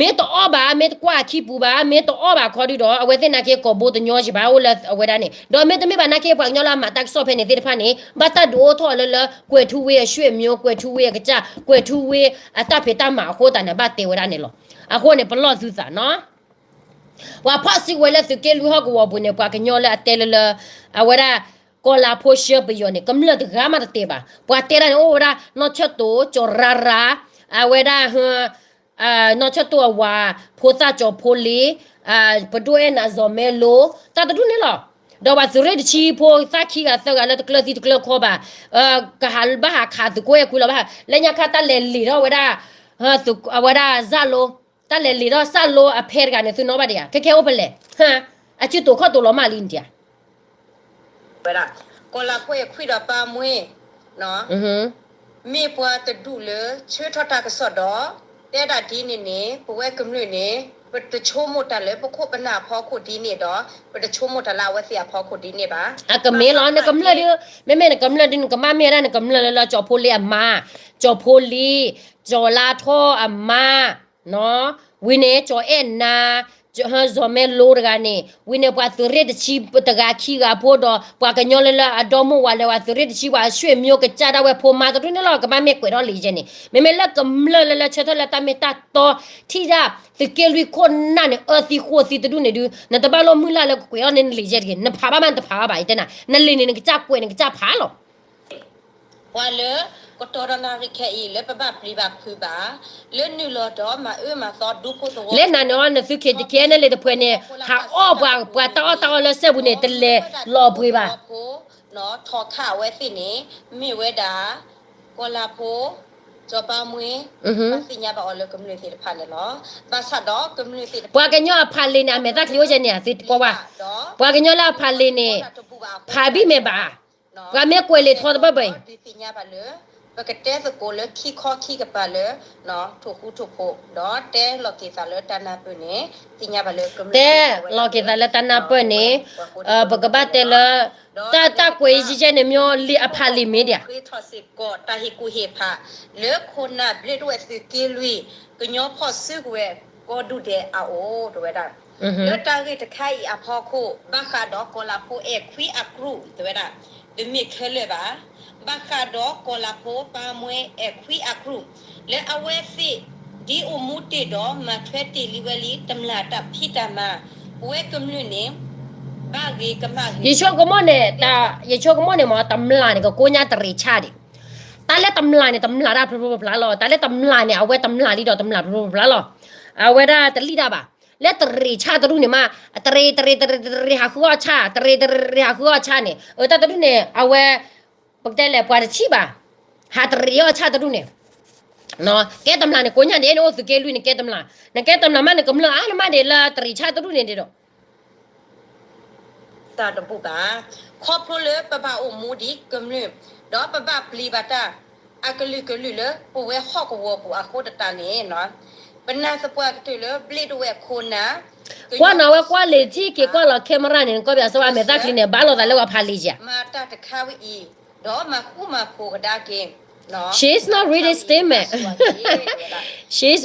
မ့ၢ်တအီၣ်ဘၣ် မ့ၢ်တကွၢ်အခံပူၤဘၣ် မ့ၢ်တအီၣ်ဘၣ်ခီဒုဒီး အဝဲသ့ၣ်နာ်က့ကိာ်ဘိတညီယံၤဘၣ် အိၣ်လၢအဝဲဒၣ်န့ၣ် ဒီးမ့တမ့ၢ်ဘၣ်နာ်က့ ပှၤကညီလၢအမၤတၢ်ကစီၣ်ဖဲန့ၣ်သ့ၣ်တဖၣ်န့ၣ် ဘၣ်တၢ်ဒုးအိၣ်ထီၣ်လၢလၢ ကွဲၤထူဝ့ အရွ့ၣ်မျိ ကွဲၤထူဝ့ အကစၢ် ကွဲၤထူဝ့ အတၢ်ဖံးတၢ်မၤအဃိသတးန့ၣ် ဘၣ်တဲဝဲဒၣ်န့ၣ်လီၤ. အဃိန့ၣ် ပလီၢ်သုသးနီၤ ပှၤဖီၣ်စုကဝဲၤလၢသုးက့လွံၢ်ဟီၣ်ကဝီၤပူၤန့ၣ် ပှၤကညီလၢအတဲလၢလၢ အဝဲဒၣ် ကီၤလၤဖိဆှၢပယီၤန့ၣ် ကမျၢၢ်တဂၤမးတတဲဘၣ်. ပှၤတဲဒၣ်န့ၣ် အိၣ်ဝဲဒၣ် နီၢ်ဆၢၣ်တိၤ ကၠီၤရၤရၤ အဝဲဒၣ် နီၢ်ဆၢၣ်တိၤအဝၤ ဖိသၣ်ကၠီၤဖိလ့ ပဒိၣ်အဲၣ်နၤ စီၤမဲလိ တၢ်တဒူၣ်န့ၣ်လီၤ. ဒီးပှၤသုးရ့ၣ်တဆံဖိသၣ်ခံဂၤသၢဂၤလၢတကျၢၤသံတကျၢၤခီဘၣ် ကဟးဘၣ်ဟးခးသုးခိၣ်အဲၣ်ခွံလီၤဘၣ်. လၢညါခါတၢ်လဲၤလံာ်ထီၣ်ဝဲဒၣ် အဝဲဒၣ်စၣ်လိ တၢ်လဲၤလံာ်ထီၣ်စၣ်လိအဖဲတဂၤန့ၣ် သုနီၣ်ဘၣ်ဒံးဧါ ခဲခဲအိၣ်ဖဲလဲၣ် အစုတိာ်ခီၣ်တိာ်လီၤမၢ်လံနတံၤဧါ ဝဲဒၣ် ကီၤလၤဖိအဲၣ်ခွံဒီးပၢ်မှ့ မ့ၢ်ပှၤတဒူၣ်လၢဆှၢထီၣ်တၢ်ကစီၣ်ဒီး တဲဒၣ်ဒ်န့ၣ်န့ၣ် ပဝဲကမျၢၢ်န့ၣ် ပတဆိကမိၣ်တၢ်လၢပခိၣ်ပနၢ်အဖီခိၣ်ဒ်န့ၣ်ဒီး ပတဆိကမိၣ်တၢ်လၢအဝဲသ့ၣ်အဖီခိၣ်ဒ်န့ၣ်ဘၣ်. အကမ့ၢ်လီၤ နကမျၢၢ်ဒု, မ့မ့ၢ်နကမျၢၢ်ဒု နကဘၣ်မ့ၢ်ဝဲဒၣ်နကမျၢၢ်လၢလၢကၠီၤဖိလ့အမါ, ကၠီၤဖိလ့, ကၠီၤလါထီၣ်အမါ, ဝံၤန့ၣ် ကၠီၤအဲၣ်နၤ, စီၤမဲလိတဂၤန့ၣ် ဝံၤန့ၣ် ပှၤသုးရ့ၣ်တဆံတဂၤခံဂၤဖိဒီး ပှၤကညီလၢလၢအဒီမိၢ်ဝၤလဲၤဝဲသုးရ့ၣ်တဆံ ပှၤဆွေမျိုးကစၢ်ဒၣ်ဝဲဖိမါတဒူၣ်န့ၣ်လီၤ ကဘၣ်မ့ၢ်ကွဲးထီၣ်လံာ်ယဲန့ၣ် မ့မ့ၢ်လၢကမျၢၢ်လၢလၢဆၢထၢၣ်လၢတၢ်မ့ၢ်တၢ်တီထံၣ်ဒၣ် သုးက့လွံၢ်ခိၣ်နၢ်န့ၣ် အၢသံဃိသံတဒူၣ်န့ၣ်ဒု နတဘၣ်လိၣ်မုၢ်လၢ်လၢကကွဲးထီၣ်န့ၢ်နလံာ်ယဲတဂ့ၤ နဖးဘၣ်မးနတဖးဘၣ်ဘၣ် ယတဲနၤ နလံာ်န့ၣ် နကစၢ်ကွဲးနကစၢ်ဖးလီၤ ပှၤလၢ ကတီၤဒီးနၣ်ရံၣ်ခဲအံၤလၢပဘၣ်ပျံၤဘၣ်ဖုးဘၣ် လၢနုာ်လီၤဒီးမၤအၢမၤသီဒူဖိသဝီ လဲၤနၤန့ၣ်အီၤ နသုးခ့ၣ်တကဲန့ၣ်လံာ်တဖှဲးန့ၣ် ဟးအီၣ်ပှၤ ပှၤတၢ်အီၣ်တၢ်အီလၢစဲဘူးန့ၣ် တလဲၤလီၤပှ့ၤဘၣ် ထီၣ်ခးအဝဲသ့ၣ်န့ၣ် မ့ၢ်ဝဲဒၣ် ကီၤလၤဖိ စီၤပၤမွ့ ဘၣ်သ့ၣ်ညါဘၣ်အီၤလၢကမျၢၢ်သ့ၣ်တဖၣ်န့ၣ်လီၤ. ဘၣ်ဆၣ်ဒီးကမျၢၢ်သ့ၣ်တဖၣ် ပှၤကညီအဖးလံာ်န့ၣ် အမဲာ်သၣ်ချံအိၣ်ကဲန့ၣ် အသုကွၢ်ဝဲ ပှၤကညီလၢအဖးလံာ်န့ၣ် ဖးဘံၣ်မဲာ်ဘၣ် ပှၤမ့ၢ်ကွဲးလံာ်ထီတဘၣ်ဘၣ်အံၤ ပကတဲသကိးလၢခံခီခံကပၤလၢ ထိၣ်ဃူထိၣ်ဖိး ဒီးတဲလီၤက့ၤသးလၢတၢ်နၢ်ပၢၢ်န့ၣ် သ့ၣ်ညါဘၣ်လၢကမျၢၢ် တဲလီၤက့ၤသးလၢတၢ်နၢ်ပၢၢ်န့ၣ် ပကဘၣ်တဲလၢ တၢ် တၢ်ကွဲးယဲန့ၣ် မ့ၢ်လံာ်အဖးလံာ်မ့ၢ်ဒံးဧါ ဃ့ထီၣ်စ့ၢ်ကီးတၢ်ဟ့ၣ်ကူၣ်ဟ့ၣ်ဖး လၢခိၣ်နၢ်ဘျ့းဒိၣ်ဝဲၢ်သုးက့လွံၢ် ကညီဖီၣ်စုကဝဲၤကိးဒူၣ်ဒဲးအအိၣ် တဲဝဲဒၣ် လၢတၢ်ဂ့ၢ်တခါအံၤအဖီခိၣ် ဘၣ်ဃးဒီးကီၤလၤဖိအဲၣ်ခွံအကရူၢ် တဲဝဲဒၣ် တမ့ၢ်ခဲလၢာ်ဘၣ်. ဘၣ်ဃးဒီးကီၤလၤဖိပၤမွဲအဲၣ်ခွံအကရူၢ် လၢအဝဲသ့ၣ် ဒ်အိၣ်မူတ့ၢ်ဒီးမၤထွဲတ့ၢ်လံဝဲလံ တမျၢ်တၢ်ဖံးတၢ်မၤ ပဝဲကမျၢၢ်န့ၣ် ဘၣ်ဂ့ၤကမၣ်ဂ့ၤ ယဆိကမိၣ်န့ၣ် ယဆိကမိၣ်န့ၣ်မ့ၢ် တမျၢ်န့ၣ် ကကိညါတရ့းဆၣ်ဒံး တၢ်လၢတမျၢ်န့ၣ် တမျၢ်တၢ်ဖျိဖျိဖျါလီၤ တၢ်လၢတမျၢ်န့ၣ် အဝဲတမျၢ်လံဒီးတမျၢ်ဖျိဖျိဖျါလီၤ အဝဲဒၣ်တလံၣ်တၢ်ဘၣ် လၢတရ့းဆၣ်တဒူၣ်န့ၣ်မး တရ့းတရ့းတရ့းတရ့းဟးဃုအီၣ်ဆၣ် တရ့းတရ့းဟးဃုအီၣ်ဆၣ်န့ၣ် အတၢ်တဒူၣ်န့ၣ် အဝဲ ပကတဲလဲၣ် ပှၤတဆံးဘၣ် ဟးတရ့းအီၣ်ဆၣ်တဒူၣ်န့ၣ် ကဲတမျၢ်န့ၣ် ကိညါဒံး နအိၣ်သုးက့လွံၢ်န့ၣ် ကဲတမျၢ် နကဲတမျၢ်မး နကမျၢၢ်အါနမးဒံးလၢတရ့းဆၣ်တဒူၣ်န့ၣ်ဒံးဒီး တၢ်တဘူၣ်ဘၣ်. ခီဖျိလၢပဘၣ်အိၣ်မူဒံးကမျၢၢ် ဒီးပဘၣ်ပျံၤဘၣ်တၢ် အကလုာ်ကလုာ်လၢပဝဲဟီၣ်ကဝီၤပူၤ အဃိသတးန့ၣ် ပနာ်သပှၢ်ကတၢၢ်လၢဘျ့းဒိၣ်ဝဲၢ်ခိၣ်နၢ် ကွၢ်နီၤဝဲကွၢ်လံာ်ထံၣ်က့ၤကွၢ်လီၤ camera န့ၣ် နကီၢ်ပယီၤစၢဝါမဲာ်သၣ်ချံန့ၣ် ဘၣ်လိာ်သးလၢပှၤဖးလံာ်ဧါ မၤတၢ်တခါဝဲအံၤ ဒီးမၤဃူမၤဖိးကဒါက့ၤ She is not reading statement. She's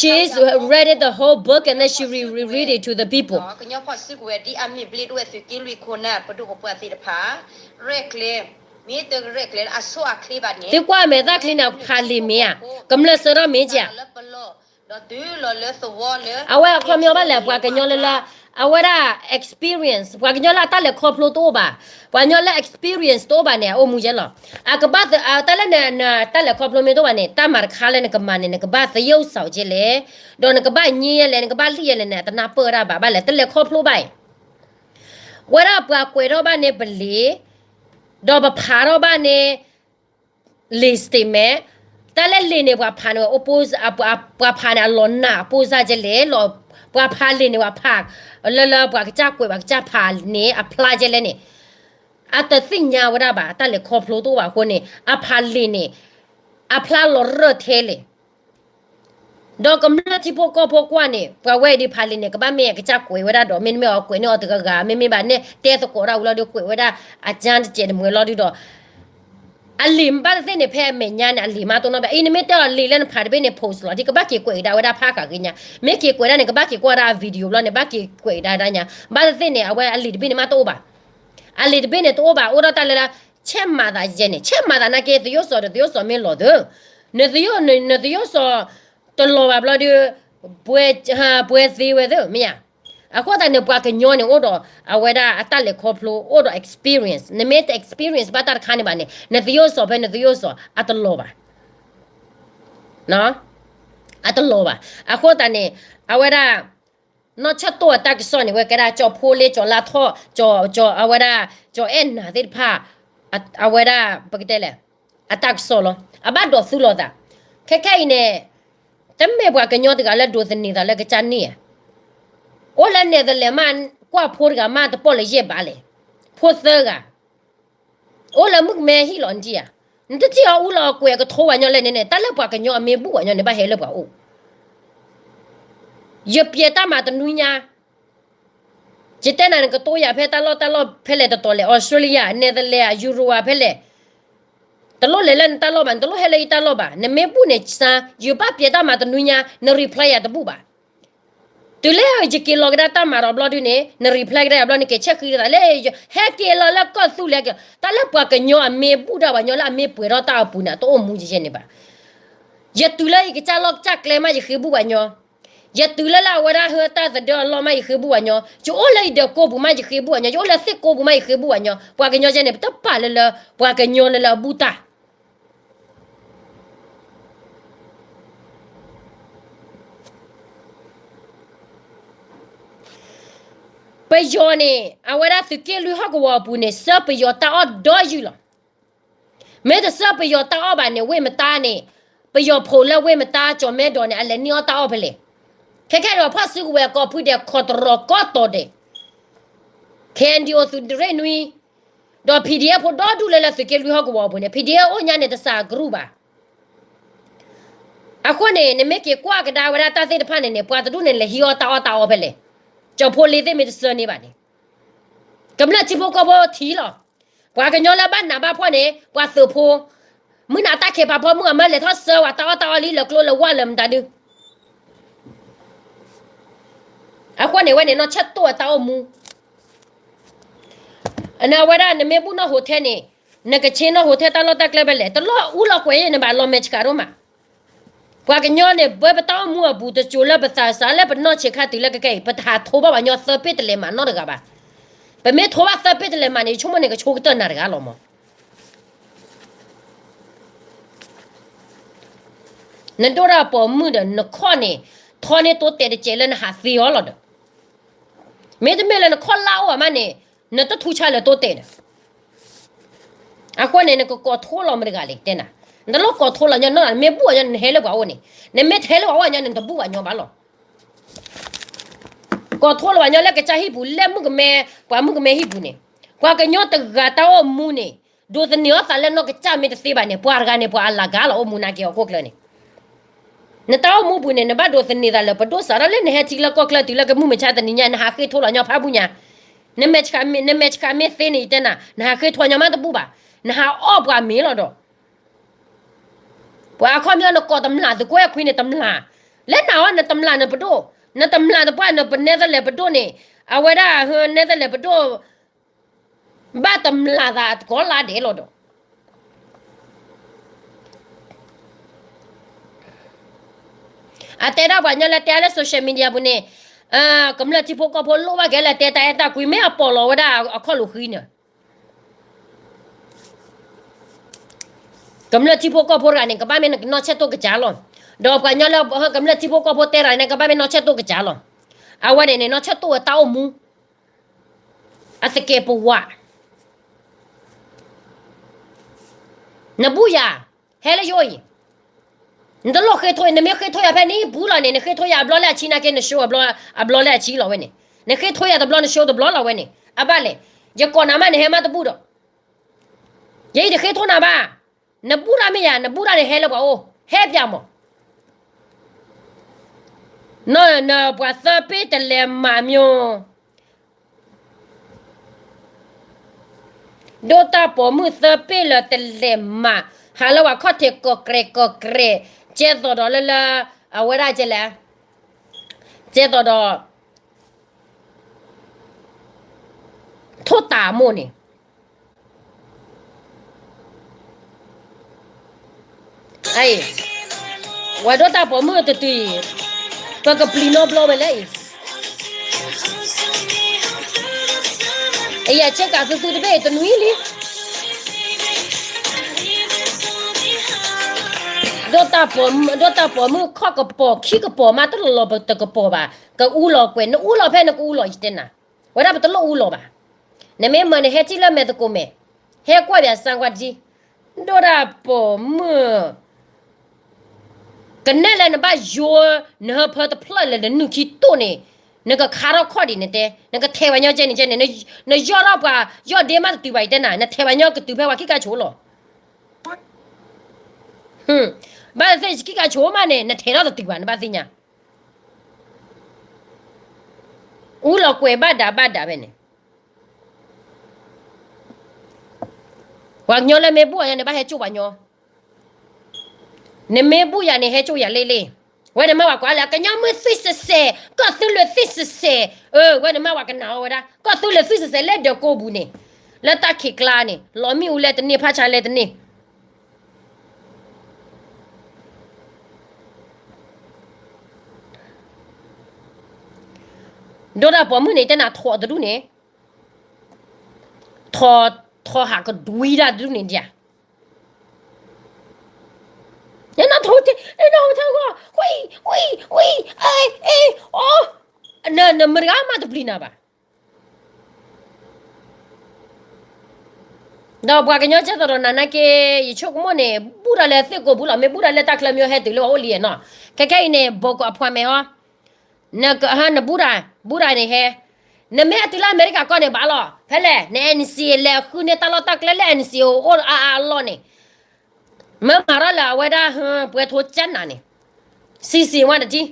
she's read it the whole book and then she re read it to the people. ကညီဖီၣ်စုကဝဲၤဒ်အမ့ၢ်ဘျ့းဒိၣ်ဝဲၢ်သုးက့လွံၢ်ခိၣ်နၢ် ပဒိၣ်ပပှၢ်သ့ၣ်တဖၣ် ရဲၣ်ကျဲၤ မ့ၢ်တရဲၣ်ကျဲၤလၢအဆိအချ့ဘၣ်န့ၣ် သုကွၢ်မဲာ်သၣ်ချံန့ၣ် ဖးလံာ်မ့ၢ်ဧါ ကမျၢၢ်စၢထီၣ်မ့ၢ်ဧါ ဒီးတုၤလီၤလၢသဝီလၢ အဝဲအခီပညီဘၣ်လဲၣ် ပှၤကညီလၢလၢ အဝဲဒၣ် experience ပှၤကညီလၢအတၢ်လဲၤခီဖျိတအိၣ်ဘၣ် ပှၤကညီလၢ experience တအိၣ်ဘၣ်န့ၣ် အအိၣ်မူယဲလီၤ အကဘၣ် တၢ်လၢနတၢ်လဲၤခီဖျိမ့ၢ်တအိၣ်ဘၣ်န့ၣ် တၢ်မၤတခါလၢနကမၤန့ၣ် နကဘၣ်သယုၢ်စီၤကဲလဲၣ် ဒီးနကဘၣ်ညံယဲလဲၣ် နကဘၣ်လံၣ်ယဲလဲၣ်န့ၣ် အတနၢ်ပၢၢ်ဝဲဒၣ်ဘၣ် ဘၣ်လဲၣ် တလဲၤခီဖျိဘၣ်အံၤ ဝဲဒၣ်ပှၤကွဲးထီၣ်ဘၣ်န့ၣ်ပလံာ် ဒီးပဖးထီၣ်ဘၣ်န့ၣ် လံာ် statement တၢ်လၢလံာ်န့ၣ် ပှၤဖးန့ၣ် ပှၤဖးန့ၣ် အလီၤနာ်အပိၢ်စၢ်ကဲလဲၣ် ပှၤဖးလံာ်န့ၣ် ပှၤဖး လၢလၢပှၤကစၢ်ကွဲး ပှၤကစၢ်ဖးန့ၣ် အဖျါကဲလဲၣ်န့ၣ် အတသ့ၣ်ညါဝဲဒၣ်ဘၣ် တၢ်လဲၤခီဖျိတအိၣ်ဘၣ်အဃိန့ၣ် အဖးလံာ်န့ၣ် အဖျါလီၤရၢၢ်ထဲလဲၣ် ဒီးကမျၢၢ်ထံဖိကီၢ်ဖိကွၢ်န့ၣ် ပှၤဝဲအံၤဒ်ဖးလံာ်န့ၣ် ကဘၣ်မ့ၢ်အကစၢ်ကွဲးဝဲဒၣ်ဒီး မ့တမ့ၢ်အီၤကွဲးန့ၢ်အီၤတဂၤဂၤ မ့မ့ၢ်ဘၣ်န့ၣ် တဲသကိးဒၣ်ဝံၤလီၤဒီး ကွဲးဝဲဒၣ်အကၢတစဲးတမှဲၤလီၤဒုဒီး အလံာ်ဘၣ်သ့ၣ်သ့ၣ်န့ၣ် ဖဲအမဲာ်ညါန့ၣ် အလံာ်မးတိၢ်နီၣ်ဘၣ် အံၤနမ့ၢ်တဲအီၤလံာ်လၢနဖးတဘ့ၣ်န့ၣ် post လီၤ ဒ်ကဘၣ်က့ၤကွဲးကဒါဝဲဒၣ်ဖးဃာ်ဂ့ၤညါ မ့ၢ်က့ၤကွဲးဒၣ်န့ၣ် ကဘၣ်က့ၤကွၢ်ဒၣ်အ video လီၤန့ၣ် ဘၣ်က့ၤကွဲးကဒါဒၣ်ညါ ဘၣ်သ့ၣ်သ့ၣ်န့ၣ် အဝဲအလံာ်တဘ့ၣ်န့ၣ်မးတအိၣ်ဘၣ် အလံာ်တဘ့ၣ်န့ၣ်တအိၣ်ဘၣ် အိၣ်ဒီးတၢ်လၢလၢ ဆဲးမၤသးယဲန့ၣ် ဆဲးမၤသးနာ်က့ သယိၣ်စီၤဒီးသယိၣ်စီၤမ့ၢ်လီၤသၢ နသယိၣ် နသယိၣ်စီၤတလီၤဘၣ်ဘျီဒီး ပှဲၤသ့ဝဲသ့ မ့ၢ်ဧါ အဃိသတးန့ၣ် ပှၤကညီန့ၣ် အိၣ်ဒီးအဝဲဒၣ်အတၢ်လဲၤခီဖျိ အိၣ်ဒီး experience နမ့ၢ်တ experience ဘၣ်တၢ်တခါန့ၣ်ဘၣ်န့ၣ် နသယိၣ်စီၤဖဲနသယိၣ်စီၤ အတလီၤဘၣ် အတလီၤဘၣ် အဃိသတးန့ၣ် အဝဲဒၣ် နီၢ်ဆၢၣ်တိၢ်အတၢ်ကစီၣ်န့ၣ် ဝဲကဲဒၣ် ကၠီဖိလ့ ကၠီလါထီၣ် ကၠီ ကၠီ အဝဲဒၣ် ကၠီအဲၣ်နၤသ့ၣ်တဖၣ် အဝဲဒၣ် ပကတဲလဲၣ် အတၢ်ကစီၣ်လီၤ. အဘၣ်ဒိးသူလီၤသး ခဲခဲအံၤန့ၣ် တမ့ၢ်ပှၤကညီတဂၤလၢဒိးသန့ၤသးလၢကစၢ်န့ၣ်ဧါ. အိၣ်လၢနဲၣ်သလဲးမး ကွၢ်ဖိတဂၤမးတပီၢ်လၢယဲၢ်ဘးလဲၣ်. ဖိသၢဂၤ အိၣ်လၢမုၣ်ကမဲဟံၣ်လီၤနထံၣ်ဧါ. နတထံၣ်အီၤအူလီၤအကွဲးအကထိဝဲညီလဲၣ်န့ၣ်န့ၣ် တၢ်လၢပှၤကညီအမ့ၢ်ဘူၣ်ဝဲညီန့ၣ် ဘၣ်ဟဲလၢပှၤအိၣ် ယပျဲတၢ်မၤတနွံညါ, ယတဲနၤ နကတိၤယၤဖဲတၢ်လီၢ်တၢ်လီၢ်ဖဲလဲၣ်တတီၤလဲၣ်, Australia, Netherlands, Europe ဖဲလဲၣ်, တလိၣ်လဲၤလၢနတၢ်လီၢ်ဘၣ်, နတလိၣ်ဟဲလၢယတၢ်လီၢ်ဘၣ်, နမ့ၢ်ဘူၣ်န့ၣ်စါ, ယဘၣ်ပျဲတၢ်မၤတနွံညါ, န reply ယၤတဘူၣ်ဘၣ်. တုၤလၢယက့ၤလီၤကဒါတၢ်မၤဒီးဘျီဒုန့ၣ် န reply ကဒါယၤဘျီ နက့ၤဆဲးဃံတသးလၢ ဟဲက့ၤလီၤလၢကီၢ်သူလ့ၤက့ၤ, တၢ်လၢပှၤကညီအမ့ၢ်ဘူၣ်ဒၣ်ပှၤညီလၢအမ့ၢ်ပှဲၤထီၣ်တၢ်အပူၤန့ၣ် တအိၣ်မူယဲန့ၣ်ဘၣ်. ယတုၤလၢယကစၢ်လီၢ်ကစၢ်ကျဲမး ယဃ့ဘူၣ်ပှၤညီ, ယတုၤလၢလၢအဝဲဒၣ်ဟၢတၢ်သဒၢအလီၢ်မး ယဃ့ဘူၣ်ပှၤညီ, ယအိၣ်လၢယဒၢးကိးပူၤမး ယဃ့ဘူၣ်ပှၤညီ, ယအိၣ်လၢသ့ၣ်ကိးပူၤမး ယဃ့ဘူၣ်ပှၤညီ, ပှၤကညီယဲန့ၣ် ပတပာ်လၢလၢ ပှၤကညီလၢလၢအဘူၣ်တၢ် ပယီၤန့ၣ် အဝဲဒၣ်သုးက့လွံၢ်ဟီၣ်ကဝီၤအပူၤန့ၣ် ဆှၢပယီၤတၢ်အီၣ်ဒီယုၢ်လီၤ. မ့ၢ်တဆှၢပယီၤတၢ်အီၣ်ဘၣ်န့ၣ် ဝ့ၢ်မတါန့ၣ်, ပယီၤဖိးလၢဝ့ၢ်မတါ ကၠီၤမဲဒီးန့ၣ် အလဲၤန့ၢ်အီၣ်တၢ်အီၣ်ဖဲလဲၣ်. ခဲခဲဒီးဖီၣ်စုကဝဲၤကိးဖုဒဲး ခီတရီၤကီၢ်တီၤဒဲး KNDO သုးရ့ၣ်နွံ, ဒီး PDF ဖိဒီဒူၣ်လၢလၢသုးက့လွံၢ်ဟီၣ်ကဝီၤအပူၤန့ၣ် PDF အိၣ်ညါန့ၣ် တစးကရူၢ်ဘၣ်. အဃိန့ၣ် နမ့ၢ်က့ၤကွၢ်ကဒါဝဲဒၣ်တၢ်သ့ၣ်တဖၣ်န့ၣ်န့ၣ် ပှၤတဒူၣ်န့ၣ် လဲၤဟံးအီၣ်တၢ်အီၣ်တၢ်အီဖဲလဲၣ်. ကၠီၤဖိလ့သ့ၣ်မ့ၢ်တဆှၢန့ၢ်ဘၣ်န့ၣ် ကမျၢၢ်ထံဖိကီၢ်ဖိထံၣ်လီၤ. ပှၤကညီလၢဘၣ်နးဘၣ်ဖှီၣ်န့ၣ် ပှၤသုးဖိ, မုၢ်နၤတၢ်ခံးပာ်ဖီမုၢ် အမၢလဲၤထီၣ်ဆှၢဝဲတၢ်အီၣ်တၢ်အီလံ လၢကျိလၢဝၢ်လၢမတၤဒု အဃိန့ၣ်ဝဲန့ၣ် နီၢ်ဆဲးတိၣ်ဝဲတၢ်အိၣ်မူ, အဝဲဒၣ်နမ့ၢ်ဘူၣ်နီၢ်ဟိးထဲန့ၣ်, နကဆ့နီၢ်ဟိးထဲတၢ်လီၢ်တၢ်ကျဲဖဲလဲၣ်, တလီၢ်အူလီၢ်ကွဲးယဲၢ်န့ၣ်ဘၣ် လီၤမဲာ်ဆှးဒိၣ်မး. ပှၤကညီန့ၣ် ဘၣ်ပတၢ်အိၣ်မူအပူၤ တစိၤလၢပသးစးလၢပနီၢ်ဆံးခါတုၤလၢကကဲအံၤ ပတဟးထိဘၣ်ပှၤညီသၢပ့ၢ်တလဲၤမးနီတဂၤဘၣ်. ပမ့ၢ်ထိဘၣ်သၢပ့ၢ်တလဲၤမးန့ၣ် ယဆိကမိၣ်န့ၣ် ကဆိကတၢၢ်နၤတဂၤလီၤမး. နဒိၣ်တၢ်ပိာ်မုၣ်ဒီး နခီၣ်န့ၣ် ထီန့ၢ်တိတဲာ်တစဲးလၢနဟးသ့အီၤလီၤဒီး, မ့တမ့ၢ်လၢနခီၣ်လၢအအိၣ်မးန့ၣ် နတထူဆါလၢတိတဲာ်ဒီး, အဃိန့ၣ် နကကိးထိလီၤမတဂၤလဲၣ် တဲနၤ, နတလိၣ်ကိးထိလီၤညီနီၢ် နမ့ၢ်ဘူၣ်အီၤညီ နဟဲလၢပှၤအိၣ်န့ၣ်, နမ့ၢ်တဟဲလၢပှၤအိၣ်ညီ နတဘူၣ်ပှၤညီဘၣ်လီၤ. ကိးထိလီၤပှၤညီလၢကစၢ်ဟံၣ်ပူၤ လၢမုၣ်ကမဲ, ပှၤမုၣ်ကမဲဟံၣ်ပူၤန့ၣ်, ပှၤကညီတဂၤတၢ်အိၣ်မူန့ၣ် ဒိးသန့ၤအီၤသးလၢနီၢ်ကစၢ်မ့ၢ်တသ့ဘၣ်န့ၣ် ပှၤတဂၤန့ၣ် ပှၤအလၤကၤလီၤ အိၣ်မူနာ်က့ၤဟီၣ်ခိၣ်ချၢန့ၣ်, နတၢ်အိၣ်မူပူၤန့ၣ် နဘၣ်ဒိးသန့ၤသးလၢ ပဒိၣ်စးထီၣ်လၢနဟဲထံလၢကီၢ်ချၢတုၤလၢကမုၢ်မဆါတနံၤညါ နဟးဃ့ထိလီၤညီဖးဘူၣ်ညါ, နမဲာ်ဆှးမ့ၢ်သ့န့ၣ် ယတဲနၤ နဟးဃ့ထိညီမးတဘူၣ်ဘၣ်, နဟးအီၣ်ပှၤမ့ၤလီၤဒီး ပှၤအခီပညီနကိးတမျၢ်သုးကွဲခွံန့ၣ်တမျၢ်, လၢနၤအီၤနတမျၢ်နပဒိၣ်, နတမျၢ်တပှၢ်နပနဲသလဲးပဒိၣ်န့ၣ်, အဝဲဒၣ်ဟၢနဲသလဲးပဒိၣ်, ဘၣ်တမျၢ်သးအတကီလါဒဲးလီၤဒီး အတဲဒၣ်ပှၤညီလၢတဲလၢ social media ပူၤန့ၣ်, ကမျၢၢ်ထံဖိကီၢ်ဖိလိၣ်ဘၣ်က့ၤလၢတဲတၢ်အဲၣ်တၢ်ကွံ မ့ၢ်အပီၢ်လီၤဝဲဒၣ်အခီၣ်လိာ်ဃံန့ၣ်, ကမျၢၢ်ထံဖိကီၢ်ဖိတဂၤန့ၣ် ကဘၣ်မ့ၢ်နီၢ်ဆဲးတိၣ်ကစၢ်လီၤ. ဒီးပှၤညီလၢကမျၢၢ်ထံဖိကီၢ်ဖိတဲတဂၤန့ၣ် ကဘၣ်မ့ၢ်နီၢ်ဆဲးတိၣ်ကစၢ်လီၤ. အဝဲန့ၣ်န့ၣ် နီၢ်ဆဲးတိၣ်ဝဲတၢ်အိၣ်မူ အသကဲးပဝး, နဘူၣ်ယၤ, ဟဲလၢယအိၣ်အံၤ, နတလိၣ်ဃ့ထိ, နမ့ၢ်ဃ့ထိယၤဖဲန့ၣ် ဘူးလီၤန့ၣ် နဃ့ထိယၤအဘျီလၢအဆံ နာ်က့ နၡိအဘျီလၢအဆံလီၤဝဲန့ၣ်, နဃ့ထိယၤတဘျီ နၡိတဘျီလီၤဝဲန့ၣ်, အဘၣ်လဲၣ်, ယကိးနၤမး နဟဲမးတဘူၣ်ဒီး, ယအံၤတဃ့ထိနၤဘၣ်, နဘူၣ်တၢ်မ့ၢ်ယၤ နဘူၣ်တၢ်န့ၣ် ဟဲလၢပှၤအိၣ်, ဟဲပၠးမး နပှၤသၢပ့ၢ်တလဲၤမးမၠိ ဒိၣ်တၢ်ပိာ်မုၣ်သၢပ့ၢ်လၢတလဲၤမး, ဟးလၢပှၤခီၣ်ထံးကီၢ်ကြဲးကီၢ်ကြဲး, ကဲသိးဒီးလၢလၢ, အဝဲဒၣ်ကဲလဲၣ်, ကဲသိးဒီး ထိၣ်တၢ်အမိၢ်န့ၣ် ဝဲဒိၣ်တၢ်ပိာ်မုၣ်တတုၤအံၤ, ပကပျံၤနီတဘျီဝဲလဲၣ်အံၤ, အယဆ့ကၤသုသုတဘ့ၣ်တနွံလံ, ဒိၣ်တၢ်ပိာ်မုၣ်ခီၣ်ကပီၤခံကပီၤမး တလီၤလီၤတကပီၤဘၣ်, ကအူလီၤကွဲး, နအူလီၤဖဲနကအူလီၤ ယတဲနၤ, ဝဲဒၣ်ပတလိၣ်အူလီၤဘၣ်, နမ့ၢ်မၤနဟဲထံၣ်လၢမဲာ်သကိးမဲာ်, ဟဲကွၢ်ပၠးစၣ်ကွၢ်ထံ, ဒိၣ်တၢ်ပိာ်မုၣ် ကနဲၣ်လၢနဘၣ်ယိ, နဟၢဖၢတဖျၢၣ်လၢနနုၢ်ခံတိၢ်န့ၣ်, နကခါထီၣ်ခီၣ်ဒံးနတဲ, နကထဲးပှၤညီကဲန့ၣ်ကဲန့ၣ်, နယီၢ်ထီၣ်ပှၤယီၢ်ဒ့မးတတုၤဘၣ် ယတဲနၤ, နထဲးပှၤညီကတုၤဖဲပှၤခံကါဆိးလီၤ. ဘၣ်သ့ၣ်ခံကါဆိးမးန့ၣ် နထဲးထီၣ်တတုၤဘၣ် နဘၣ်သ့ၣ်ညါ အူလီၤကွဲးဘၣ်ဒၣ်ဘၣ်ဒၣ်ဖဲန့ၣ်, ပှၤကညီလၢမ့ၢ်ဘူၣ်အီၤညါန့ၣ် ဘၣ်ဟဲကၠိၣ်ပှၤညီ, နမ့ၢ်ဘူၣ်ယၤန့ၣ် ဟဲကၠိၣ်ယၤလ့လ့, ဝဲန့ၣ်မ့ၢ်ဝဲကွၢ်လၢ ကညီမုၢ်သွံၣ်စဲးစဲး ကီၢ်သူလ့ၤသွံၣ်စဲးစဲး, အၢ ဝဲန့ၣ်မ့ၢ်ဝဲကနၣ်အီၤဝဲဒၣ် ကီၢ်သူလ့ၤသွံၣ်စဲးစဲး လၢဒၢးကိးပူၤန့ၣ်, လၢတၢ်ခံးကျါန့ၣ် လီၤမံၣ်အူလဲတန့ၢ် ဖးဆါလဲတန့ၢ် ဒိၣ်တၢ်ပိာ်မုၣ်န့ၣ် တဲနၤထိးတဒူၣ်န့ၣ်, ထိး, ထိးဟးကဒွံတၢ်တဒူၣ်န့ၣ်ဒၣ်, နထိး, နထိး, ဝံ, ဝံ, ဝံ, အ့, အ့, အီ, နမတဂၤမးတပျံၤနၤဘၣ်. ဒီးပှၤကညီကဲသိးဒီးနၤနာ်က့, ယဆိကမိၣ်န့ၣ် ဘူၣ်တၢ်လၢသ့ၣ်ကိးပူၤလီၤ, မ့ၢ်ဘူၣ်တၢ်လၢတၢ်ချၢမ့ၢ်ဟဲတုၤလၢအအိၣ်လံနီၤ, ခဲခဲအံၤန့ၣ် ဘီကီးအဖီမဲာ်ဟီ, နကဟါနဘူၣ်တၢ်, ဘူၣ်တၢ်န့ၣ်ဟဲ, နမ့ၢ်ဟဲတုၤလၢအမဲရကၤကီၢ်န့ၣ်ဘၣ်လီၤ, ဖဲလဲၣ် န NCA လဲၤဃုန့ၢ်တၢ်လီၢ်တၢ်ကျဲလၢ NCA အိၣ်အါအါအလီၢ်န့ၣ်, မ့ၢ်မၤထီၣ်လၢအဝဲဒၣ် ပှဲၤထိကၠၢ်နၤန့ၣ်, စံစံဝါတထံၣ်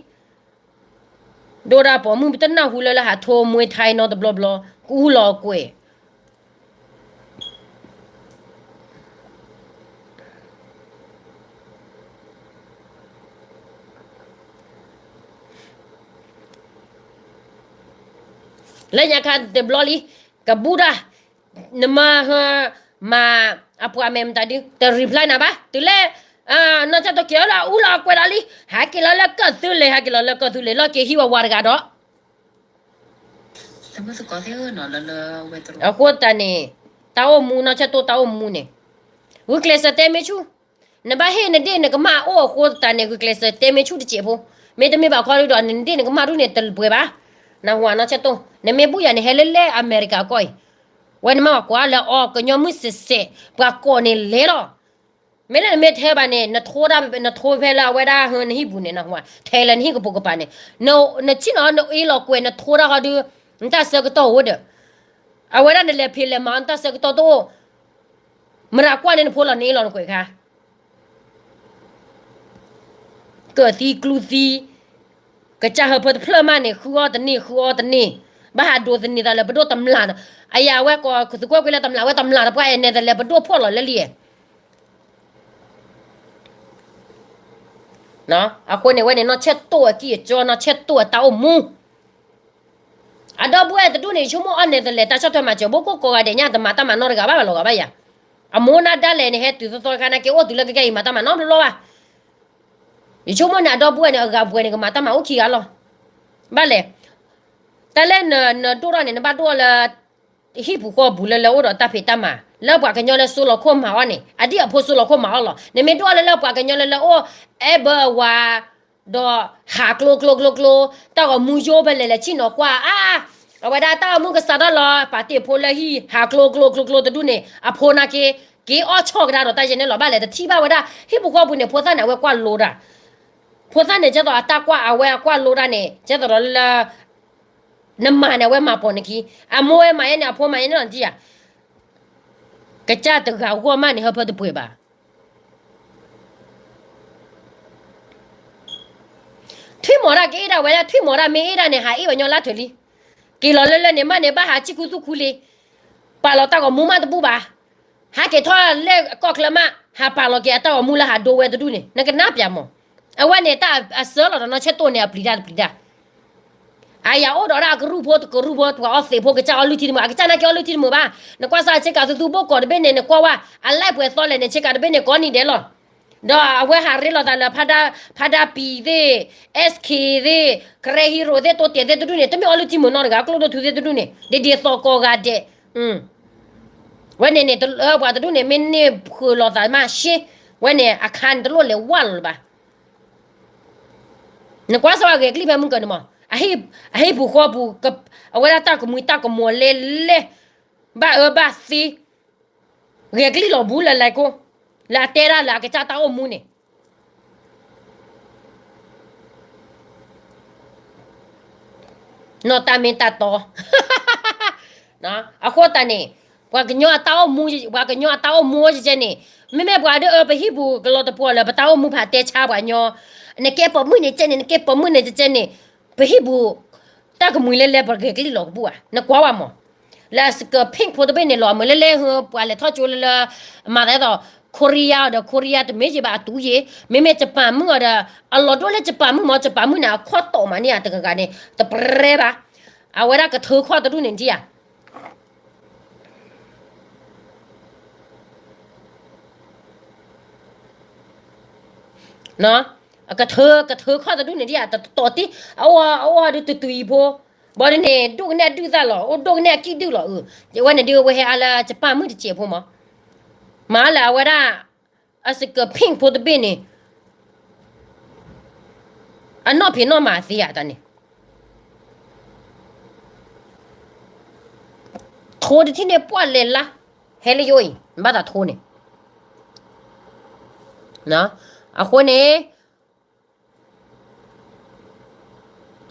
ဒိၣ်တၢ်ပိာ်မုၣ် ပတနၢ်ဟူလၢလၢဟးထိမှဲထဲနီတဘျီဘျီ, ကအူလီၤကွဲး လၢညါခါတဘျီလံ, ကဘူၣ်တၢ်, နမၤ, မၤ, အပှၤမဲာ်မတၤဒုး တ reply နၤဘၣ်, တုၤလၢ, နီၢ်ကၠဲၣ်တိၣ်က့ၤအီၤလၢ အူလီၤကွဲးဒီးလံ, ဟဲက့ၤလီၤလၢကီၢ်သူလ့ၤ ဟဲက့ၤလီၤလၢကီၢ်သူလ့ၤ လီၢ်က့ၤဟံၣ်ဝဲဝါတဂၤဒီး အဃိသတးန့ၣ်, တၢ်အိၣ်မူ နီၢ်ကၠဲၣ်တိၣ်တၢ်အိၣ်မူန့ၣ်, ဂုာ်ကျဲးစၢးတဲမ့ၢ်ဆူၣ်, နဘၣ်ဟ့ၣ်နဒ့ၣ်နကမၣ်အိၣ်အဃိသတးန့ၣ် ဂုာ်ကျဲးစၢးတဲမ့ၢ်ဆူၣ်တစဲးဖိ, မ့တမ့ၢ်ဘၣ်ခီဒုးဒီး နဒ့ၣ်နကမၣ်ဒုးန့ၣ် တပှဲၤဘၣ်, နဟူဧါ နီၢ်ကၠဲၣ်တိၣ်, နမ့ၢ်ဘူၣ်ယၤန့ၣ် ဟဲလၢလၢအမဲရကၤကီၢ်အံၤ, ဝဲန့ၣ်မ့ၢ်ဝဲကွၢ်လၢအီၤ ကညီမုၢ်စဲးစဲး ပှၤကိးန့ၣ်လဲၤလီၤ မ့ၢ်လၢနမ့ၢ်ထဲဘၣ်န့ၣ် နထိဒၣ်, နထိဖဲလၢအဝဲဒၣ်ဟၢနဟံၣ်ပူၤန့ၣ် နဟူဧါ, ထဲလၢနဟံၣ်ကပိာ်ကပၤန့ၣ်, နဆ့ၣ်နီၤ နအ့ၣ်လိာ်ကွဲး နထိဒၣ်ဃီဒုး, နတၢ်ဆၢကတီၢ်အိၣ်ဒီး, အဝဲဒၣ်နလဲၤဖံးလဲၤမၤအီၤ နတၢ်ဆၢကတီၢ်တအိၣ်, မတၤကွၢ်န့ၢ်နဖိလီၤ နအ့ၣ်လိာ်နကွဲးခါ ကၢၣ်သံကျူသံ, ကစၢ်ဟၢဖၢတဖျၢၣ်မးန့ၣ် ဃုအီၣ်တန့ၢ် ဃုအီၣ်တန့ၢ်, ဘၣ်ဟးဒိးသန့ၤသးလၢပဒိၣ်တမျၢ်, အယၤဝဲကိးသုးကွဲးကွံာ်လၢတမျၢ် ဝဲတမျၢ်တပှၢ်အဲၣ်နဲသးလဲၤပဒိၣ်ဖှီၣ်လီၤလၢလံ, အဃိန့ၣ်ဝဲန့ၣ် နီၢ်ဆဲၣ်တိၣ်အကံၢ်အစီ နီၢ်ဆဲၣ်တိၣ်အတၢ်အိၣ်မူ အဒီပုၢ်ဝဲၢ်တဒူၣ်န့ၣ် ယဆိကမိၣ်အီၣ်နဲသးလဲၤ တၢ်ဆီၣ်ထွဲမၤစၢၤ ဘိၣ်ကိၢ်ကိးဂၤဒဲးညါ တမၤတၢ်မၤနီတဂၤဘၣ်ဘၣ်လီၤဂာ်ဘၣ်ယၤ, အမိၢ်နၤဒၣ်လဲာ်န့ၣ် ဟဲတုၤသီသီခါနာ်က့ အိၣ်တုၤလၢကကဲအံၤ မၤတၢ်မၤနီတဘျီဘၣ်, ယဆိကမိၣ်န့ၣ် အဒီပုၢ်ဝဲၢ်န့ၣ် အဂၤပှဲၤန့ၣ် ကမၤတၢ်မၤအိၣ်ခံဂၤလီၤ, ဘၣ်လဲၣ်, တၢ်လၢနဒိၣ်ထီၣ်န့ၣ် နဘၣ်ဒိၣ်လၢ ဟံၣ်ပူၤဃီပူၤလၢလၢအိၣ်ဒီးတၢ်ဖံးတၢ်မၤ လၢပှၤကညီလၢစိလီၤခိၣ်မၤအီၣ်န့ၣ် အဒ်အဖိစိလီၤခိၣ်မၤအီၣ်လီၤ, နမ့ၢ်ဒိၣ်လၢလၢပှၤကညီလၢလၢအိၣ် အဲၣ်ဘၢအဝၤ ဒီးဟးကျိကျိကျိကျိ, တၢ်ဂီၤမူယိဖဲလဲၣ်လဲၣ် ဆ့ၣ်နီၤကွၢ်အါ, အဝဲဒၣ်တၢ်ဂီၤမူကစးထီၣ်လီၤ ပာ်တ့ၢ်ဖိလၢဟံၣ် ဟးကျိကျိကျိကျိတဒူၣ်န့ၣ် အဖိနာ်က့ က့ၤအီၣ်ဆီၣ်ကဒါဒီးတၢ်ယဲၢ်န့ၣ်လီၤ, ဘၣ်လဲၣ်တထံၣ်ဘၣ်ဝဲဒၣ် ဟံၣ်ပူၤဃီပူၤန့ၣ် ဖိသၣ်န့ၣ် အဝဲကွၢ်လိတၢ်, ဖိသၣ်န့ၣ် ကဲသိးအတၢ်ကွၢ်အဝဲအကွၢ်လိတၢ်န့ၣ် ကဲသိးဒီးလၢ နမၤန့ၣ် အဝဲမၤပိာ်နခံ, အမိၢ်ဝဲမၤယဲန့ၣ် အဖိမၤယဲန့ၣ်လီၤ နထံၣ်ဧါ, ကစၢ်တဂၤဂီၢ်မးန့ၣ် ဟၢဖၢတပှဲၤဘၣ် ထွံၣ်မီၤတၢ်ကအ့ၣ်ဒၣ်ဝဲဒၣ် ထွံၣ်မီၤတၢ်မ့ၢ်အ့ၣ်ဒၣ်န့ၣ် ဟးအ့ၣ်ဝဲညီလၢထၢၣ်လံ, က့ၤလီၤလၢလၢန့ၣ် မးန့ၣ် ဘၣ်ဟးစံၣ်ခူသူၣ်ခူလံ, ပာ်လီၤတၢ်ဂီၤမူမးတဘူၣ်ဘၣ်, ဟးက့ၤထီၣ်လၢကီၢ်ချၢမး ဟးပာ်လီၤက့ၤအတၢ်ဂီၤမူလၢဟးဒိဝဲတဒူၣ်န့ၣ် နကနၣ်ပျးမး, အဝဲန့ၣ်တၢ်အစၢလီၤဒီးနီၢ်ဆဲၣ်တိၣ်န့ၣ် အပျံၤတၢ်တပျံၤတၢ် အယၤအိၣ်ဒီးဒၣ်ကရူၢ်ဖိတကရူၢ်ဖိ ပှၤအီသံးဖိ ကစၢ်အီလုၢ်ထံတမုာ် အကစၢ်နာ်က့အီလုၢ်ထံတမုာ်ဘၣ်, နကွၢ်စၢ်ဆ့ကၤသူသူဘိၣ်ကီးတဘ့ၣ်န့ၣ် နကွၢ်ဝဲ အလၢပှဲၤသီလဲၣ်န့ၣ် ဆ့ကၤတဘ့ၣ်န့ၣ် ကိးနံၤဒဲးလီၤ, ဒီးအဝဲဟးရ့လိာ်သးလၢ ဖါဒၣ်ပံၤသ့ၣ်, အ့ၣ်စခ့သ့ၣ်, ကရဲဟံရိၤသ့ၣ် တိတဲာ်သ့ၣ်တဒူၣ်န့ၣ် တမ့ၢ်အီလုၢ်ထံမုာ်နီတဂၤ ကျိဒိၣ်ထူသ့ၣ်တဒူၣ်န့ၣ် ဒ်ဒ်သိးကိးဂၤဒဲး ဝဲန့ၣ်န့ၣ် ပှၤတဒူၣ်န့ၣ် မ့ၢ်န့ၢ်ဃုာ်လိာ်သးမးရှ့, ဝဲန့ၣ်အခါန့ၣ် တလိၣ်လဲၤဝၢ်လီၤလၢၤဘၣ် နကွၢ်စၢ်ဂဲၤကလံၣ်ဖဲမုၢ်ကၢၤန့ၣ်မး, အဟံၣ်ပူၤဃီပူၤ, အဝဲဒၣ်တၢ်ကမှံတၢ်ကမီၤလဲလဲ, ဘၣ်အၢဘၣ်သီ, ဂဲၤကလံၣ်လီၤဘူးလၢလဲၤခိၣ်, လၢအတဲဒၣ်လၢအကစၢ်တၢ်အိၣ်မူန့ၣ် နီၢ်တၢ်မ့ၢ်တၢ်တီ အဃိသတးန့ၣ် ပှၤကညီအတၢ်အိၣ်မူ, ပှၤကညီအတၢ်အိၣ်မူအိၣ်ကဲကဲန့ၣ်, မ့မ့ၢ်ပှၤဒ်အၢ ပဟံၣ်ပူၤကလီၤတပှီၤလၢ ပတၢ်အိၣ်မူဖးတဲဆါပှၤကညီ, နကဲပိာ်မုၣ်န့ၣ်ကဲန့ၣ် နကဲပိာ်မုၣ်န့ၣ်ကဲန့ၣ်, ပဟံၣ်ပူၤ တၢ်ကမှံၤလဲလဲ ပက့ၤကျံၣ်လီၤကဘူၣ်ဧါ, နကွၢ်ဝဲမး. လၢအစကၢ pink ဖိတဘ့ၣ်န့ၣ် လီၤမုာ်လဲလဲ ဟၢ ပှၤလဲၤထီၣ်ကၠိလၢလၢ မၤသးဒ်သိး Korea ဒီး Korea တမ့ၢ်က့ဘၣ် အတူၢ်ယ့ၤ, မ့မ့ၢ် Japan မုၣ်အီၤဒီး အလီၤဒိၣ်လၢ Japan မုၣ်မး, Japan မုၣ်န့ၣ် အခီၣ်တီၢ်မးန့ၢ်ဧါ တဂၤဂၤန့ၣ် တပြဲဘၣ်. အဝဲဒၣ်ကထၢခီၣ်တဒူၣ်န့ၣ်ဒံးဧါ ကထၢ ကထၢခီၣ်တဒူၣ်န့ၣ်ဒံးဧါ, တတီၤတံၢ် အအီၣ် အအီၣ်ဒုးတတုၤအံၤဖိ, ဘၣ်ဒ်န့ၣ် ဒိၣ်ကနဲၣ်အဒုၣ်သၣ်လီၤ, အိၣ်ဒိၣ်ကနဲၣ်အကံၣ်ဒုၣ်လီၤ. အဝဲန့ၣ်ဒုး အဝဲဟဲအါလၢ Japan မုၣ်တစဲးဖိမး, မၤလၢအဝဲဒၣ် အစကၢ pink ဖိတဘ့ၣ်န့ၣ် အနီၢ်ဖံးနီၢ်မၤသ့ဧါတၢ်န့ၣ်, ထိတထံၣ်န့ၣ် ပှၢ်လဲၤလါ, ဟဲလၢယအိၣ်အံၤ နဘၣ်သးထိန့ၣ်, အဃိန့ၣ်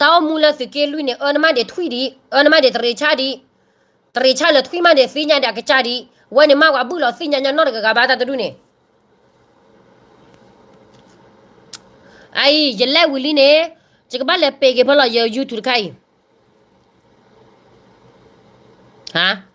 တၢ်အိၣ်မူလၢသုးက့လွံၢ်န့ၣ် အၢနမးဒံးထွံၣ်ဒံး, အၢနမးဒံးတရံးဆၣ်ဒံး, တရံးဆၣ်လၢထွံၣ်မးဒံးသ့ၣ်ညါဒံးအကစၢ်ဒံး, ဝဲန့ၣ်မးဝဲဘုၣ်လီၤသ့ၣ်ညါညါနီတဂၤဂၤဘၣ်တၢ်တဒူၣ်န့ၣ် အအံၤ ယလဲၤဝံၤလံန့ၣ် ယကဘၣ်လဲၤပ့ၤက့ၤဖဲလီၤယ YouTube တခါအံၤ, ဟါ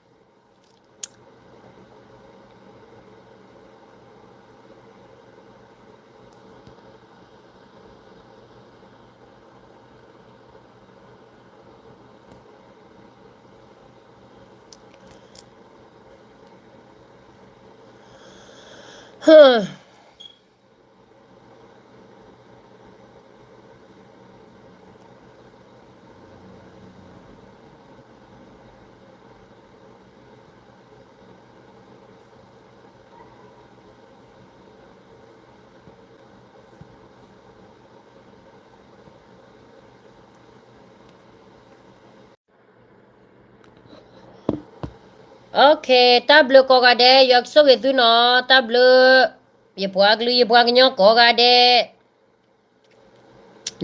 Okay, တၢ်ဘျုးကိးဂၤဒဲး, ယွၤကဆိၣ်ဂ့ၤသုနီၤ, တၢ်ဘျုး, ယပှၤကလုာ် ယပှၤကညီကိးဂၤဒဲး,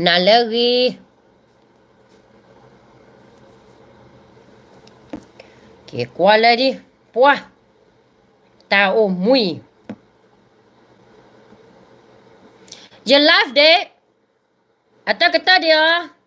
နၤလၢအဂ့ၤ, က့ၤကွၢ်လၢဒ်, ပှၤ, တၢ်အိၣ်မူအံၤ, ယ live ဒံး, အတၢ်ကတၢၢ်ဒံးဧါ